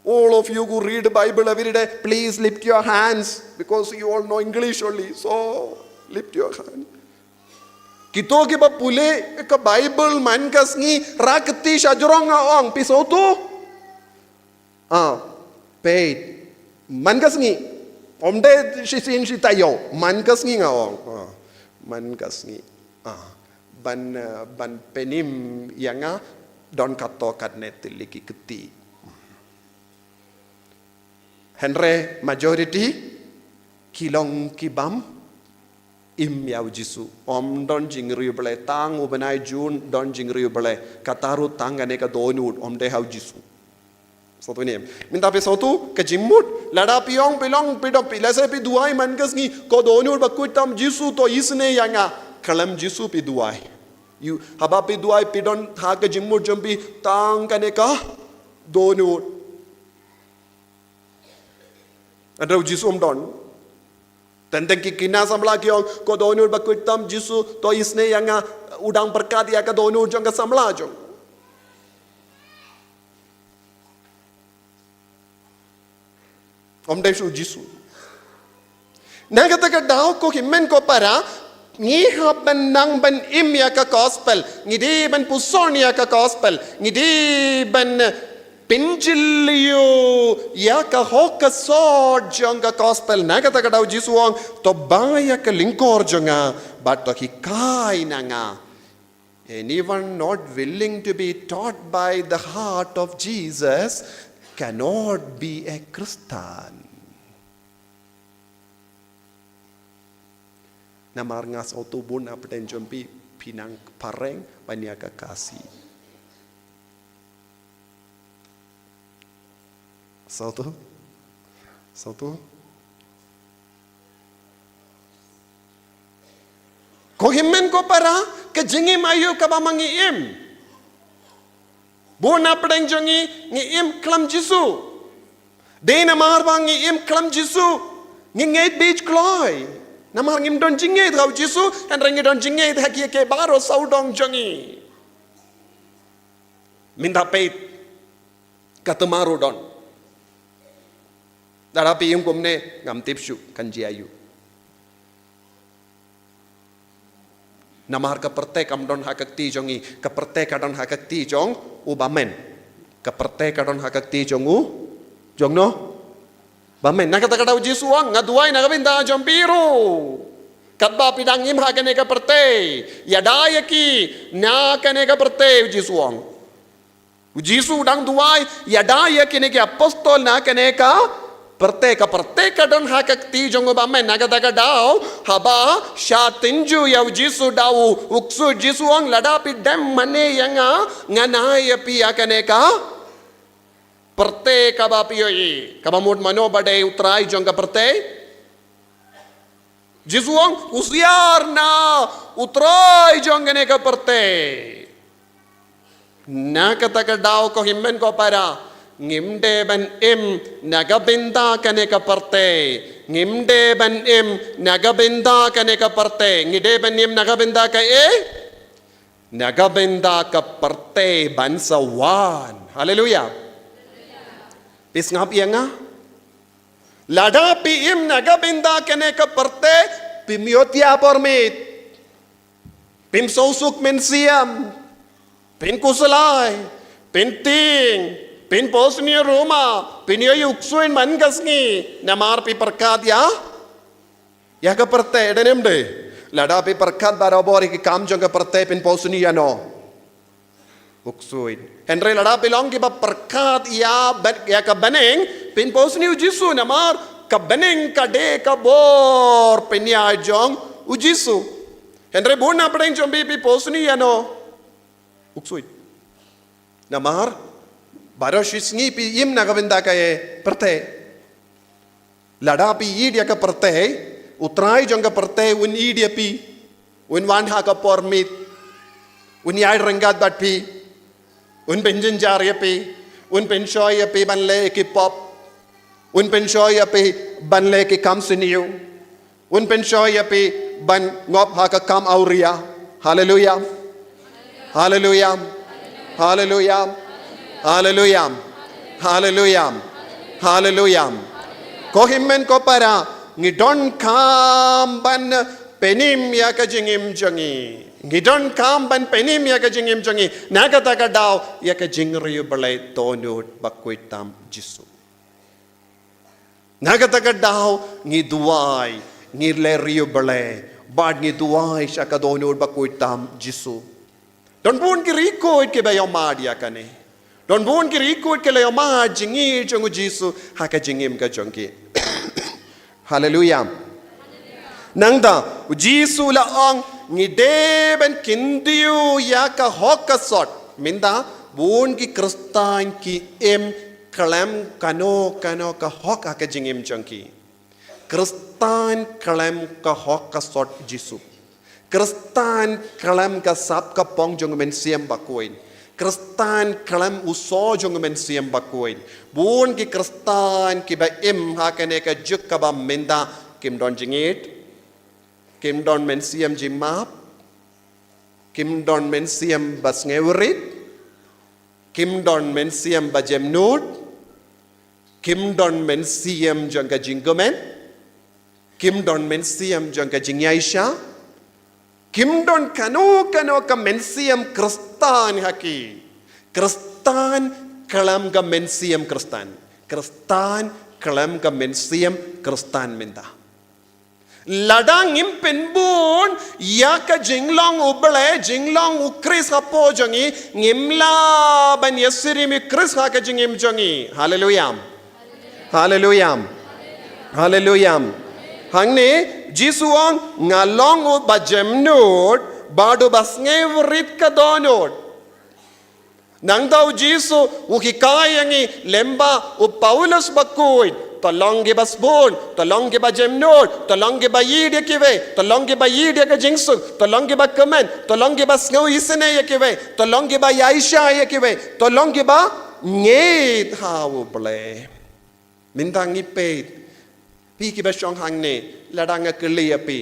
All of you who read the Bible every day, please lift your hands because you all know English only. So, lift your hand. Kito kiba pule ka Bible man ka sngi, rah kti sha jrong, nga ong, phi sngewthuh? Ah, peit. Man ka sngi. Ym dei shisien shi taïew. Man ka sngi, nga ong. Ah, man ka sngi. Ah, ban, eh, ban pynim ïa nga don katto katne tylli ki kti. Hynrei majority ki long ki bym im ïa u Jisu. Ym don jingriewblei, tang u bnai June don jingriewblei. Kata ruh tang kane ka dohnud, ym dei ha u Jisu. Sngewthuh ne em? Mynta phi sngewthuh ka jingmut, lada phi ong phi long, phi dom, phi, lehse phi duwai man ka sngi, ko dohnud bakhuid tam Jisu to isynei ïa nga. Khlem Jisu phi duwai. Ïa, haba phi duwai phi don ha ka jingmut jong phi tang kane ka dohnud. Hynrei u Jisu um don. Teng teng ki khynnah samla ki ong, ko dohnud bakhuid tam Jisu to isynei ïa nga, u dang pyrkhat ïa ka dohnud jong ka samla jong. Um dei shuh u Jisu. Na kata ka daw ko hynmen ko para, ngi hap ban nang ban im ïa ka gospel, ngi dei ban puson ïa ka gospel, ngi dei ban pynjylliew ïa ka hok ka sot jong ka gospel. Na kata ka daw Jisu u ong, to ba ïa ka lyngkor jong nga, bad to hikai na nga. Anyone not willing to be taught by the heart of Jesus cannot be a Christian. Namar nga sngewthuh bun na pdeng jong phi, phi nang phareng ban ïa ka Khasi. Sngewthuh? Sngewthuh? Ko hynmen ko para, ka jingim aïu kaba ma ngi im? Bun na pdeng jong ngi, ngi im khlem Jisu. Dei namar ba ngi im khlem Jisu, ngi ngeit beit kloi. Namar ngim don jingngeit ha u Jisu, hynrei ngi don jingngeit ha kiei kiei baroh sawdong jong ngi. Mynta peit, kata ma ruh don. Lada phi im kumne, ngam tip shuh kan jia aïu. Namar ka pyrthei kam don ha ka kti jong ngi, ka pyrthei ka don ha ka kti jong u bymmen. Ka pyrthei ka don ha ka kti jong u, jong no? Bymmen. Na kata ka daw u Jisu u ong, nga duwai na ka bynta jong phi ruh. Katba phi dang im ha kane ka pyrthei, ïada ïa ki na kane ka pyrthei, u Jisu u ong. U Jisu u dang duwai ïada ïa kine ki apostol na kane ka pyrthei. Ka pyrthei ka don ha ka kti jong u bymmen. Na kata ka daw, haba shah tynjuh ïa u Jisu, da u ksuid, u Jisu u ong, lada phi dem mane ïa nga, ngan ai ïa phi ïa kane ka pyrthei kaba phi ïohi. Kaba mut mano ba dei u trai jong ka pyrthei? Jisu u ong, husiar na u trai jong kane ka pyrthei. Na kata ka daw, ko hynmen ko para, ngim dei ban im na ka bynta kane ka pyrthei. Ngim dei ban im na ka bynta kane ka pyrthei. Ngi dei ban im na ka bynta kaei? Na ka bynta ka pyrthei ban sa wan. Haleluia. Phi sngap ïa nga? Lada phi im na ka bynta kane ka pyrthei, phim ïoh ïa por miet. Phim sngewsuk mynsiem. Phin khuslai. Phin tieng. Phin pos ni ruma. Phin ïoh ïa u ksuid man ka sngi. Namar phi pyrkhat ïa ïa ka pyrthei, dei ne em dei? Lada phi pyrkhat barabor ïa ki kam jong ka pyrthei, phin pos ni ïa no? U ksuid. Hynrei lada phi long kiba pyrkhat ïa ban-, ïa ka bneng, phin pos ni u Jisu, namar ka bneng ka dei ka bor pynïaid jong u Jisu. Hynrei bun na pdeng jong phi, phi pos ni ïa no? U ksuid. Namar baroh shi sngi phi im na ka bynta ka pyrthei. Lada phi ïeit ïa ka pyrthei, u trai jong ka pyrthei un ïeit ïa phi. Un wan ha ka por miet. Un ïai ryngkat bad phi. Un pynjynjar ïa phi. Un pynshoi ïa phi ban leh ki pop. Un pynshoi ïa phi ban leh ki kam sniew. Un pynshoi ïa phi ban ngop ha ka kam awria. Haleluia. Haleluia. Haleluia. Haleluia. Haleluia. Haleluia. Ko hynmen ko para, ngi donkam ban pynim ïa ka jingim jong ngi. Ngi donkam ban pynim ïa ka jingim jong ngi. Na kata ka daw ïa ka jingriewblei dohnud bakhuid tam Jisu. Na kata ka daw ngi duwai, ngi leh riewblei, bad ngi duwai sha ka dohnud bakhuid tam Jisu. Don bun ki riewkhuid kiba ïohmad ïa kane. Don bun ki riewkhuid ki la ïohmad jingïeit jong u Jisu ha ka jingim ka jong ki. Haleluia. Nangta u Jisu u la ong, ngi dei ban kyntiew ïa ka hok ka sot. Mynta bun ki Khristan ki im khlem kano kano ka hok ha ka jingim jong ki. Khristan khlem ka hok ka sot Jisu. Khristan khlem ka sap ka pong jong u Mynsiem Bakhuid. Khristan khlem u sooh jong u Mynsiem Bakhuid. Bun ki Khristan kiba im ha kane ka juk kaba mynta kim don jingïeit. Kim don mynsiem jingmap. Kim don mynsiem ba sngewrit. Kim don mynsiem ba jemnud. Kim don mynsiem jong ka jingkmen. Kim don mynsiem jong ka jingïaishah. Kim don kano kano ka mynsiem Khristan ha ki. Khristan khlem ka mynsiem Khristan. Khristan khlem ka mynsiem Khristan mynta. Lada ngim pynbun ïa ka jinglong u Blei, jinglong u Khrist hapoh jong ngi, ngim lah ban ïasyriem ïa u Khrist ha ka jingim jong ngi. Haleluia. Haleluia. Haleluia. Hangne Jisu u ong, nga long u ba jemnud bad u ba sngewrit ka dohnud. Nangta u Jisu u hikai ïa ngi lyngba u Paulus bakhuid. To long kiba sbun, to long kiba jemnud, to long kiba ïeit ïa kiwei, to long kiba ïeit ïa ka jingsuk, to long kiba kmen, to long kiba sngew isynei ïa kiwei, to long kiba ïaishah ïa kiwei, to long kiba ngeit ha U Blei. Mynta ngi peit, phi kiba shong hangne, lada nga kylli ïa phi,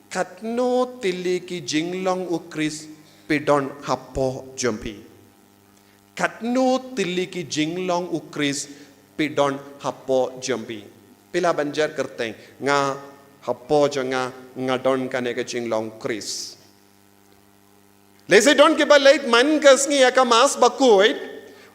katno tylli ki jinglong U Khrist phi don hapoh jong phi? Katno tylli ki jinglong U Khrist phi don hapoh jong phi? Phi lah ban jer kyrteng, nga hapoh jong nga, nga don kane ka jinglong Khrist. Lehse don kiba leit man ka sngi ïa ka Mass bakhuid,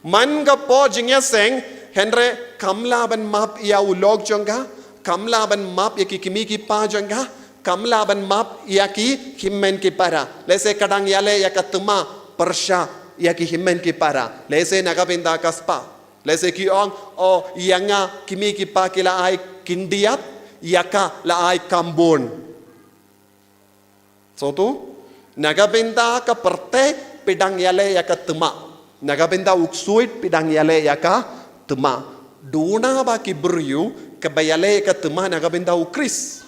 man ka pdeng jingïaseng, hynrei kam lah ban map ïa u lok jong ka, kam lah ban map ïa ki kmie ki kpa jong ka, kam lah ban map ïa ki hynmen ki para. Lehse ka dang ïaleh ïa ka thma pyrshah ïa ki hynmen ki para. Lehse na ka bynta ka spah. Lehse ki ong, o, ïa nga kmie ki kpa ki la ai khyndiat, ïa ka la ai khambun. Sngewthuh, na ka bynta ka pyrthei phi dang ïaleh ïa ka thma. Na ka bynta U Ksuid phi dang ïaleh ïa ka thma. Duna ba ki briew kiba ïaleh ïa ka thma na ka bynta U Khrist.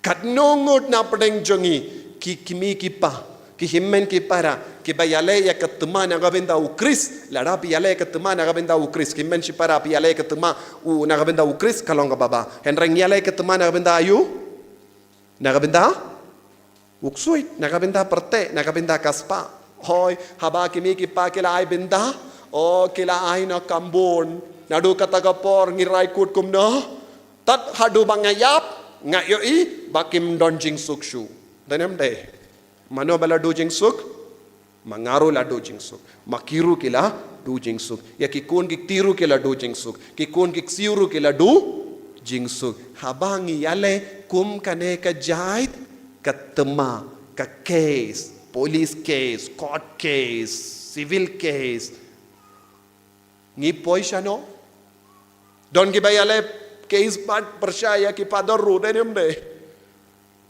Katno ngut na pdeng jong ngi, ki kmie ki kpa, ki hynmen ki para, kiba ïaleh ïa ka thma na ka bynta U Khrist. Lada phi ïaleh ïa ka thma na ka bynta U Khrist, ki hynmen ki para, phi ïaleh ïa ka thma u na ka bynta U Khrist, ka long kaba bha. Hynrei ngi ïaleh ïa ka thma na ka bynta aïu? Na ka bynta U Ksuid, na ka bynta pyrthei, na ka bynta ka spah. Hooid, haba ki kmie ki kpa ki la ai bynta, o, ki la ai na khambun. Naduh kata ka por ngi rai kut kumno? Tad haduh ba nga ïap, nga ïohi ba kim don jingsuk shuh. Dei ne ym dei? Mano ba la duh jingsuk? Ma nga ruh la duh jingsuk. Ma ki ruh ki la duh jingsuk. Ïa ki khun ki kti ruh ki la duh jingsuk. Ki khun ki ksiew ruh ki la duh jingsuk. Haba ngi ïaleh kum kane ka jait, ka thma, ka case, police case, court case, civil case, ngi poi shano? Don kiba ïaleh case bad pyrshah ïa ki father ruh, dei ne ym dei?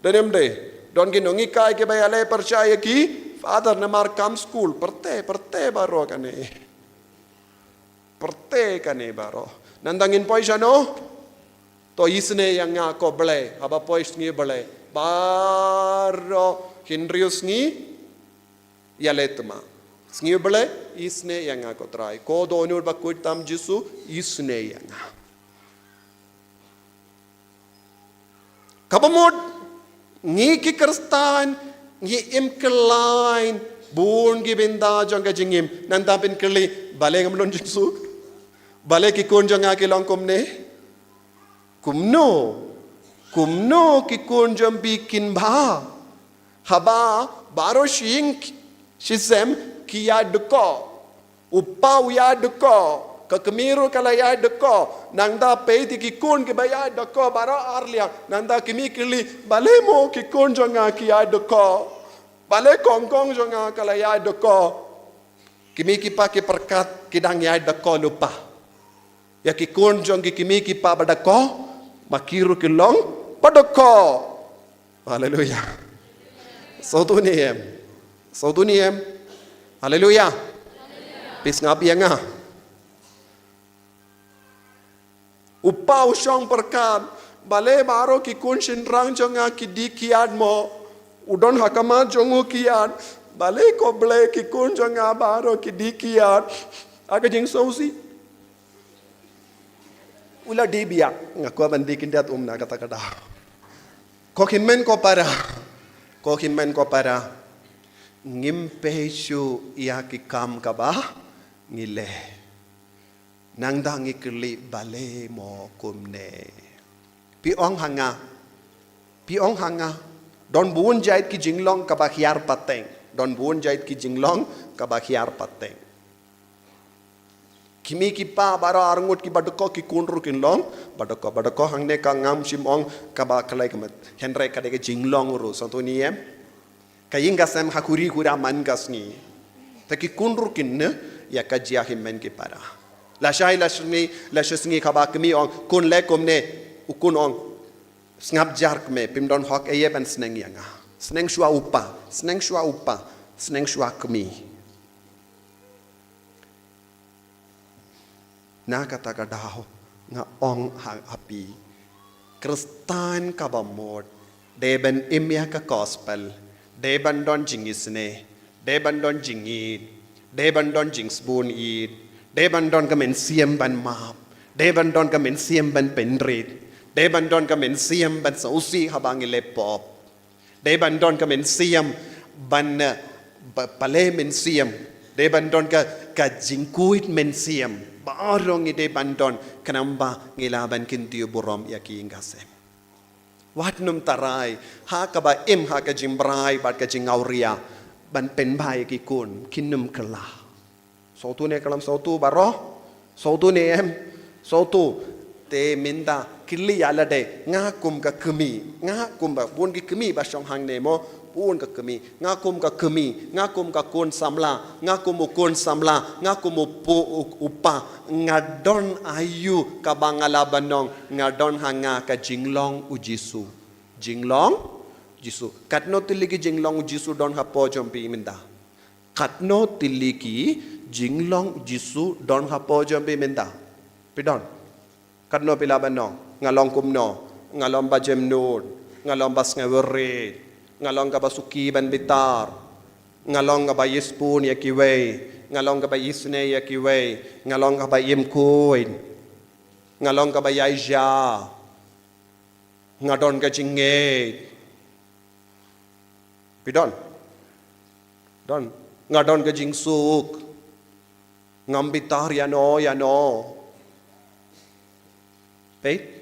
Dei ne ym dei? Don ki nonghikai kiba ïaleh pyrshah ïa ki father namar kam skul, pyrthei, pyrthei baroh kane. Pyrthei kane baroh. Nangta ngin poi shano? To isynei ïa nga ko Blei, haba poi sngi Blei. Baroh hynriew sngi ïaleh thma. Sngi Blei, isynei ïa nga ko Trai. Ko Dohnud bakhuid tam Jisu, isynei ïa nga. Kaba mut, ngi ki Khristan, ngi im khlaiñ bun ki bynta jong ka jingim. Nangta phin kylli, balei ngam don jingsuk? Balei ki khun jong nga ki long kumne? Kumno? Kumno ki khun jong phi kin bha? Haba baroh shi ïing shi sem ki ïaid dkoh. U kpa u ïaid dkoh, ka kmie ruh ka la ïaid dkoh. Nangta peit ïa ki khun kiba ïaid dkoh baroh ar liang. Nangta ki kmie ki kylli, balei mo ki khun jong nga ki ïaid dkoh? Balei kong kong jong nga ka la ïaid dkoh? Ki kmie ki kpa ki pyrkhat ki dang ïaid dkoh lypa. Ïa ki khun jong ki kmie ki kpa ba dkoh, ma ki ruh ki long ba dkoh. Haleluya. Sngewthuh ne em? Sngewthuh ne em? Haleluya. Phi sngap ïa nga. U kpa u shong pyrkhat, balei baroh ki khun shynrang jong nga ki dih ki ïaid mo? U don ha khmat jong u ki ïaid. Balei ko Blei ki khun jong nga baroh ki dih ki ïaid? Ha ka jingsngewsih. U la dih biang, nga kwah ban dih khyndiat um na kata ka daw. Ko hynmen ko para. Ko hynmen ko para. Ngim peit shuh ïa ki kam kaba ngi leh. Nangta ngi kylli balei mo kumne. Phi ong ha nga. Phi ong ha nga. Don bun jait ki jinglong kaba hiar pateng. Don bun jait ki jinglong kaba hiar pateng. Ki kmie ki kpa baroh arngut kiba dkoh, ki khun ruh kin long ba dkoh. Ba dkoh hangne ka ngam shym ong kaba khlei ka met. Hynrei ka dei ka jinglong ruh, sngewthuh ne em? Ka ïing ka sem ha khuri khura man ka sngi. Te ki khun ruh kin ne ïa ka jia hynmen ki para. Lashai lashngi, lashai sngi kaba kmie ong, khun leh kumne, u khun ong, sngap jar kmie, phim don hok ei ban sneng ïa nga. Sneng shuwa u kpa, sneng shuwa u kpa, sneng shuwa kmie. Na kata ka daw, Nga ong ha, ha phi, Khristan kaba mut dei ban im ïa ka gospel, dei ban don jingisynei, dei ban don jingïeit, dei ban don jingsbun ïeit, dei ban don ka mynsiem ban map, dei ban don ka mynsiem ban pynrit, dei ban don ka mynsiem ban sngewsih haba ngi leh pop. Dei ban don ka mynsiem ban, eh, ba, balei mynsiem. Dei ban don ka, ka jingkhuid mynsiem. Baroh ngi dei ban don khnang ba ngi lah ban kyntiew burom ïa ki ïing ki sem. Wat nym tharai ha kaba im ha ka jingbrai bad ka jingawria ban pynbha ïa ki khun, kin nym kylla. Sngewthuh ne khlem sngewthuh baroh? Sngewthuh ne em? Sngewthuh. Te mynta kylli ïa lade, nga kum ka kmie, nga kum ba bun ki kmie ba shong hangne mo, bun ka kmie, nga kum ka kmie, nga kum ka khun samla, nga kum u khun samla, nga kum u pu-, u, u kpa, nga don aïu kaba nga lah ban ong, nga don ha nga ka jinglong u Jisu. Jinglong Jisu. Katno tylli ki jinglong u Jisu don hapoh jong phi mynta? Katno tylli ki jinglong Jisu don hapoh jong phi mynta? Phi don? Katno phi lah ban ong? Nga long kumno? Nga long ba jemnud, nga long ba sngewrit, nga long kaba suki ban bitar, nga long kaba ïeit bun ïa kiwei, nga long kaba isynei ïa kiwei, nga long kaba im khuid, nga long kaba ïaishah, nga don ka jingngeit. Phi don? Don. Nga don ka jingsuk. Ngam bitar ïano ïano. Peit.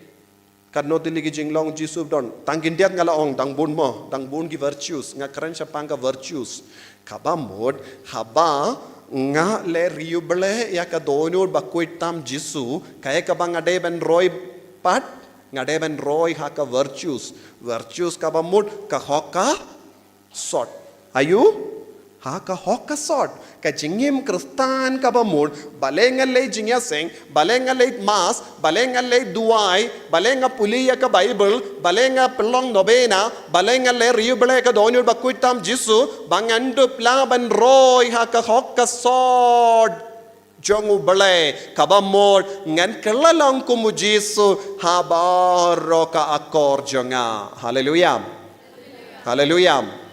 Katno tylli ki jinglong Jisu don. Tang khyndiat nga la ong, dang bun mo, dang bun ki virtues, nga kren shaphang ka virtues. Kaba mut, haba nga leh riewblei ïa ka dohnud bakhuid tam Jisu, kaei kaba nga dei ban roi pat, nga dei ban roi ha ka virtues. Virtues kaba mut ka hok ka sot. Aïu? Ha ka hok ka sot. Ka jingim Khristan kaba mut, balei nga leit jingïaseng, balei nga leit mass, balei nga leit duwai, balei nga pule ïa ka Bible, balei nga pynlong novena, balei nga leh riewblei ka dohnud bakhuid tam Jisu, ba ngan dup lah ban roi ha ka hok ka sot jong U Blei, kaba mut ngan kylla long kum U Jisu ha baroh ka akor jong nga. Haleluya. Haleluya.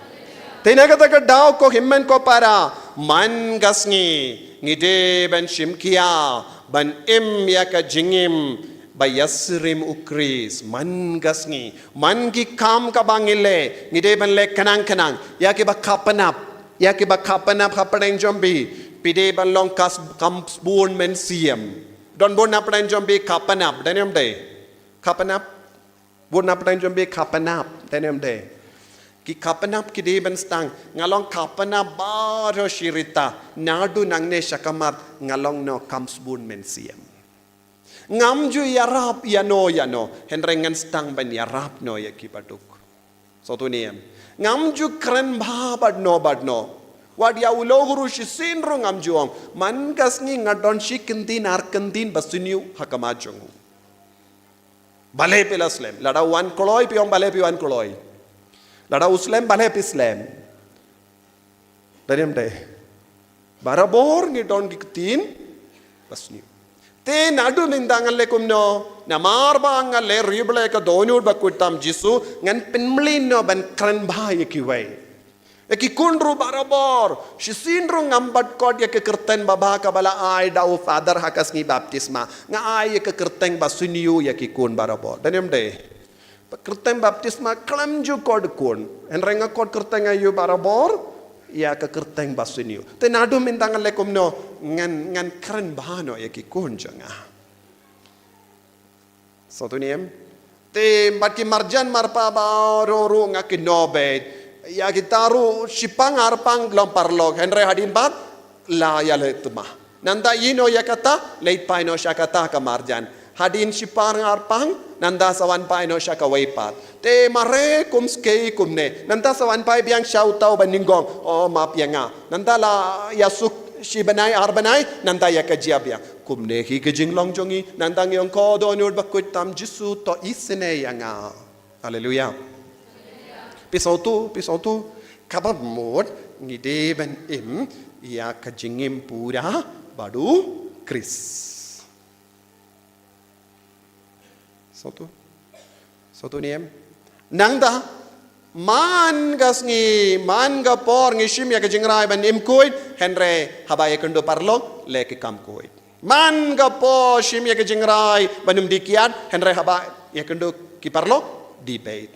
Te na kata ka daw ko hynmen ko para, man ka sngi ngi dei ban shim khia ban im ïa ka jingim ba ïasyriem U Khrist. Man ka sngi, man ki kam kaba ngi leh, ngi dei ban leh khnang khnang. Ïa kiba kha pynap, ïa kiba kha pynap hapdeng jong phi, phi dei ban long kas-, kam sbun mynsiem. Don bun hapdeng jong phi kha pynap, dei ne ym dei? Kha pynap. Bun hapdeng jong phi kha pynap, dei ne ym dei? Ki kha pynap ki dei ban sdang, nga long kha pynap baroh shi rta, naduh nangne sha kamar nga long noh kam sbun mynsiem. Ngam ju ïarap ïano ïano, hynrei ngan sdang ban ïarap noh ïa kiba duk. Sngewthuh ne em? Ngam ju kren bha bad no bad no. Wat ïa u lok ruh shisien ruh ngam ju ong. Man ka sngi nga don shi kyntien ar kyntien ba sniew ha khmat jong u. Balei phi la slem? Lada wan kloi phi ong balei phi wan kloi. Lada u slem balei phi slem. Dei ne ym dei? Barabor ngi don ki ktien ba sniew. Te naduh mynta ngan leh kumno? Namar ba nga leh riewblei ka dohnud bakhuid tam Jisu, ngan pynmlien noh ban kren bha ïa kiwei. Ïa ki khun ruh barabor, shisien ruh ngam bat kot ïa ka kyrteng babha kaba la ai da u Father ha ka sngi baptisma. Nga ai ïa ka kyrteng ba sniew ïa ki khun barabor. Dei ne ym dei? Kyrteng baptisma khlem ju kot khun. Hynrei nga kot kyrteng aïu barabor? Ïa ka kyrteng ba sniew. Te naduh mynta ngan leh kumno? Ngan, ngan kren bha noh ïa ki khun jong nga. Sngewthuh ne em? Te bad ki marjan marpa baroh ruh nga kynnoh beit. Ïa kita ruh shipang arpang long paralok. Hynrei hadien pat la ïaleh thymmai. Nangta ïehnoh ïa kata, leit phai noh sha kata ka marjan. Hadien shipang arpang, nangta sa wan phai noh sha kawei pat. Te mareh kum skei kumne. Nangta sa wan phai biang sha uta uba nyngkong. Oh, map ïa nga. Nangta la ïasuk shi bnai ar bnai, nangta ïa ka jia biang. Kumne hi ka jinglong jong ngi, nangta ngi ong ko dohnud bakhuid tam Jisu to isynei ïa nga. Haleluya. Phi sngewthuh, phi sngewthuh. Kaba mut ngi dei ban im ïa ka jingim pura bad U Khrist. Sotu. Sotu niem. Nangta, man ka sngi, man ka por ngi shim ïa ka jingrai ban im khuid, hynrei haba ïakynduh paralok, leh ki kam khuid. Man ka por shim ïa ka jingrai ban ym die kiad, hynrei haba ïakynduh ki paralok, die beit.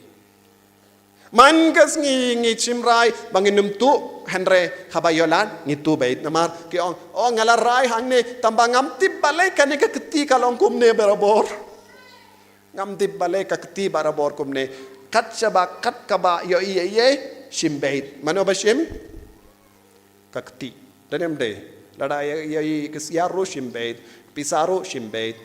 Man ka sngi ngi shim rai ba ngin ym tuh, hynrei haba ïoh lad ngi tuh beit. Namar ki ong, "Oh, nga la rai hangne, tangba ngam tip balei kane ka kti ka long kumne barabor. Ngam tip balei ka kti barabor kumne." Kat shaba kat kaba ïohi ïa ïa shim beit. Mano ba shim? Ka kti. Don ne ym dei? Lada ïa, ïa, ïa ka siar ruh shim beit, pisa ruh shim beit,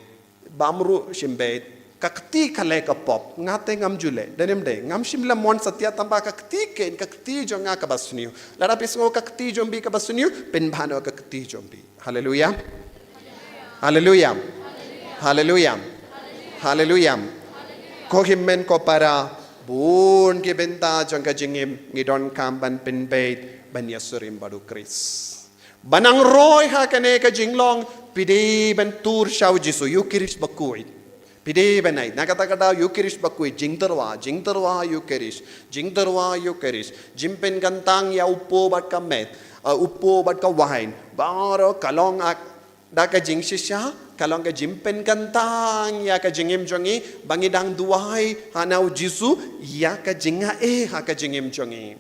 bam ruh shim beit. Ka kti ka leh ka pop. Nga te ngam ju leh. Don ne ym dei? Ngam shim la mon satia, tangba ka kti kein, ka kti jong nga kaba sniew. Lada phi sngew ka kti jong phi kaba sniew, pynbha noh ka kti jong phi. Haleluya. Haleluya. Haleluya. Haleluya. Ko hynmen ko para, bun ki bynta jong ka jingim ngi donkam ban pynbeit ban ïasyriem bad u Khrist. Ba nang roi ha kane ka jinglong, phi dei ban tur sha u Jisu, Eukharist bakhuid. Phi dei ban ai, na kata ka daw Eukharist bakhuid, jingtyrwa, jingtyrwa Eukharist, jingtyrwa Eukharist, jingpynkyntang ïa u po bad ka met, uh, u po bad ka wain, baroh ka long ak, da ka jingshisha, ka long ka jingpynkyntang ïa ka jingim jong ngi, ba ngi dang duwai ha na u Jisu ïa ka jingai ha ka jingim jong ngi.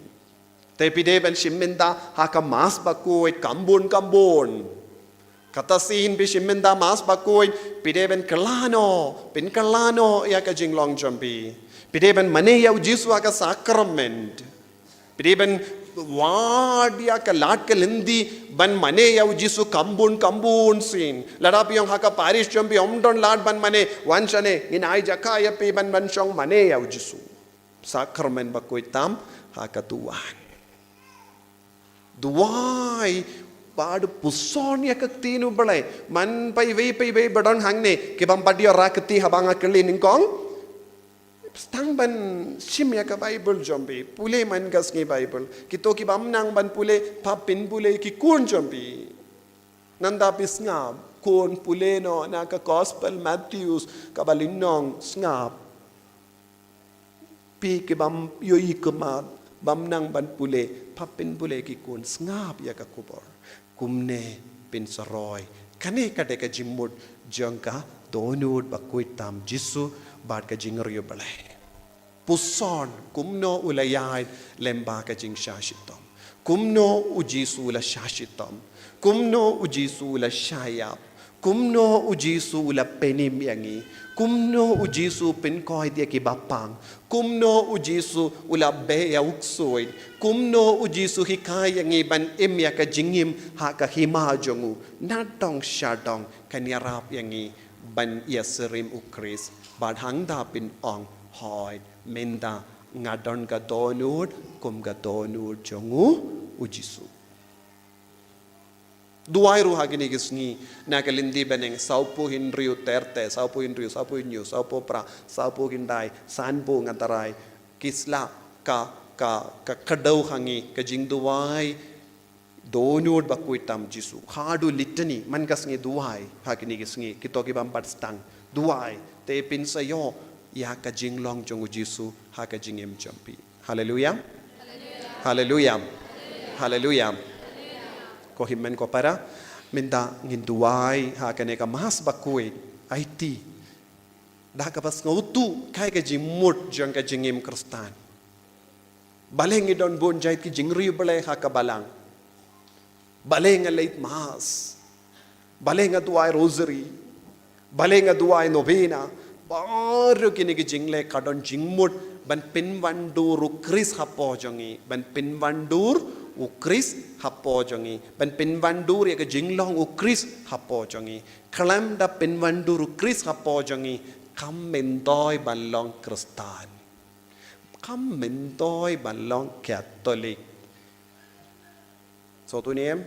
Te phi dei ban shim mynta ha ka Mass bakhuid, kam bun kam bun. Kata sien phi shim mynta Mass bakhuid, phi dei ban kylla noh, pynkylla noh ïa ka jinglong jong phi. Phi dei ban mane ïa u Jisu ha ka sakrament. Phi dei ban wad ïa ka lad ka lynti ban mane ïa u Jisu kam bun kam bun sien. Lada phi ong ha ka parish jong phi ym don lad ban mane, wan shane, ngin ai jaka ïa phi ban, ban shong mane ïa u Jisu. Sakrament bakhuid tam ha ka duwan. Duwai bad puson ïa ka ktien U Blei. Man paiwei paiwei ba don hangne, ki bym pat ïoh ra kti haba nga kylli nyngkong. Sdang ban shim ïa ka Baibl jong phi, pule man ka sngi Baibl. Kito ki bym nang ban pule, pynpule ki khun jong phi. Nangta phi sngap, khun, pule noh na ka Gospel Matthews kaba lynnong, sngap. Phi ki bym ïohi khmat, bym nang ban pule, pynpule ki khun, sngap ïa ka khubor. Kumne pynsaroi. Kane ka dei ka jingmut jong ka dohnud bakhuid tam Jisu bad ka jingriewblei. Puson, kumno u la ïaid lem bad ka jingshah shitom. Kumno u Jisu u la shah shitom. Kumno u Jisu u la shah ïap. Kumno u Jisu u la pynim ïa ngi. Kumno u Jisu u pynkhuid ïa ki bapang. Kumno u Jisu u la beh ïa u ksuid. Kumno u Jisu u hikai ïa ngi ban im ïa ka jingim ha ka hima jong u. Nadong shadong kan ïarap ïa ngi ban ïasyriem u Khrist. Bad hangta phin ong, hooid, mynta nga don ka dohnud kum ka dohnud jong u, u Jisu. Duwai ruh ha kine ki sngi, na ka lynti bneng, sawphew hynriew ter ter, sawphew hynriew, sawphew hynñiew, sawphew phra, sawphew khyndai, sanphew, nga tharai, ki sla ka, ka, ka kdew ha ngi, ka jingduwai dohnud bakhuid tam Jisu. Haduh litany, man ka sngi duwai, ha kine ki sngi, kito ki bym pat sdang. Duwai, te phin sa ïoh ïa ka jinglong jong u Jisu, ha ka jingim jong phi. Haleluya. Haleluya. Haleluya. Ko hynmen ko para, mynta ngin duwai ha kane ka Mass bakhuid, aiti da kaba sngewthuh kaei ka jingmut jong ka jingim Khristan. Balei ngi don bun jait ki jingriewblei ha ka balang. Balei nga leit Mass. Balei nga duwai Rosary. Balei nga duwai novena. Baroh kine ki jingleh ka don jingmut ban pynwandur u Khrist hapoh jong ngi. Ban pynwandur u Khrist hapoh jong ngi. Ban pynwandur ïa ka jinglong u Khrist hapoh jong ngi. Khlem da pynwandur u Khrist hapoh jong ngi, kam myntoi ban long Khristan. Kam myntoi ban long Katholik. Sngewthuh ne em?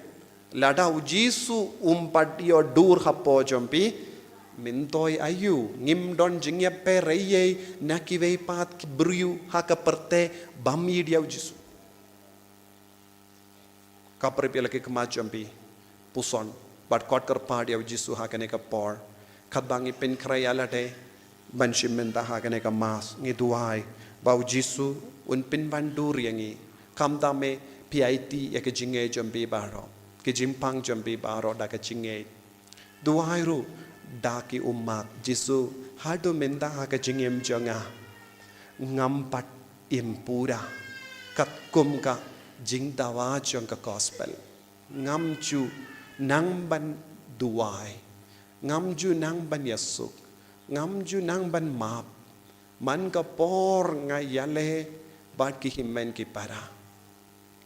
Lada u Jisu um pat ïoh dur hapoh jong phi, myntoi aïu, ngim don jingïapher ei ei na kiwei pat ki briew ha ka pyrthei bym ïeit ïa u Jisu. Khapkhreh ïa la ki khmat jong phi, puson, bad khot kyrpad ïa u Jisu ha kane ka por. Katba ngi pynkhreh ïa lade, Ban shim mynta ha kane ka Mass ngi duwai ba u Jisu un pynwandur ïa ngi. Khamtam me phi aiti ïa ka jingngeit jong phi baroh, ka jingpang jong phi baroh da ka jingngeit. Duwai ruh da ki ummat, Jisu, haduh mynta ha ka jingim jong nga ngam pat im pura katkum ka jingdawa jong ka gospel. Ngam ju nang ban duwai, ngam ju nang ban ïasuk, ngam ju nang ban map. Man ka por nga ïaleh bad ki hynmen ki para.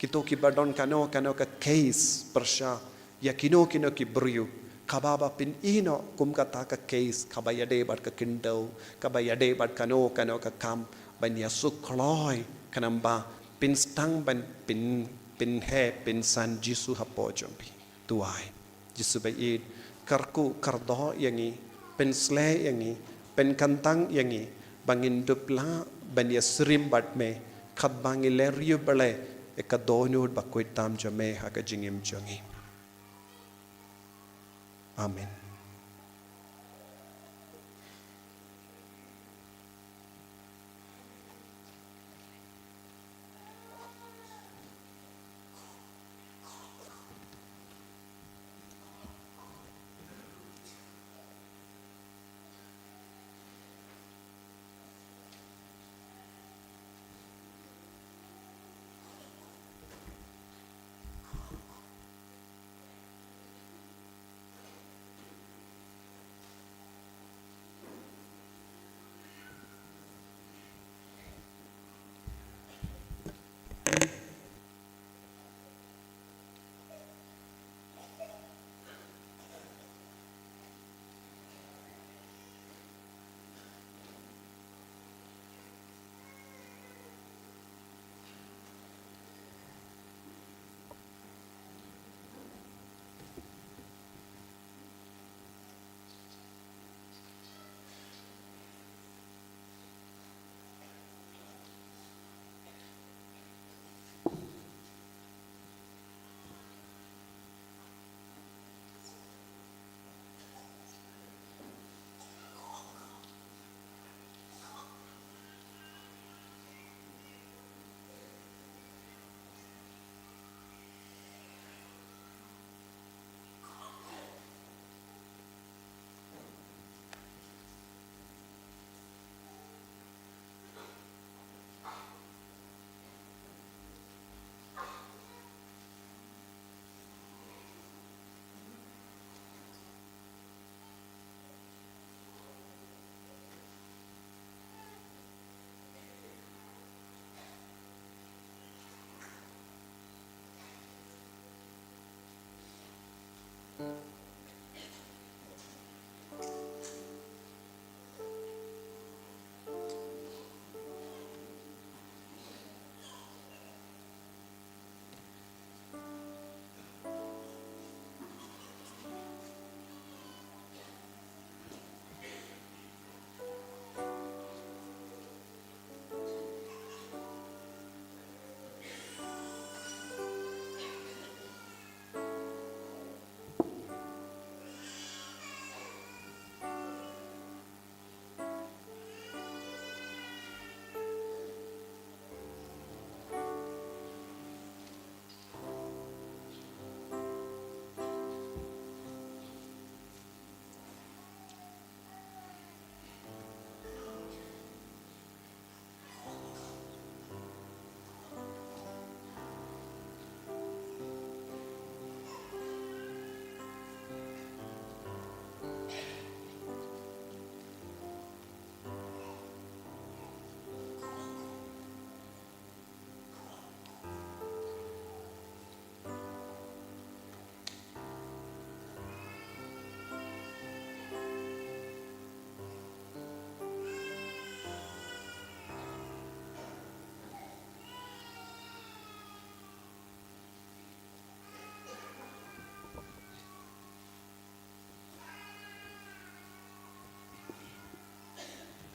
Kito kiba don kano kano ka case pyrshah ïa kino kino ki briew, kaba ba pyni noh kum kata ka case kaba ïadei bad ka khyndew, kaba ïadei bad kano kano ka kam, ban ïasuk kloi, khnang ba pynsdang ban pyn, pynheh pynsan Jisu hapoh jong phi. Duwai. Jisu ba ïeit, kyrkhu kyrdoh ïa ngi, pynsleh ïa ngi, pynkyntang ïa ngi ba ngin dup lah ban ïasyriem bad me, katba ngi leh riewblei ïa ka dohnud ba khuid tam jong me ha ka jingim jong ngi. Amen.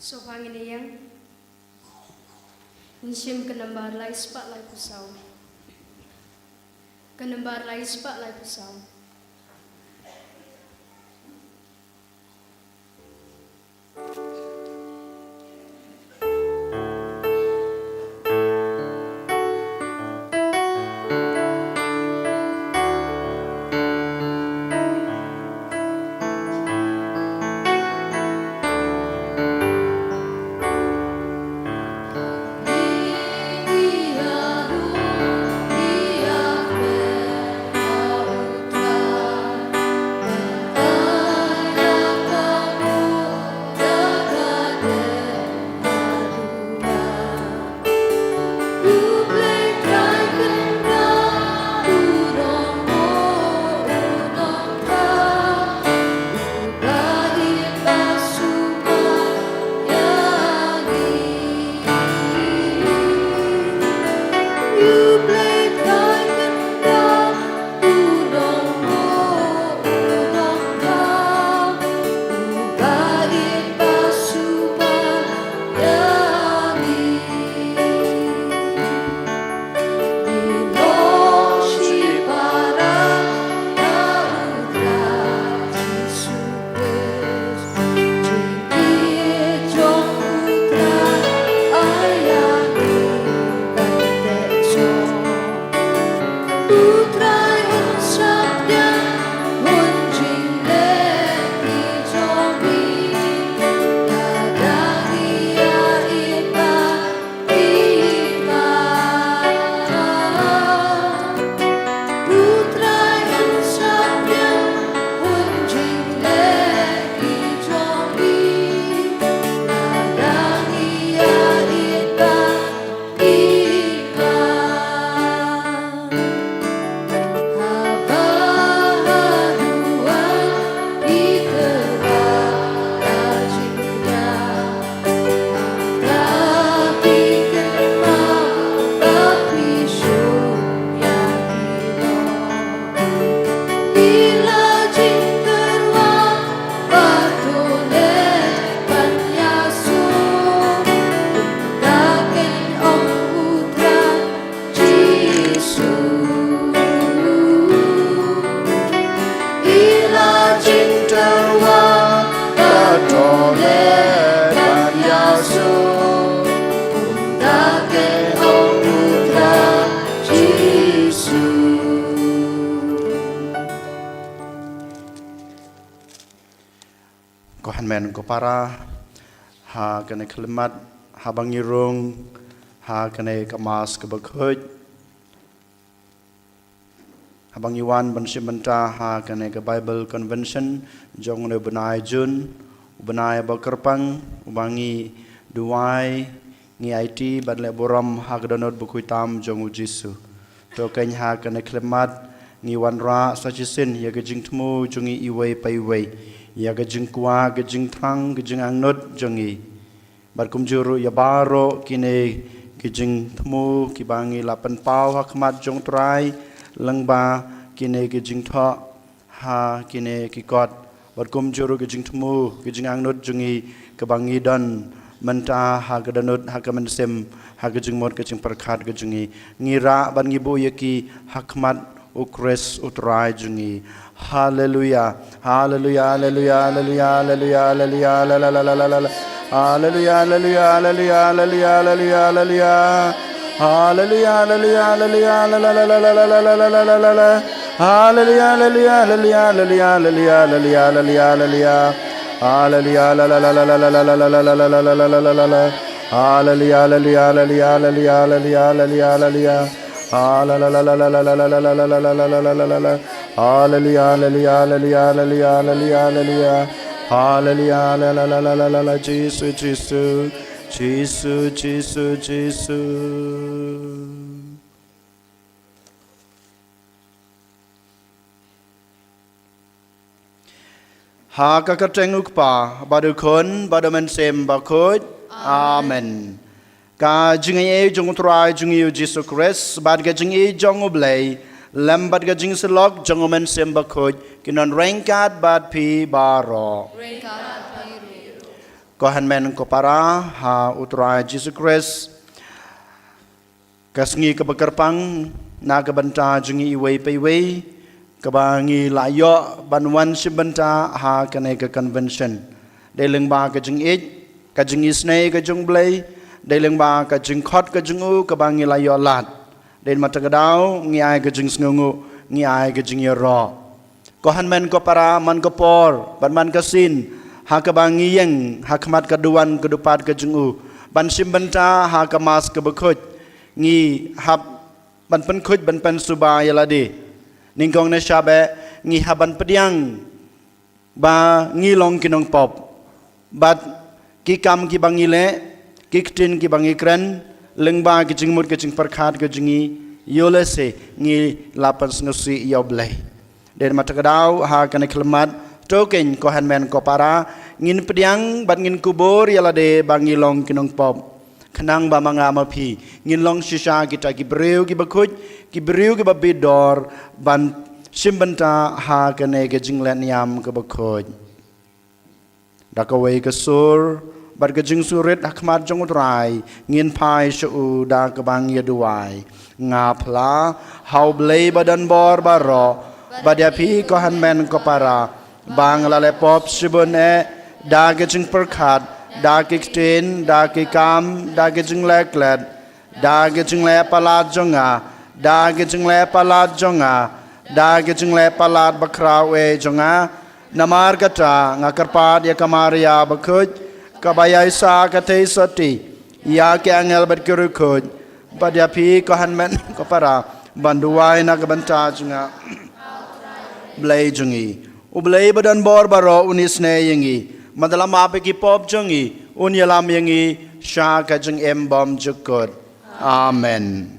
Sngewbha ngin ïeng. Ngin shim ka nambar lai spah lai phew saw. Ka nambar lai spah lai phew saw. Ko hynmen ko para, ha kane ka khyllipmat, haba ngi rung ha kane ka Mass kaba khuid, haba ngi wan ban shim bynta ha kane ka Bible Convention jong une u bnai Jun, u bnai ba kyrpang, uba ngi duwai, ngi aiti bad leh burom ha ka dohnud bakhuid tam jong u Jisu. To keiñ ha kane ka khyllipmat ngi wanrah sa shisien ïa ka jingthmu jong ngi iwei pa iwei, ïa ka jingkwah, ka jingthrang, ka jingangnud jong ngi. Bad kumjuh ruh ïa baroh kine ki jingthmu kiba ngi la pynpaw ha khmat jong u Trai lyngba kine ki jingthoh ha kine ki kot. Bad kumjuh ruh ki jingthmu, ki jingangnud jong ngi kiba ngi don mynta ha ka dohnud, ha ka mynsiem, ha ka jingmut, ka jingpyrkhat ka jong ngi. Ngi rah bad ngi buh ïa ki ha khmat u Khrist u Trai jong ngi. Haleluia. Haleluia, haleluia, haleluia, haleluia, haleluia, la, la, la, la, la, la, la. Haleluia, haleluia, haleluia, haleluia, haleluia, haleluia. Haleluia, haleluia, haleluia, la, la, la, la, la, la, la, la, la, la, la, la. Haleluia, haleluia, haleluia, haleluia, haleluia, haleluia, haleluia, haleluia. Haleluia, la, la, la, la, la, la, la, la, la, la, la, la, la, la, la, la. Haleluia, haleluia, haleluia, haleluia, haleluia, haleluia, haleluia. Haleluia, haleluia, haleluia, haleluia, haleluia, haleluia, haleluia. Haleluia, la, la, la, la, la, la, la, Jisu, Jisu, Jisu, Jisu, Jisu. Ha ka kyrteng u Kpa, bad u Khun, bad u Mynsiem Bakhuid. Amen. Ka jingaiei jong u Trai jong ngi u Jisu Khrist, bad ka jingïeit jong u Blei, lem bad ka jingsyllok jong u Mynsiem Bakhuid, kin don ryngkat bad phi baroh. Ryngkat bad phi ruh. Ko hynmen ko para ha u Trai Jisu Khrist, ka sngi kaba kyrpang na ka bynta jong ngi iwei pa iwei, kaba ngi la ïoh ban wan shim bynta ha kane ka convention. Dei lyngba ka jingïeit, ka jingisynei ka jong u Blei, dei lyngba ka jingkhot ka jong u kaba ngi la ïoh lad. Dei namar kata ka daw ngi ai ka jingsngewnguh, ngi ai ka jingïaroh. Ko hynmen ko para, man ka por bad man ka sien, ha kaba ngi ïeng ha khmat ka duwan ka dupat ka jong u, ban shim bynta ha ka Mass kaba khuid, ngi hap ban pynkhuid, ban pynsuba ïa lade. Nyngkong ne shabar, ngi hap ban pdiang ba ngi long ki nongpop, bad ki kam kiba ngi leh, ki ktien kiba ngi kren, lyngba ki jingmut ki jingpyrkhat ka jong ngi, ïoh lehse ngi la pynsngewsih ïa u Blei. Dei namar kata ka daw ha kane ka khyllipmat, to keiñ ko hynmen ko para, ngin pdiang bad ngin kubur ïa lade ba ngi long ki nongpop, khnang ba ma nga ma phi ngin long shisha kita ki briew kiba khuid, ki briew kiba bit dor, ban shim bynta ha kane ka jingleh niam kaba khuid. Da kawei ka sur bad ka jingsurit ha khmat jong u Trai, ngin phai sha u da kaba ngi ïa duwai. Nga phla ha u Blei ba don bor baroh, bad ïa phi ko hynmen ko para, ba nga la leh pop shibun eh, da ki jingpyrkhat, da ki ktien, da ki kam, da ki jingleh klet, da ki jingleh palat jong nga, da ki jingleh palat jong nga, da ki jingleh palat bakhraw eh jong nga. Namar kata nga kyrpad ïa ka Maria bakhuid, kaba ïaisah ka theisotti, ïa ki angel bad ki riewkhuid, bad ïa phi ko hynmen ko para, ban duwai na ka bynta jong nga. Blei jong ngi, u Blei ba don bor baroh un isynei ïa ngi, bad la map ïa ki pop jong ngi, un ïalam ïa ngi sha ka jingim bymjukut. Amen.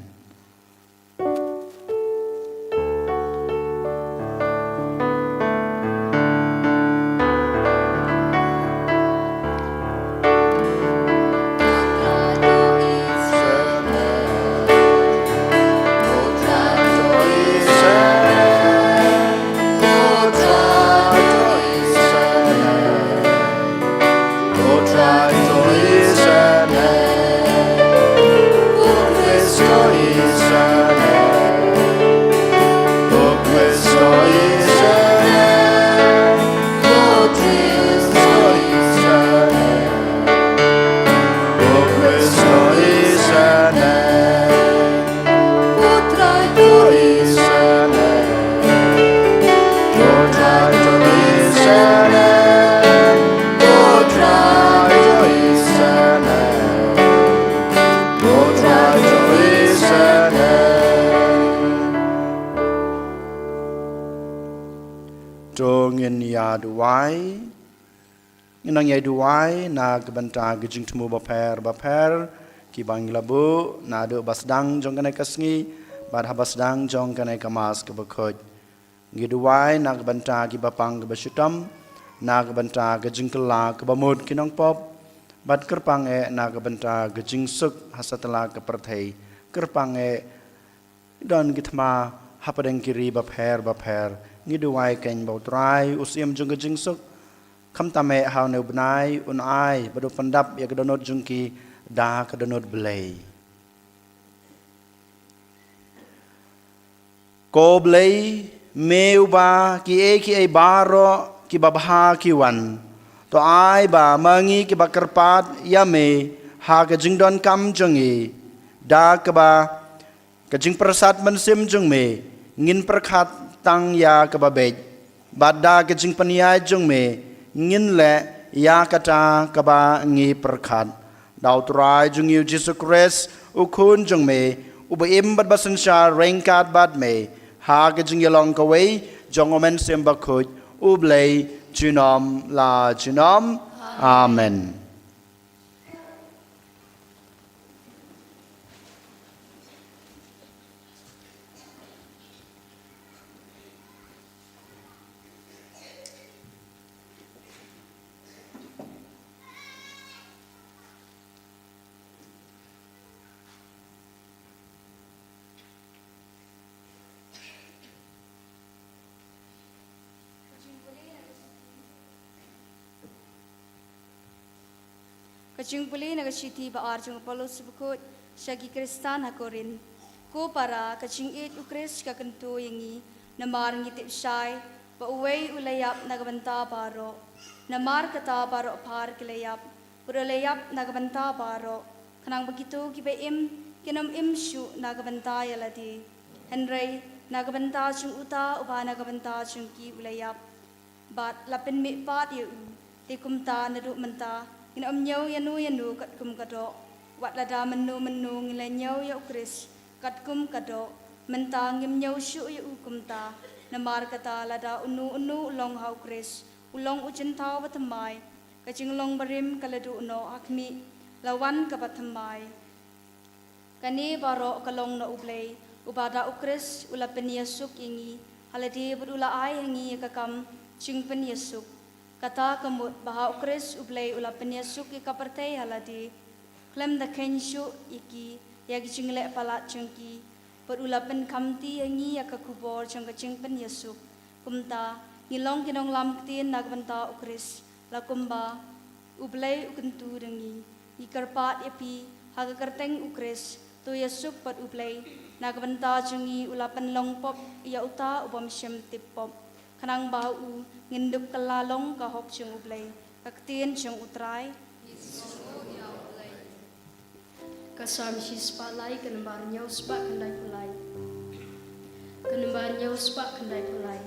Duwai. Ngi nang ïai duwai na ka bynta ki jingthmu bapher bapher kiba ngi la buh naduh ba sdang jong kane ka sngi bad haba sdang jong kane ka Mass kaba khuid. Ngi duwai na ka bynta kiba pang kiba shitom, na ka bynta ka jingkylla kaba mut ki nongpop, bad kyrpang eh na ka bynta ka jingsuk ha satlak ka pyrthei. Kyrpang eh don ki thma hapdeng ki ri bapher bapher. Ngi duwai keiñ ba U Trai, U Syiem jong ka jingsuk, khamtam eh ha une u bnai, un ai bad un pyndap ïa ka dohnud jong ki da ka dohnud blei. Ko Blei, me uba kiei kiei baroh kiba bha ki wan, to ai ba ma ngi kiba kyrpad ïa me ha ka jingdonkam jong ngi, da kaba ka jingpyrsad mynsiem jong me, ngin pyrkhat tang ïa kaba beit, bad da ka jingpynïaid jong me, ngin leh ïa kata kaba ngi pyrkhat. Da U Trai jong ngi U Jisu Khrist, U Khun jong me, uba im bad ba synshar ryngkat bad me ha ka jingïalong kawei jong U Mynsiem Bakhuid, U Blei, junom la junom. Amen. Ka jingpule na ka shithi ba ar jong u Paulus bakhuid sha ki Khristan ha Korinth. Ko para, ka jingïeit U Khrist ka kyntu ïa ngi, namar ngi tip shai ba uwei u la ïap na ka bynta baroh. Namar kata baroh phar ki la ïap, bad u la ïap na ka bynta baroh, khnang ba kito kiba im kin ym im shuh na ka bynta ïa lade, hynrei na ka bynta jong uta uba na ka bynta jong ki u la ïap, bad la pynmihpat ïa u. Te kumta naduh mynta ngin ym ñiew ïano ïano katkum ka doh. Wat lada mynno mynno ngi la ñiew ïa U Khrist katkum ka doh, mynta ngim ñiew shuh ïa u kumta. Namar kata, lada uno uno u long ha U Khrist, u long u jingthaw bathymmai. Ka jinglong barim ka la duh noh, ha khmih, la wan kaba thymmai. Kane baroh ka long na U Blei, uba da U Khrist u la pynïasuk ïa ngi ha lade, bad u la ai ha ngi ïa ka kam jingpynïasuk. Kata ka mut ba ha U Khrist U Blei u la pynïasuk ïa ka pyrthei ha lade, khlem da kheiñ shuh ïa ki ïa ki jingleh palat jong ki, bad u la pynkhamti ha ngi ïa ka khubor jong ka jingpynïasuk. Kumta, ngi long ki nonglam ktien na ka bynta U Khrist, la kumba U Blei u kyntu da ngi. Ngi kyrpad ïa phi ha ka kyrteng U Khrist, to ïasuk bad U Blei na ka bynta jong ngi, u la pynlong pop ïa uta u bym shym tip pop, khnang ba ha u ngin dup kylla long ka hok jong U Blei. Ka ktien jong U Trai. Ka Salm shispah lai, ka nambar hynñiew spah khyndai phew lai. Ka nambar hynñiew spah khyndai phew lai.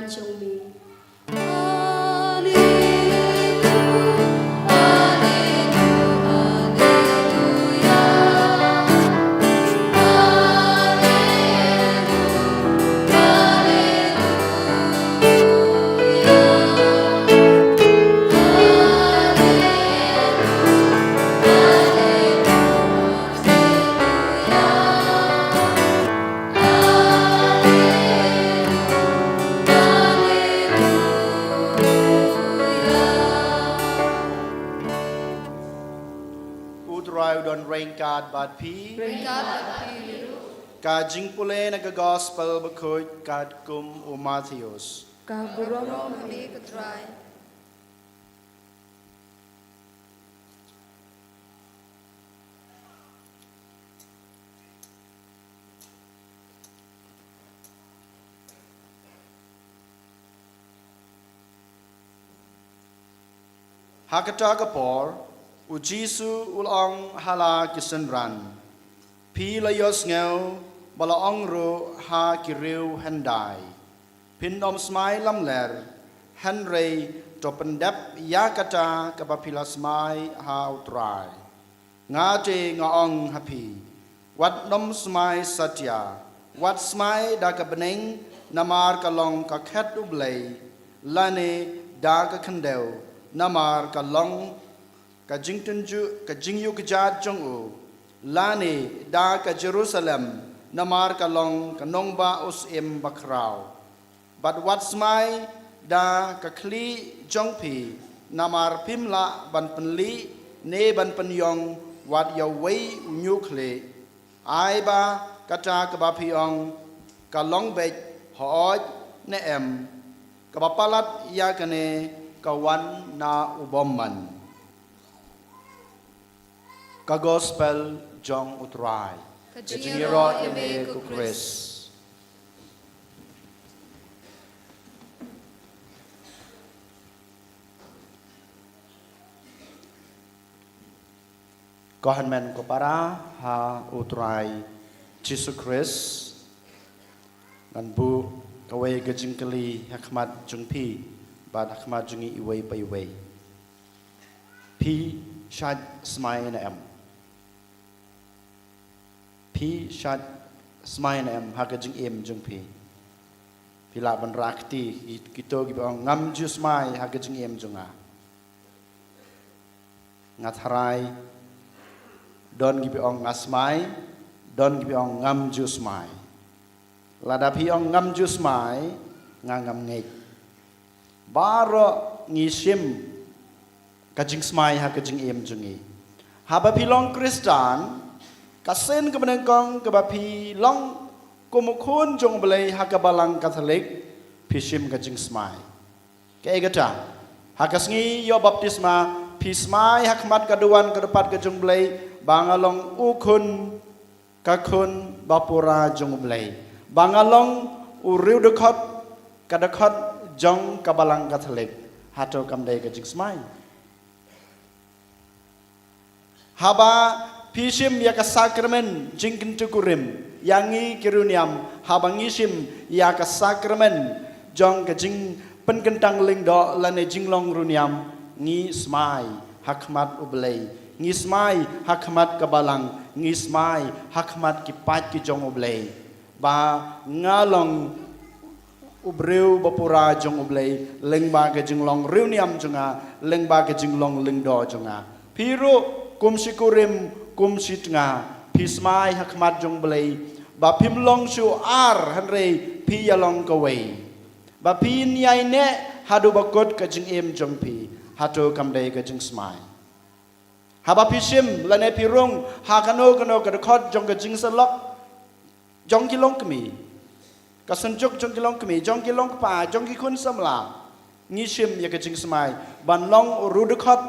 jong me. U Trai u don ryngkat bad phi. Ryngkat bad phi ruh. Ka jingpule na ka Gospel bakhuid katkum u Mathaios. Ka burom ha me ko Trai. Ha kata ka por, u Jisu u la ong ha la ki synran, phi la ïohsngew ba la ong ruh ha ki riew hyndai, phin ym smai lamler, hynrei to pyndep ïa kata kaba phi la smai ha u Trai. Nga te nga ong ha phi, wat nym smai satia, wat smai da ka bneng namar ka long ka khet u Blei, lane da ka khyndew namar ka long ka jingtynjuh, ka jingïukjat jong u, lane da ka Jerusalem namar ka long ka nongbah u Syiem Bakhraw. Bad wat smai da ka khlieh jong phi, namar phim lah ban pynlieh ne ban pynïong wat ïa uwei u ñiuh khlieh. Ai ba kata kaba phi ong ka long beit, hooid ne em, kaba palat ïa kane ka wan na u bymman. Ka Gospel jong u Trai. Ka jingïaroh ïa me ko Khrist. Ko hynmen ko para ha u Trai Jisu Khrist, ngan buh kawei ka jingkylli ha khmat jong phi bad ha khmat jong ngi iwei pa iwei. Phi shait smai ne em? Phi shait smai ne em ha ka jingim jong phi? Phi lah ban rah kti, ki, kito kiba ong ngam ju smai ha ka jingim jong nga. Nga tharai don kiba ong nga smai, don kiba ong ngam ju smai. Lada phi ong ngam ju smai, nga ngam ngeit. Baroh ngi shim ka jingsmai ha ka jingim jong ngi. Haba phi long Khristan, ka sien kaba nyngkong kaba phi long kum u khun jong u Blei ha ka Balang Katholik, phi shim ka jingsmai. Kaei kata? Ha ka sngi ïoh baptisma, phi smai ha khmat ka duwan ka dupat ka jong u Blei ba nga long u khun, ka khun bapura jong u Blei, ba nga long u riewdkhot ka dkhot jong ka Balang Katholik. Hato kam dei ka jingsmai? Haba phi shim ïa ka sakramen jingkyntu kurim, ïa ngi ki riewniam, haba ngi shim ïa ka sakramen jong ka jingpynkyntang lyngdoh lane jinglong riewniam, ngi smai ha khmat u Blei, ngi smai ha khmat ka Balang, ngi smai ha khmat ki paid ki jong u Blei ba nga long u briew bapura jong u Blei lyngba ka jinglong riewniam jong nga, lyngba ka jinglong lyngdoh jong nga. Phi ruh kum shi kurim, kum shi tnga, phi smai ha khmat jong u Blei ba phim long shuh ar, hynrei phi ïalong kawei, ba phin ïai neh haduh ba kut ka jingim jong phi. Hato kam dei ka jingsmai? Haba phi shim lane phi rung ha kano kano ka dkhot jong ka jingsyllok jong ki longkmie, ka synjuk jong ki longkmie, jong ki longkpa, jong ki khun samla, ngi shim ïa ka jingsmai ban long u riewdkhot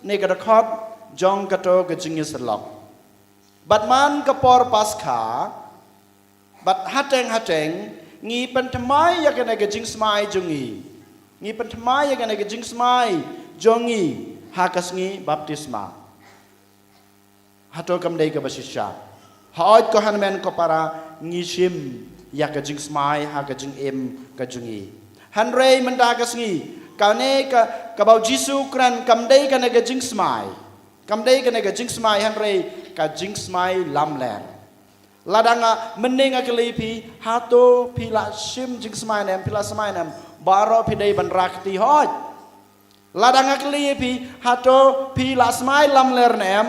ne ka dkhot jong kato ka jingïasyllok. Bad man ka por Paskha, bad hateng hateng ngi pynthymmai ïa kane ka jingsmai jong ngi. Ngi pynthymmai ïa kane ka jingsmai jong ngi ha ka sngi baptisma. Hato kam dei kaba shisha? Hooid ko hynmen ko para, ngi shim ïa ka jingsmai ha ka jingim ka jong ngi. Hynrei mynta ka sngi, kane ka, kaba u Jisu u kren kam dei kane ka jingsmai. Kam dei kane ka jingsmai, hynrei ka jingsmai lamler. Lada nga mynne nga kylli phi, hato phi la shim jingsmai ne em, phi la smai ne em, baroh phi dei ban rakti hoi. Lada nga kylli phi, hato phi la smai lamler ne em,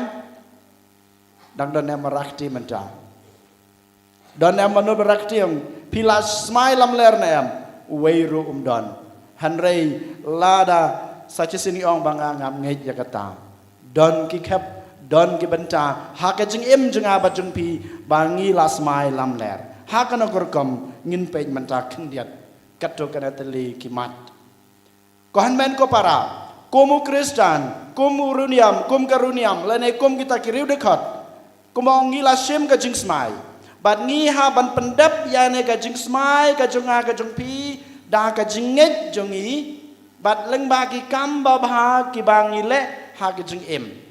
dang don em rakti mynta. Don em mano ba rakti ong, phi la smai lamler ne em, uwei ruh um don. Hynrei lada sa shisien ngi ong ba nga ngam ngeit ïa kata, don ki khep, don ki bynta ha ka jingim jong nga bad jong phi, ba ngi la smai lamler. Ha kano ka rukom, ngin peit mynta khyndiat katto katne tylli ki mat. Ko hynmen ko para, kum u Khristan, kum u riewniam, kum ka riewniam, lane kum kita ki riew dkhot, kumba ong ngi la shim ka jingsmai, bad ngi hap ban pyndep ïa kane ka jingsmai ka jong nga ka jong phi da ka jingngeit jong ngi, bad lyngba ki kam babha kiba ngi leh ha ka jingim.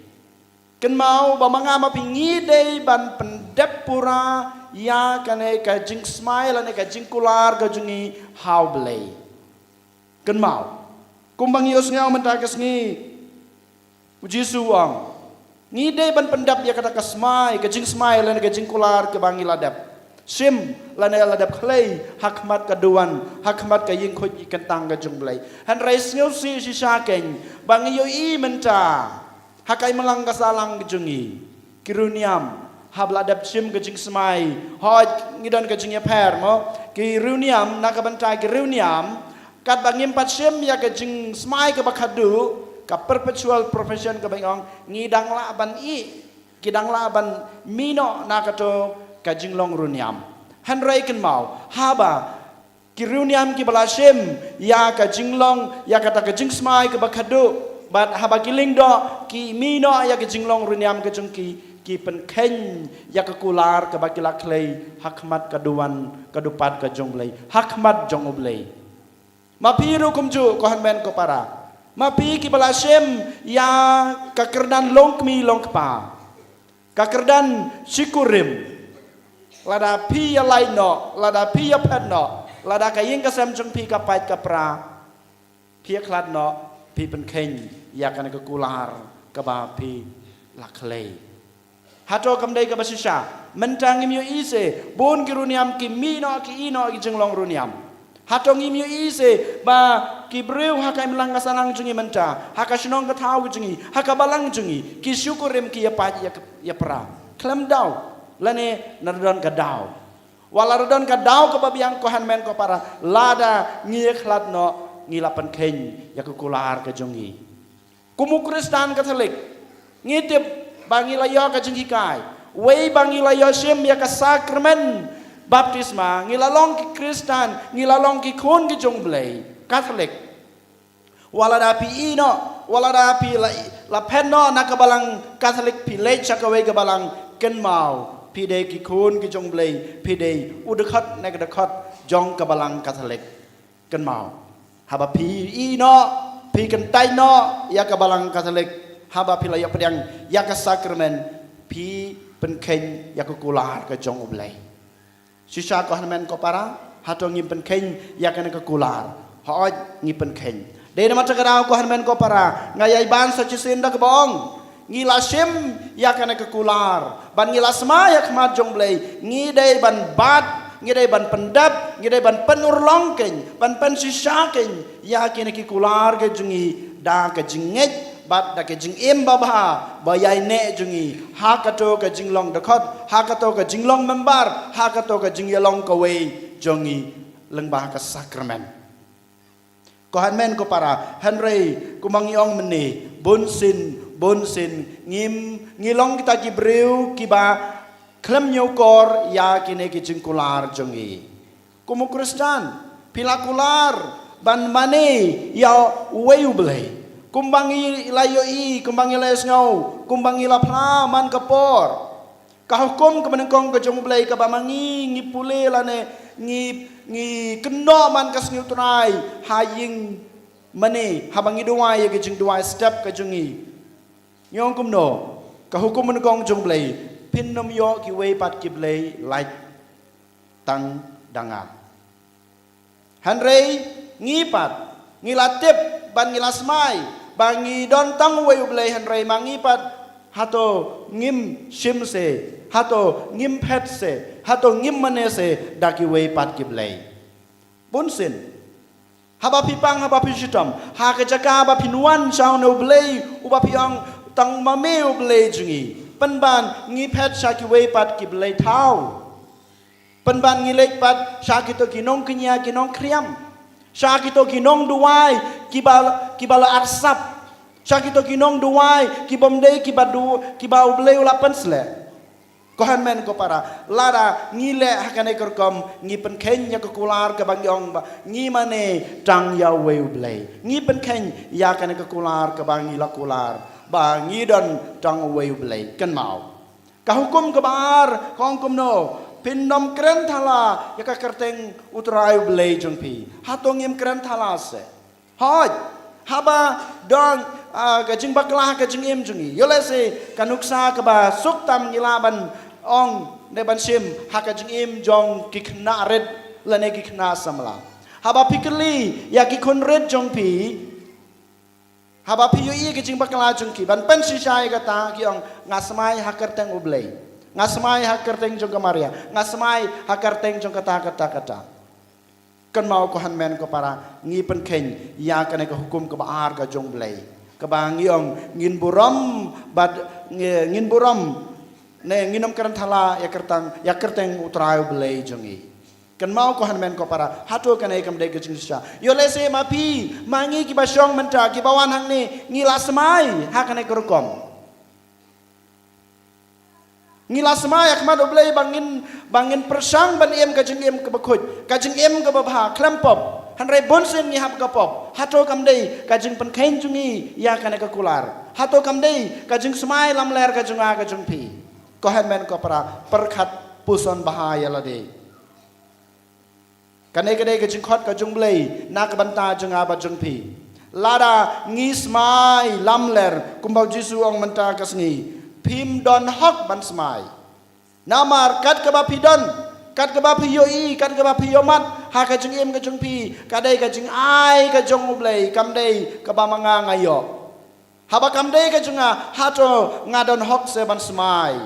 Kynmaw ba ma nga ma phi ngi dei ban pyndep pura ïa kane ka jingsmai lane ka jingkular ka jong ngi ha U Blei. Kynmaw, kumba ngi ïohsngew mynta ka sngi, u Jisu u ong, ngi dei ban pyndep ïa kata ka smai, ka jingsmai lane ka jingkular kaba ngi la dep shim lane la dep khlei ha khmat ka duwan, ha khmat ka ïingkhuid ïingkyntang ka jong U Blei. Hynrei sngewsih shisha kein ba ngi ïohi mynta ha ka imlang ka sahlang ka jong ngi, ki riewniam haba la dep shim ka jingsmai, hooid ngi don ka jingïapher mo, ki riewniam na ka bynta ki riewniam, katba ngim pat shim ïa ka jingsmai kaba khadduh, ka perpetual profession kaba ngi ong, ngi dang lah ban ïeh, ki dang lah ban mih noh na kato ka jinglong riewniam. Hynrei kynmaw, haba ki riewniam kiba la shim ïa ka jinglong, ïa kata ka jingsmai kaba khadduh, bad haba ki lyngdoh ki mih noh ïa ka jinglong riewniam ka jong ki, ki pynkheiñ ïa ka kular kaba ki la khlei ha khmat ka duwan ka dupat ka jong U Blei, ha khmat jong U Blei. Ma phi ruh kumjuh ko hynmen ko para, ma phi kiba la shim ïa ka kyrdan longkmie longkpa, ka kyrdan shikurim, lada phi ïalait noh, lada phi ïaphet noh, lada ka ïing ka sem jong phi ka pait ka pra, phi ïakhlad noh, phi pynkheiñ ïa kane ka kular kaba phi la khlei. Hato kam dei kaba shisha? Mynta ngim ïohi seh bun ki riewniam ki mih noh, ki ïeh noh ki jinglong riewniam. Hato ngim ïohi seh ba ki briew ha ka imlang ka sahlang jong ngi mynta, ha ka shnong ka thaw ka jong ngi, ha ka balang jong ngi, ki shikurim ki ïapait ïa ka, ïa pra khlem daw, lane na don ka daw? Wat la don ka daw kaba biang ko hynmen ko para, lada ngi ïakhlad noh, ngi la pynkheiñ ïa ka kular ka jong ngi. Kum u Khristan Katholik, ngi tip ba ngi la ïoh ka jinghikai, wei ba ngi la ïoh shim ïa ka sakramen baptisma, ngi la long ki Khristan, ngi la long ki khun ki jong U Blei Katholik. Wat lada phi ïeh noh, wat lada phi la, la phet noh na ka balang Katholik, phi leit sha kawei ka balang, kynmaw, phi dei ki khun ki jong U Blei, phi dei u dkhot ne ka dkhot jong ka balang Katholik. Kynmaw, haba phi ïeh noh, phi kyntait noh ïa ka balang Katholik, haba phi la ïoh pdiang ïa ka sakramen, phi pynkheiñ ïa ka kular ka jong U Blei. Shisha ko hynmen ko para, hato ngim pynkheiñ ïa kane ka kular? Hooid ngi pynkheiñ. Dei namar kata ka daw ko hynmen ko para, nga ïai ban sa shisien da kaba ong, ngi la shim ïa kane ka kular, ban ngi la smai ha khmat jong U Blei, ngi dei ban bat, ngi dei ban pyndep, ngi dei ban pynurlong kein, ban pynshisha kein ïa kine ki kular ki jong ngi da ka jingngeit bad da ka jingim babha, ba ïaineh jong ngi ha kato ka jinglong dkhot, ha kato ka jinglong member, ha kato ka jingïalong kawei jong ngi lyngba ka sakramen. Ko hynmen ko para, hynrei kumba ngi ong mynne, bunsien, bunsien ngim, ngi long kita ki briew kiba khlem ñiewkor ïa kine ki jingkular jong ngi. Kum u Khristan, phi la kular ban mane ïa uwei U Blei, kumba ngi la ïohi, kumba ngi la ïohsngew, kumba ngi la phla man ka por. Ka hukum kaba nyngkong ka jong U Blei kaba ma ngi ngi pule lane ngi, ngi kynnoh man ka sngi U Trai ha ïing mane, haba ngi duwai ïa ka jingduwai step ka jong ngi. Ngi ong kumno? Ka hukum nyngkong jong U Blei, phin ym ïoh kiwei pat ki blei lait tang da nga. Hynrei Ngi pat, ngi la tip, bad ngi la smai, ba ngi don tang uwei u Blei, hynrei ma ngi pat, hato ngim shim se, hato ngim phet se, hato ngim mane se, da kiwei pat ki blei. Bunsien. Haba phi pang, haba phi shitom, ha ka jaka ba phin wan sha une u Blei, uba phi ong tang ma me u Blei jong ngi. Pynban ngi phet sha kiwei pat ki blei thaw. Pynban ngi leit pat sha kito ki nongkñia, ki nongkhriam. Sha kito ki nongduwai, kiba, kiba la arsap. Sha kito ki nongduwai, ki bym dei kiba du, kiba u Blei u la pynsleh. Ko hynmen ko para, lada ngi leh ha kane ka rukom, ngi pynkheiñ ïa ka kular kaba ngi ong ba ngi mane tang ïa uwei u Blei. Ngi pynkheiñ ïa kane ka kular kaba ngi la kular ba ngi don tang uwei u Blei. Kynmaw. Ka hukum kaba ar ka ong kumno, phin ym kren thala ïa ka kyrteng U Trai U Blei jong phi. Hato ngim kren thala se? Hooid, haba don, ah, ka jingbakla ha ka jingim jong ngi. Ïoh lehse ka nuksa kaba suk tam ngi lah ban ong ne ban shim ha ka jingim jong ki khynnah rit lane ki khynnah samla. Haba phi kylli ïa ki khun rit jong phi, haba phi ïohi ka jingbakla jong ki, ban pynshisha ïa kata, ki ong, nga smai ha ka kyrteng U Blei. Nga smai ha ka kyrteng jong ka Maria. Nga smai ha ka kyrteng jong kata, kata, kata. Kynmaw ko hynmen ko para, ngi pynkheiñ ïa kane ka hukum kaba ar ka jong U Blei. Kaba ngi ong ngin burom bad ngi, ngin burom ne ngin ym kren thala ïa ka kyrteng, ïa ka kyrteng U Trai U Blei jong ngi. Kynmaw ko hynmen ko para, hato kane kam dei ka jingshisha? Ïoh lehse ma phi, ma ngi kiba shong mynta, kiba wan hangne, ngi la smai ha kane ka rukom. Ngi la smai ha khmat U Blei ba ngin, ba ngin pyrshang ban im ka jingim kaba khuid, ka jingim kaba bha khlem pop. Hynrei bunsien ngi hap ka pop. Hato kam dei ka jingpynkheiñ jong ngi ïa kane ka kular? Hato kam dei ka jingsmai lamler ka jong nga ka jong phi? Ko hynmen ko para, pyrkhat puson bha ïa lade. Kane ka dei ka jingkhot ka jong U Blei na ka bynta jong nga bad jong phi. Lada ngi smai lamler kumba U Jisu ong mynta ka sngi, phim don hok ban smai. Namar kat kaba phi don, kat kaba phi ïohi, kat kaba phi ïohmat ha ka jingim ka jong phi, ka dei ka jingai ka jong U Blei, kam dei kaba ma nga nga ïoh. Haba kam dei ka jong nga, hato nga don hok se ban smai?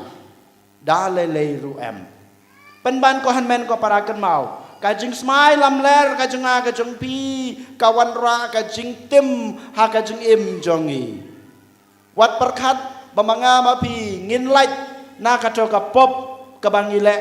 Da lei lei ruh em. Pynban ko hynmen ko para, kynmaw, ka jingsmai lamler ka jong nga ka jong phi ka wanrah ka jingtim ha ka jingim jong ngi. Wat pyrkhat ba ma nga ma phi ngin lait na kato ka pop kaba ngi leh.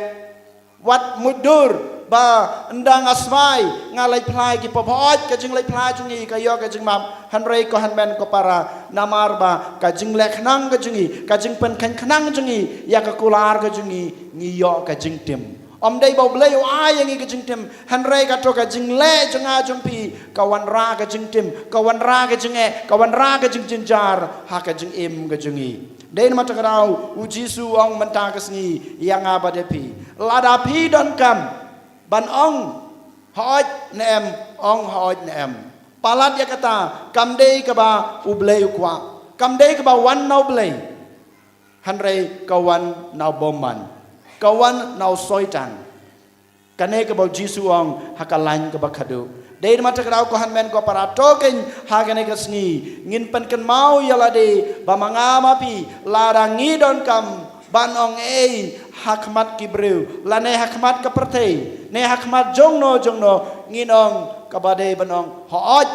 Wat mutdur ba ynda nga smai nga lait phla ïa ki pop. Hooid, ka jinglait phla jong ngi ka ïoh ka jingmap, hynrei ko hynmen ko para, namar ba ka jingleh khnang ka jong ngi, ka jingpynkheiñ khnang jong ngi ïa ka kular ka jong ngi, ngi ïoh ka jingtim. Ym dei ba U Blei u ai ïa ngi ka jingtim, hynrei kato ka jingleh jong nga jong phi ka wanrah ka jingtim, ka wanrah ka jingeh, ka wanrah ka jingjynjar ha ka jingim ka jong ngi. Dei namar kata ka daw U Jisu u ong mynta ka sngi ïa nga bad ïa phi, lada phi donkam ban ong hooid ne em, ong hooid ne em. Palat ïa kata, kam dei kaba U Blei u kwah, kam dei kaba wan na U Blei, hynrei ka wan na u bymman, ka wan na u Soitan. Kane kaba U Jisu u ong ha ka lain kaba khadduh. Dei namar kata ka daw ko hynmen ko para, to keiñ ha kane ka sngi ngin pynkynmaw ïa lade ba ma nga ma phi, lada ngi donkam ban ong ei ha khmat ki briew lane ha khmat ka pyrthei ne ha khmat jongno jongno, ngin ong kaba dei ban ong hooid.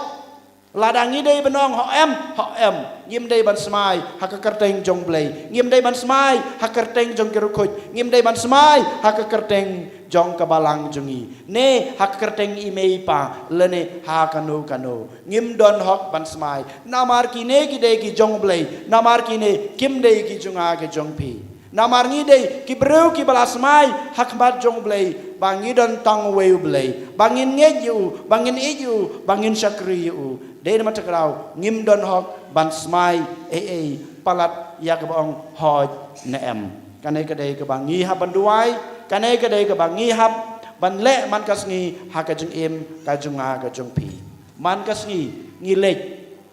Lada ngi dei ban ong hooid, hooid, ngim dei ban smai ha ka kyrteng jong U Blei, ngim dei ban smai ha ka kyrteng jong ki riewkhuid, ngim dei ban smai ha ka kyrteng jong ka balang jong ngi ne ha ka kyrteng i mei i pa lane ha kano kano. Ngim don hok ban smai namar kine ki dei ki jong U Blei, namar kine kim dei ki jong nga ki jong phi. Namar ngi dei ki briew kiba la smai ha khmat jong U Blei ba ngi don tang uwei U Blei, ba ngin ngeit ïa u, ba ngin ïeit ïa u, ba ngin shakri ïa u. Dei namar kata ka daw ngim don hok ban smai ei ei palat ïa kaba ong hooid ne em. Kane ka dei kaba ngi hap ban duwai, kane ka dei kaba ngi hap ban leh man ka sngi ha ka jingim ka jong nga ka jong phi. Man ka sngi ngi leit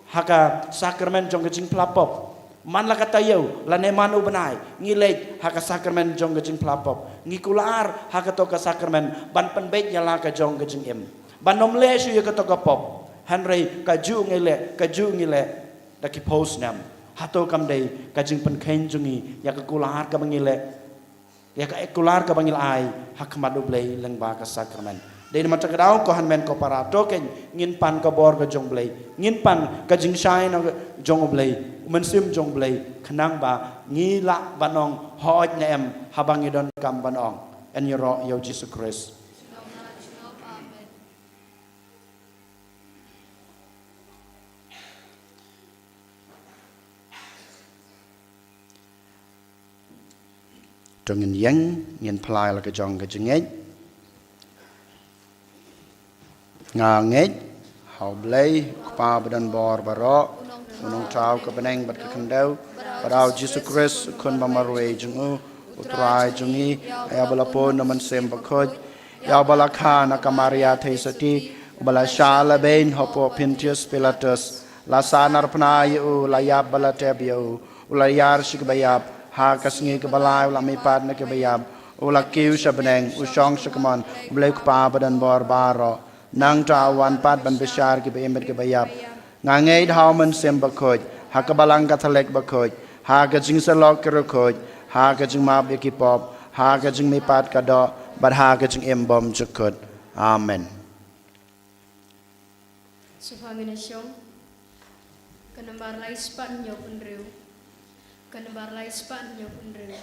ha ka sakramen jong ka jingphla pop. Man la ka taïew lane man u bnai ngi leit ha ka sakramen jong ka jingphla pop, ngi kular ha kato ka sakramen ban pynbeit ïa la ka jong ka jingim. Ban ym leh shuh ïa kato ka pop. Hynrei kajuh ngi leh, kajuh ngi leh da ki phew snem. Hato kam dei ka jingpynkheiñ jong ngi ïa ka kular kaba ngi leh, ïa ka kular kaba ngi la ai ha khmat U Blei lyngba ka sakramen. Dei namar kata ka daw, ko hynmen ko para, to kein ngin pan ka bor ka jong U Blei, ngin pan ka jingshai na jong U Blei, U Mynsiem jong U Blei, khnang ba ngi lah ban ong hooid ne em haba ngi donkam ban ong. Yn ïaroh ïa U Jisu Khrist. To ngin ïeng, ngin phla ïa la ka jong ka jingngeit. Nga ngeit ha U Blei, U Kpa ba don bor baroh, U Nongthaw ka bneng bad ka khyndew, bad ha U Jisu Khrist, U Khun ba marwei jong U, U Trai jong ngi, ïa uba la pun na U Mynsiem Bakhuid, ïa uba la kha na ka Maria Theisotti, uba la shah lehbeiñ hapoh Pontius Pilatus, la sahnarphna ïa U, la ïap bad la tep ïa U, U la ïar sha kiba ïap, ha ka sngi kaba lai U la mihpat na kiba ïap, U la kiew sha bneng, U shong sha kamon U Blei U Kpa ba don bor baroh. Nangta U wan pat ban bishar kiba im bad kiba ïap. Nga ngeit ha U Mynsiem Bakhuid, ha ka Balang Katholik bakhuid, ha ka jingsyllok ki riewkhuid, ha ka jingmap ïa ki pop, ha ka jingmihpat ka doh, bad ha ka jingim bymjukut. Amen. Sngewbha ngin ïa shong. Ka nombar lai spah hynñiew phew hynriew. Ka nombar lai spah hynñiew phew hynriew.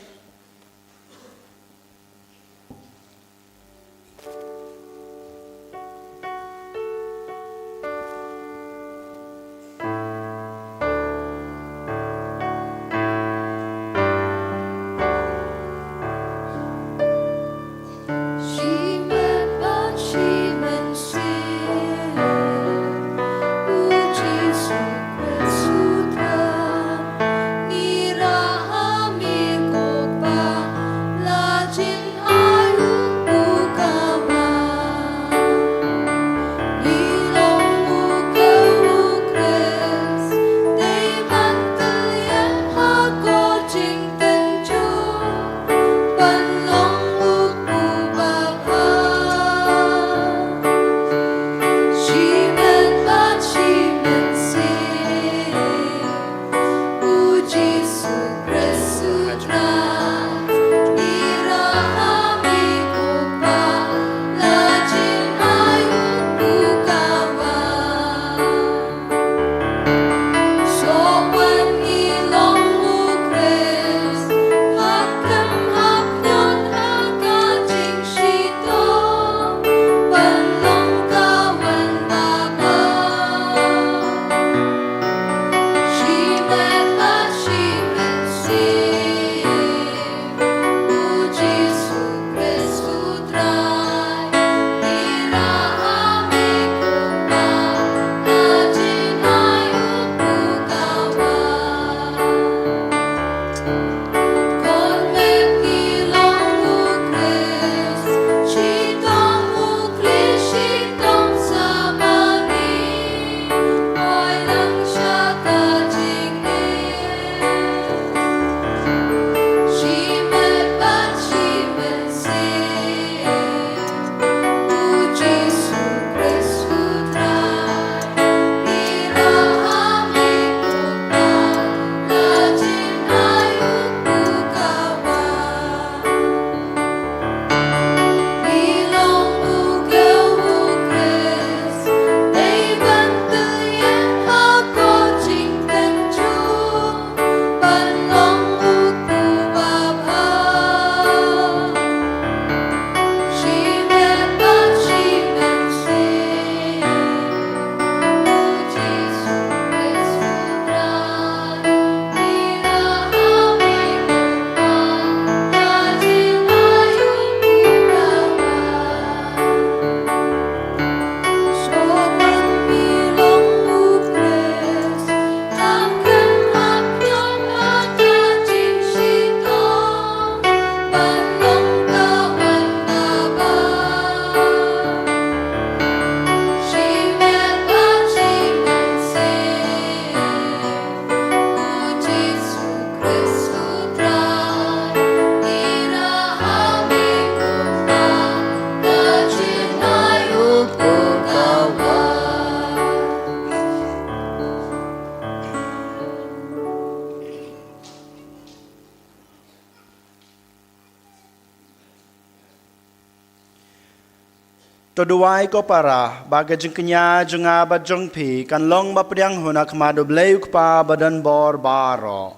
To duwai ko para, ba ka jingkñia jong nga bad jong phi kan long ba pdiang hun ha khmat U Blei U Kpa badonbor baroh.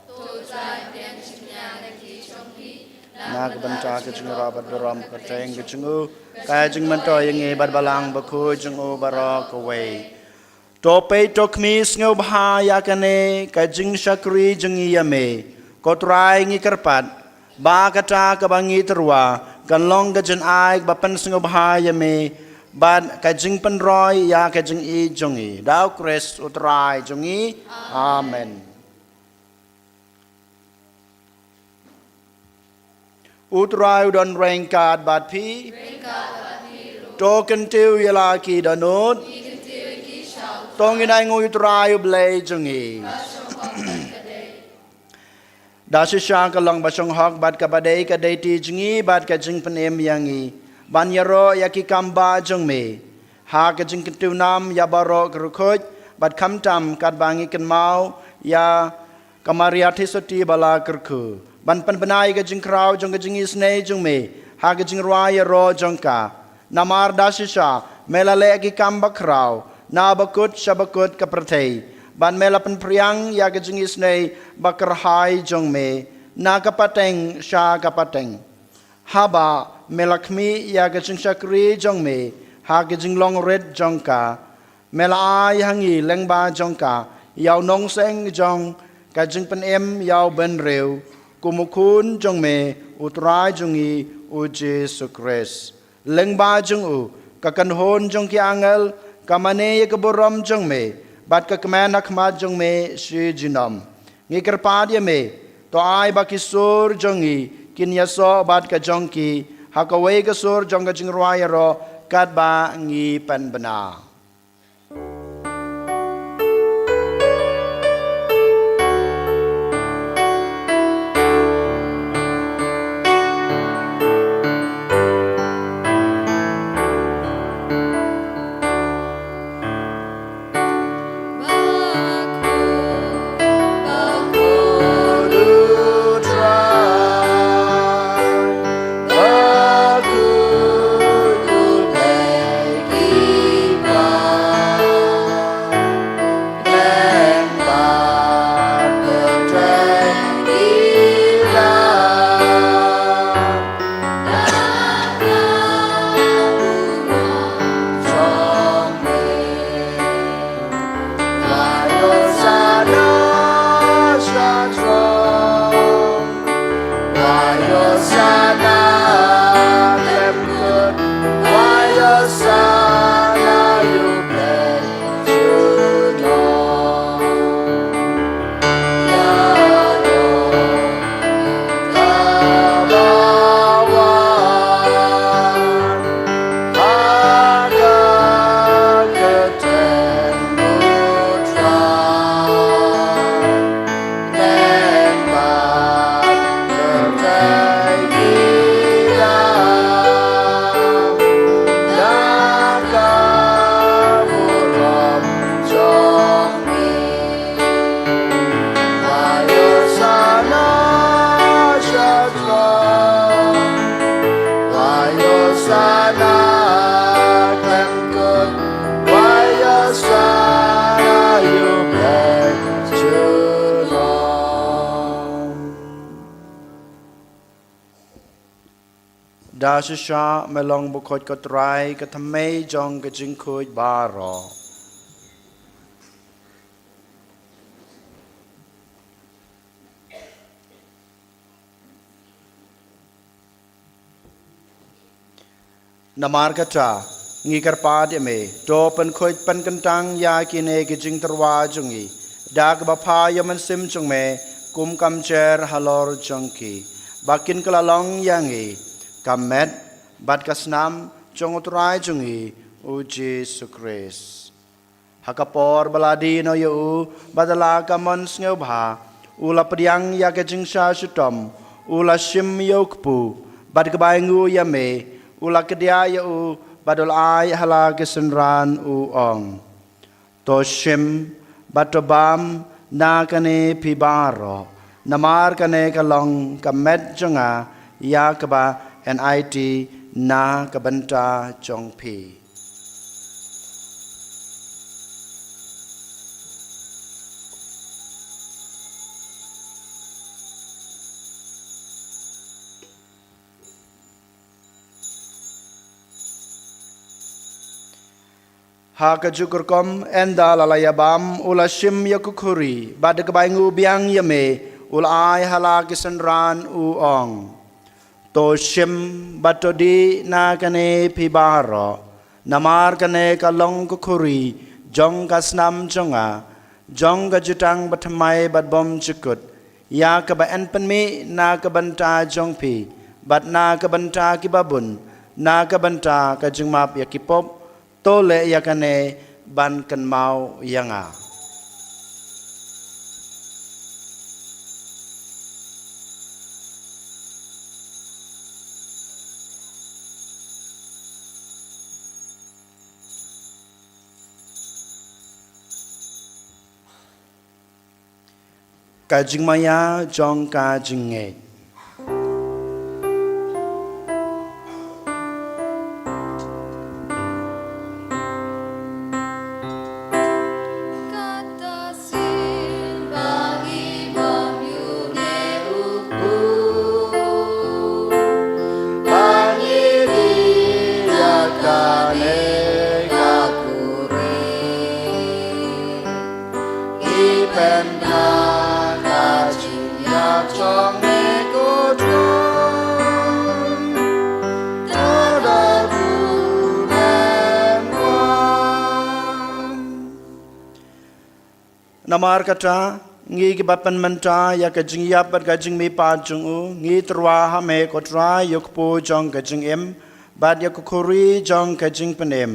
Na ka bynta ka jingïarap bad burom kyrteng ka jong u, ka jingmyntoi ïa ngi bad Balang Bakhuid jong u baroh kawei. To peit to khmih sngewbha ïa kane ka jingshakri jong ngi ïa me, ko Trai. Ngi kyrpad ba kata kaba ngi tyrwa kan long ka jingïaid ba pynsngewbha ïa me bad ka jingpynroi ïa ka jingïeit jong ngi. Da U Khrist U Trai jong ngi. Amen. U Trai u don ryngkat bad phi. To kyntiew ïa la ki dohnud. To ngin ainguh ïa U Trai U Blei jong ngi. Da shisha ka long ba shong hok bad kaba dei ka dei ti jong ngi bad ka jingpynim ïa ngi ban ïaroh ïa ki kam ba jong me ha ka jingkyntiew nam ïa baroh ka rukhuid, bad khamtam katba ngi kynmaw ïa ka Maria Theisotti ba la kyrkhu, ban pynbna ïa ka jingkhraw jong ka jingisynei jong me ha ka jingrwai ïaroh jong ka. Namar da shisha me la leh ki kam bakhraw na bakut sha bakut ka pyrthei, bad me la pynphriang ïa ka jingisynei bakyrhai jong me na ka pateng sha ka pateng. Haba me la khmih ïa ka jingshakri jong me ha ka jinglong rit jong ka, me la ai ha ngi lyngba jong ka ïa u nongseng jong ka jingpynim ïa u bynriew, kum u khun jong me, U Trai jong ngi U Jisu Khrist. Lyngba jong u ka kynhun jong ki angel ka mane ïa ka burom jong me, bad ka kmen ha khmat jong me shi junom. Ngi kyrpad ïa me, to ai ba ki sur jong ngi kin ïasoh bad ka jong ki ha kawei ka sur jong ka jingrwai ïaroh katba ngi pynbna. Da shisha me long bakhuid ko Trai, ka thymmei jong ka jingkhuid baroh. Namar kata, ngi kyrpad ïa me, to pynkhuid pynkyntang ïa kine ki jingtyrwa jong ngi da kaba phah ïa u Mynsiem jong me kum ka mynsiem halor jong ki, ba kin kylla long ïa ngi ka met bad ka snam jong u Trai jong ngi, u Jisu Khrist. Ha ka por ba la die noh ïa u bad la ka mon sngewbha, u la pdiang ïa ka jingshah shitom, u la shim ïa u kpu, bad kaba ainguh ïa me, u la kdiah ïa u bad u la ai ha la ki synran, u ong: To shim bad to bam na kane phi baroh, namar kane ka long ka met jong nga ïa kaba yn aiti na ka bynta jong phi. Ha kajuh ka rukom, ynda la la ïabam, u la shim ïa ka khuri, bad da kaba ainguh biang ïa me, u la ai ha la ki synran, u ong: To shim bad to dih na kane phi baroh, namar kane ka long ka khuri jong ka snam jong nga, jong ka jutang bathymmai bad bymjukut, ïa kaba yn pynmih na ka bynta jong phi bad na ka bynta ki babun, na ka bynta ka jingmap ïa ki pop. To leh ïa kane ban kynmaw ïa nga. Ka jingmaïa jong ka jingngeit. Kata sien ba ngi bym ïoh ne u kpu, ba ngi dih ïa kane ka khuri. Ngi pynda ka jingïap jong me ko Trai, to da bun em wan. Namar kata, ngi kiba pynmynta ïa ka jingïap bad ka jingmihpat jong u, ngi tyrwa ha me ko Trai, ïa u kpu jong ka jingim bad ïa ka khuri jong ka jingpynim.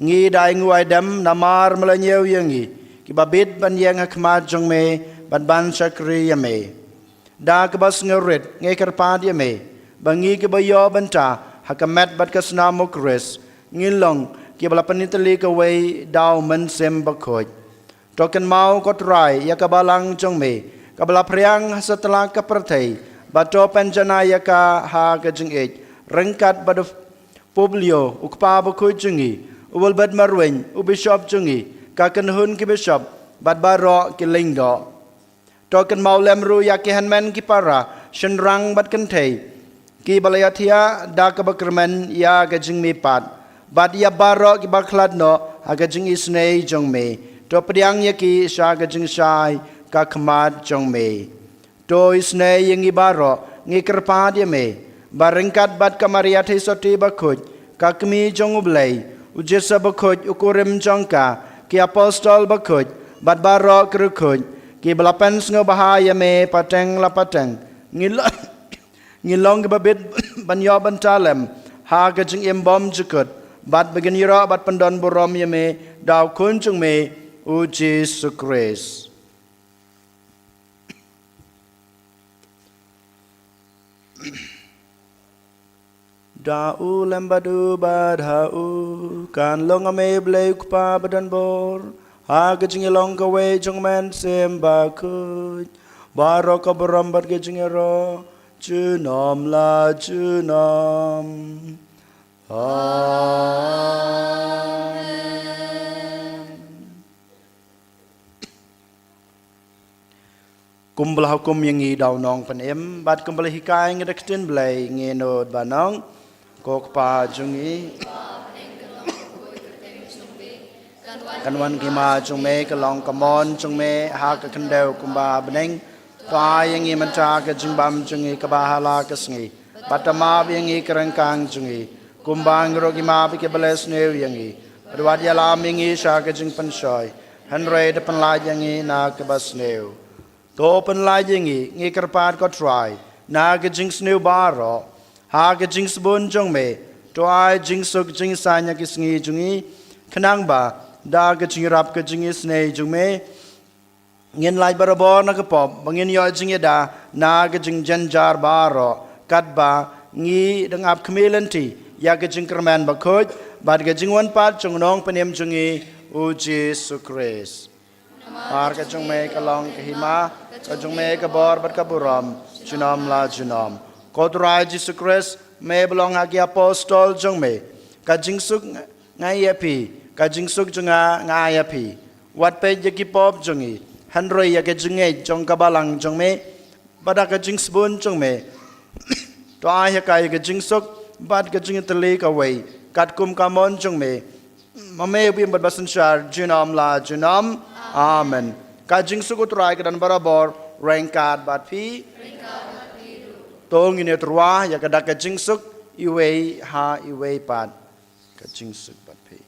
Ngi da ainguh aidem namar me la ñiew ïa ngi, kiba bit ban ïeng ha khmat jong me bad ban shakri ïa me. Da kaba sngewrit ngi kyrpad ïa me ba ngi kiba ïoh bynta ha ka met bad ka snam u Khrist, ngin long kiba la pynïatylli kawei da u Mynsiem Bakhuid. To kynmaw ko Trai ïa ka balang jong me kaba la phriang ha satlak ka pyrthei, bad to pynjanai ïa ka ha ka jingïeit ryngkat bad u Pope Leo, u kpa bakhuid jong ngi, u Wilbert Marwein, u bishop jong ngi, ka kynhun ki bishop bad baroh ki lyngdoh. To kynmaw lem ruh ïa ki hynmen ki para, shynrang bad kynthei, kiba la ïathiah da kaba kyrmen ïa ka jingmihpat, bad ïa baroh kiba khlad noh ha ka jingisynei jong me. To pdiang ïa ki sha ka jingshai ka khmat jong me. To isynei ïa ngi baroh, ngi kyrpad ïa me ba ryngkat bad ka Maria Theisotti bakhuid, ka Kmie jong u Blei, u Joseph bakhuid, u kurim jong ka, ki apostol bakhuid bad baroh ki riewkhuid kiba la pynsngewbha ïa me pateng la pateng, ngi lo- ngi long kiba bit ban ïoh bynta lem ha ka jingim bymjukut, bad ba ngin ïaroh bad pyndon burom ïa me da u Khun jong me, u Jisu Khrist. Da u lem bad u bad ha u, kan long ha me Blei u Kpa badonbor, ha ka jingïalong kawei jong u Mynsiem Bakhuid, baroh ka burom bad ka jingïaroh junom la junom. Amen. Kumba la hukum ïa ngi da u Nongpynim, bad kumba la hikai ïa ngi da ka ktien Blei, ngin nud ban ong: Ko Kpa jong ngi, kan wan ka hima jong me, kan long ka mon jong me ha ka khyndew kumba ha bneng. To ai ïa ngi mynta ka jingbam jong ngi kaba ha la ka sngi, bad to map ïa ngi ki ryngkang jong ngi, kumba ngi ruh ngi map ïa kiba la sniew ïa ngi. Bad wat ïalam ïa ngi sha ka jingpynshoi, hynrei to pynlait ïa ngi na kaba sniew. To pynlait ïa ngi, ngi kyrpad ko Trai, na ka jingsniew baroh, ha ka jingsbun jong me. To ai jingsuk jingsaiñ ha ki sngi jong ngi, khnang ba da ka jingïarap ka jingisynei jong me, ngin lait barabor na ka pop, ba ngin ïoh jingïada na ka jingjynjar baroh, katba ngi dang ap khmih lynti ïa ka jingkyrmen bakhuid bad ka jingwan pat jong u Nongpynim jong ngi, u Jisu Khrist. Namar ka jong me ka long ka hima, ka jong me ka bor bad ka burom junom la junom. Ko Trai Jisu Khrist, me ba la ong ha ki apostol jong me: Ka jingsuk nga ai ïa phi, ka jingsuk jong nga nga ai ïa phi. Wat peit ïa ki pop jong ngi, hynrei ïa ka jingngeit jong ka balang jong me, bad da ka jingsbun jong me, to ai ha ka ïa ka jingsuk bad ka jingïatylli kawei, katkum ka mon jong me. Ma me u bym bad ba synshar junom la junom. Amen. Ka jingsuk u Trai ka don barabor ryngkat bad phi. To ngin ïa tyrwa ïa ka dak ka jingsuk iwei ha iwei pat. Ka jingsuk bad phi.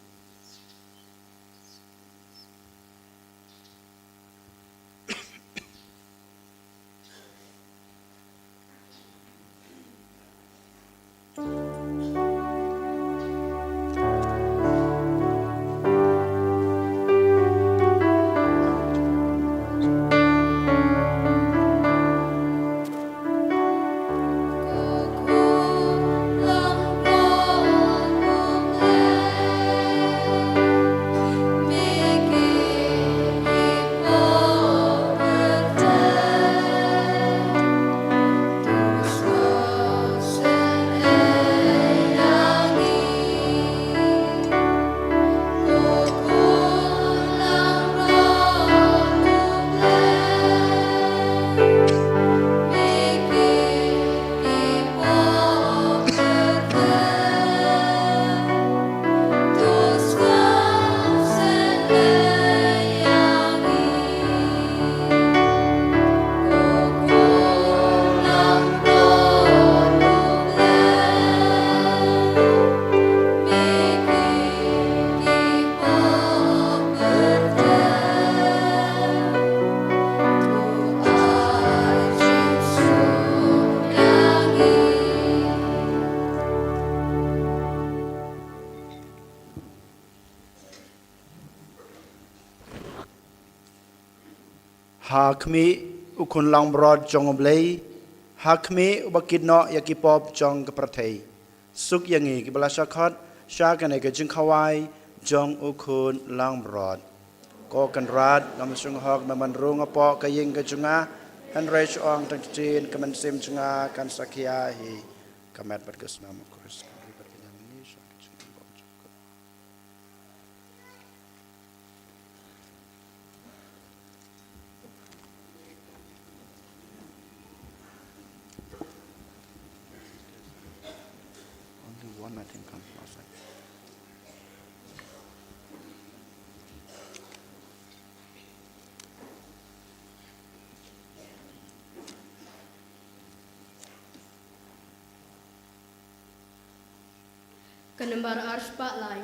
Ha khmih u khun langbrot jong U Blei, ha khmih uba kit noh ïa ki pop jong ka pyrthei. Suk ïa ngi kiba la shah khot sha kane ka jingkhawai jong u khun langbrot. Ko Kynrad, ngam shong hok me ban rung hapoh ka ïing ka jong nga, hynrei shu ong tang ktien ka mynsiem jong nga kan sa khia hi. Ka met bad ka snam u Khrist kan ri bad ka ïa ngi sha ka jingim ba u jong ka. Only one, I think, comes last night. Ka nambar ar spah lai.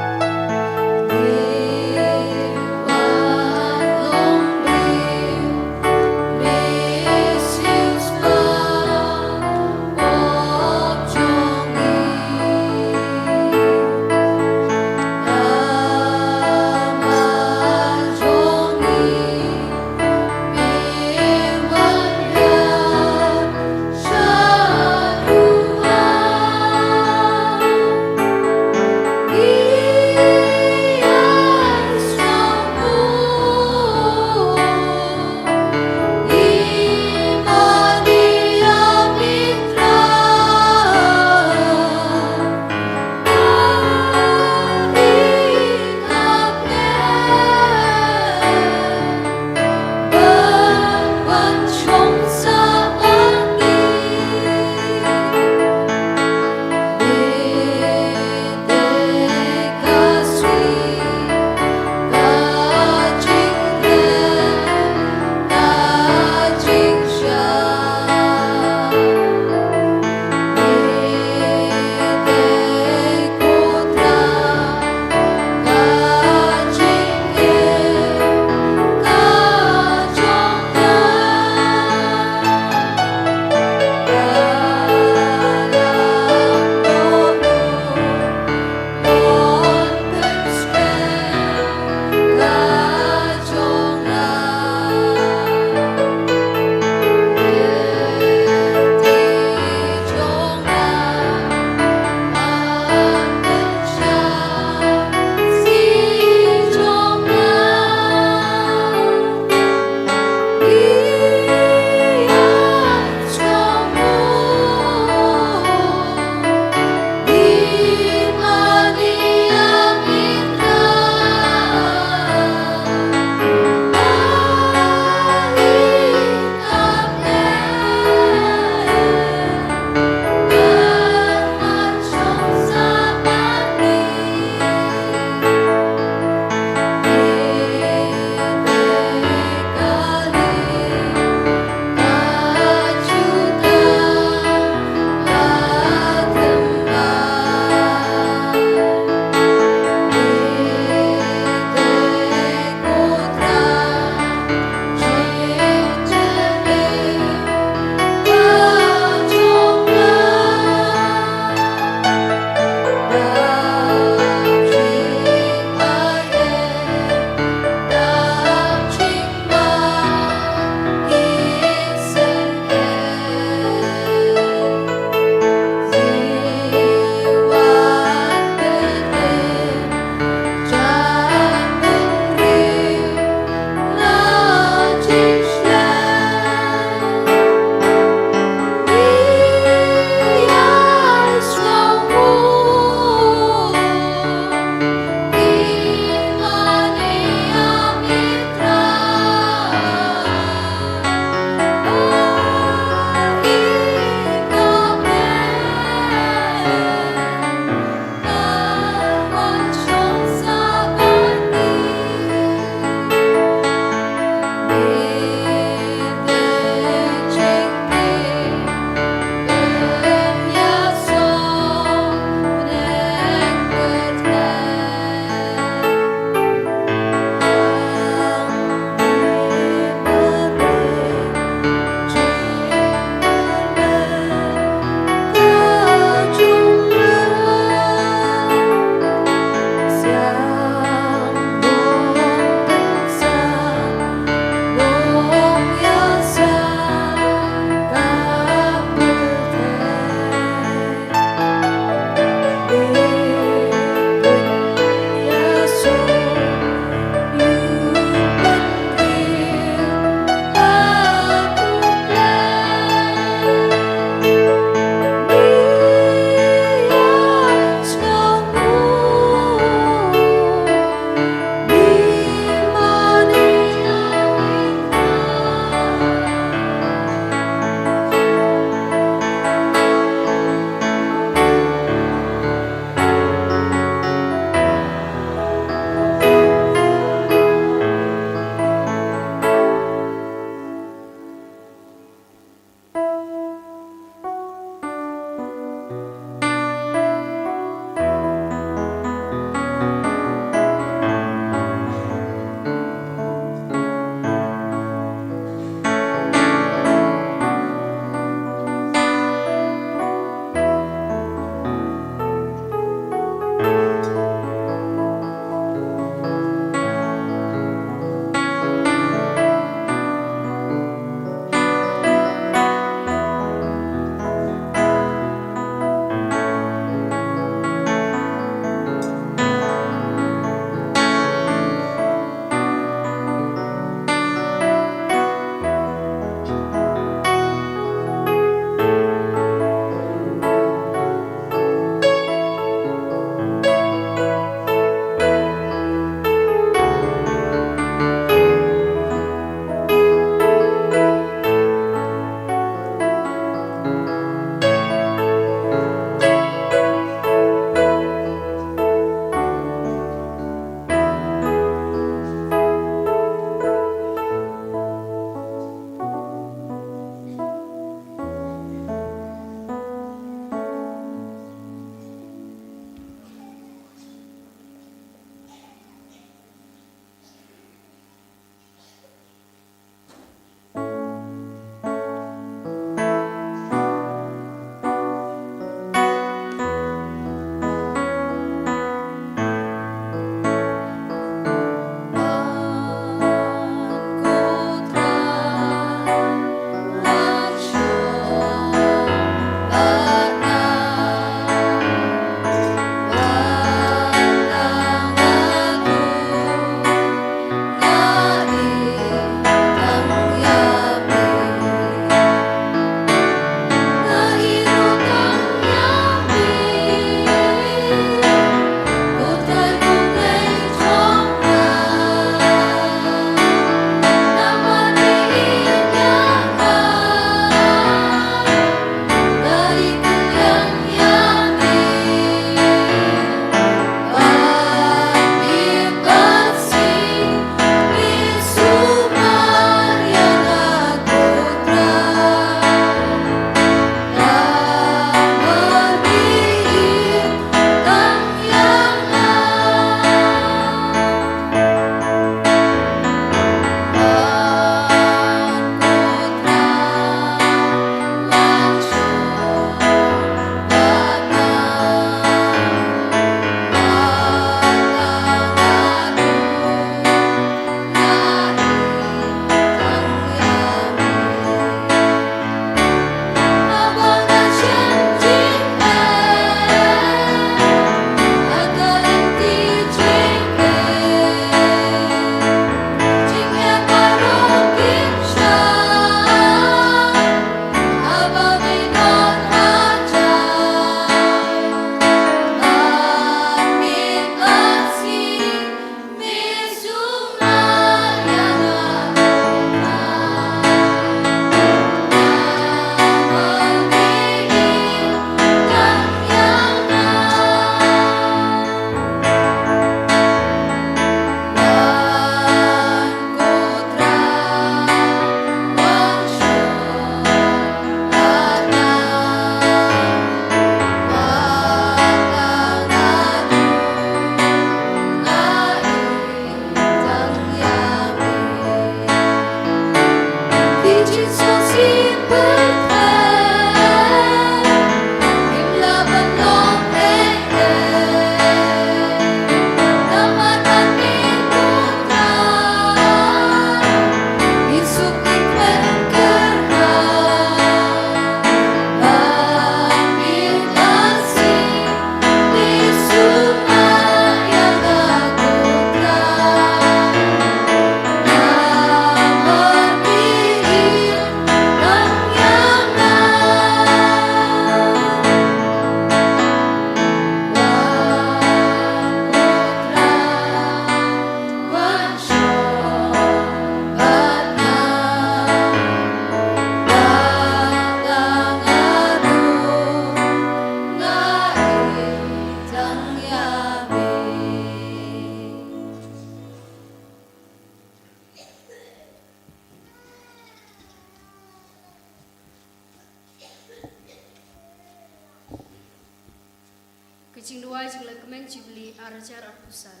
Jingduwai jinglehkmen Jubili ar hajar arphew san.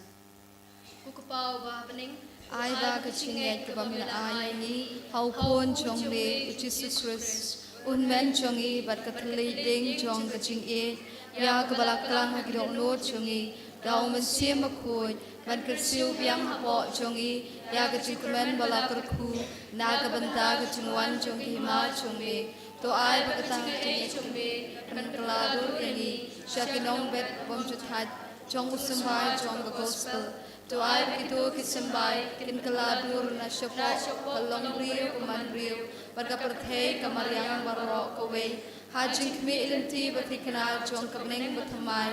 Ko Kpa uba ha bneng, ai ba ka jingngeit kaba me la ai ïa ngi ha u Khun jong me u Jisu Khrist, u Hynmen jong ngi, bad ka thylliej ding jong ka jingïeit, ïa kaba la klang ha ki dohnud jong ngi da u Mynsiem Bakhuid, ban kyrsiew biang hapoh jong ngi ïa ka jingkmen ba la kyrkhu na ka bynta ka jingwan jong ka hima jong me. To ai ba kata ka jingïeit jong me kan kylla dur ïa ngi sha ki nongbet bymjuthait jong u symbai jong ka gospel. To ai ba kito ki symbai kin kylla dur na shapoh ka longbriew ka manbriew bad ka pyrthei ka mariang baroh kawei, ha jingkhmih lynti ba thikna jong ka bneng bathymmai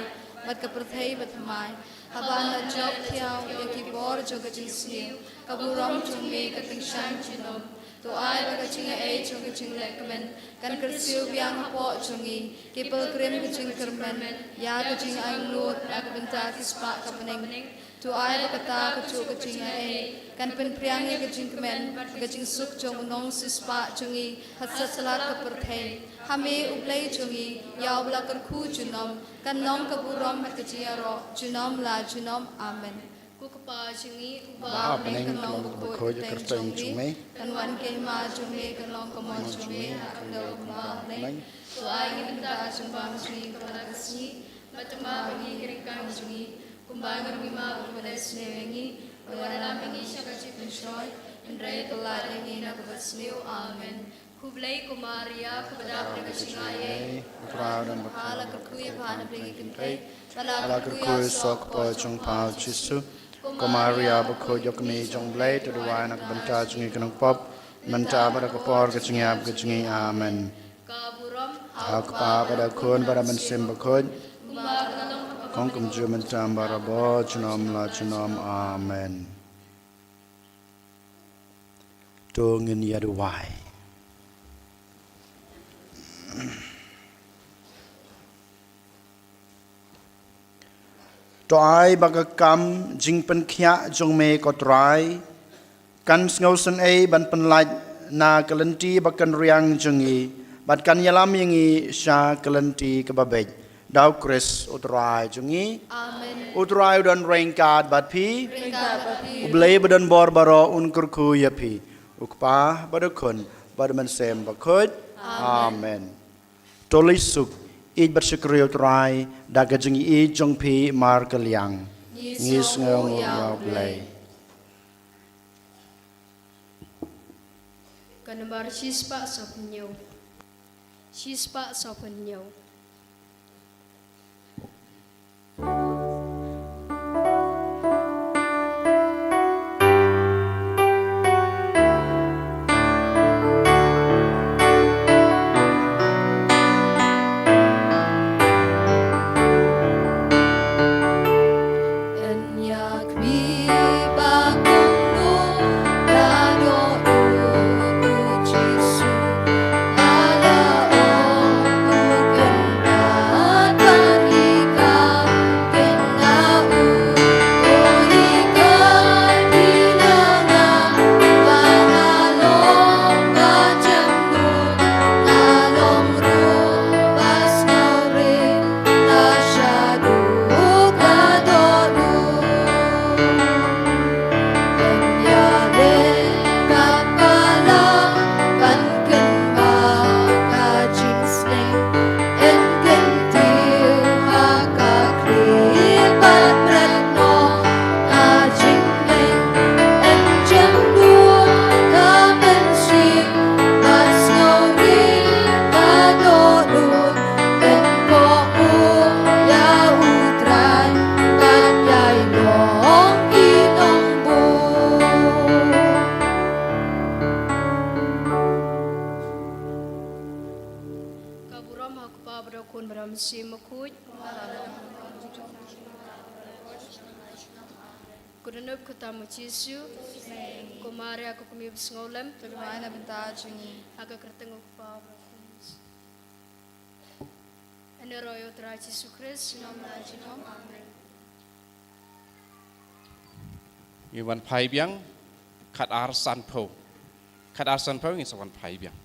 bad ka pyrthei bathymmai, haba la jop thiaw ïa ki bor jong ka jingsniew, ka burom jong me ka tyngshaiñ junom. To ai ba ka jingaiei jong ka jinglehkmen kan kyrsiew biang hapoh jong ngi, ki pilgrim ka jingkyrmen ïa ka jingangnud na ka bynta ki spah ka bneng. To ai ba kata kajuh ka jingaiei kan pynphriang ïa ka jingkmen, ka jingsuk jong u nongsiewspah jong ngi ha satlak ka pyrthei. Ha me u Blei jong ngi, ïa uba la kyrkhu junom, kan long ka burom bad ka jingïaroh junom la junom. Amen. Ko Kpa jong ngi uba ha bneng, kan long bakhuid ka kyrteng jong me, kan wan ka hima jong me, kan long ka mon jong me ha ka khyndew kumba ha bneng. To ai ngi mynta ka jingbam jong ngi kaba la ka sngi, bad tymmen ïa ngi ki ryngkang jong ngi, kumba ngi ruh ngi map ïa kiba la isynei ïa ngi, wat la lam ïa ngi sha ka jingpynshoi, hynrei to lait ïa ngi na kaba sniew. Amen. Khublei ko Maria, kaba dap da ka jingaiei, U Trai u don bad pha. La kyrkhu ïa pha na pdeng ki kynthei bad la kyrkhu ïa u soh kpoh jong pha u Jisu. Ko Maria bakhuid, ïoh kmie jong u Blei, to duwai na ka bynta jong ngi ki nongpop, mynta bad ha ka por ka jingïap ka jong ngi. Amen. Ka burom ha u Kpa bad ha u Khun bad ha u Mynsiem Bakhuid, kumba ka long, kumjuh, mynta, barabor, junom la junom. Amen. To ngin ïa duwai. To ai ba ka kam jingpynkhiah jong me ko Trai kan sngewsynei ban pynlait na ka lynti ba kynriang jong ngi, bad kan ïalam ïa ngi sha ka lynti kaba beit. Da u Khrist u Trai jong ngi. Amen. U Trai u don ryngkat bad phi. Ryngkat bad phi. U Blei ba don bor baroh un kyrkhu ïa phi, u Kpa bad u Khun bad u Mynsiem Bakhuid. Amen. Amen. To leit suk, ïeit bad shakri ïa u Trai da ka jingïeit jong phi markylliang. Ngi sngewnguh ïa u Blei. Ka nambar shispah sawphew hynñiew. Shispah sawphew hynñiew. Ka burom ha u Kpa bad ha u Khun bad ha u Mynsiem Bakhuid. Ko Dohnud khamtam u Jisu. Ko Maria ko kmie basngewlem, to duwai na bynta jong ngi. Ha ka kyrteng u Kpa bad u Khun. Ynda roi u Trai Jisu Khrist. Junom la junom. Amen. Ngi wan phai biang, khatar sanphew. Khatar sanphew ngi sa wan phai biang.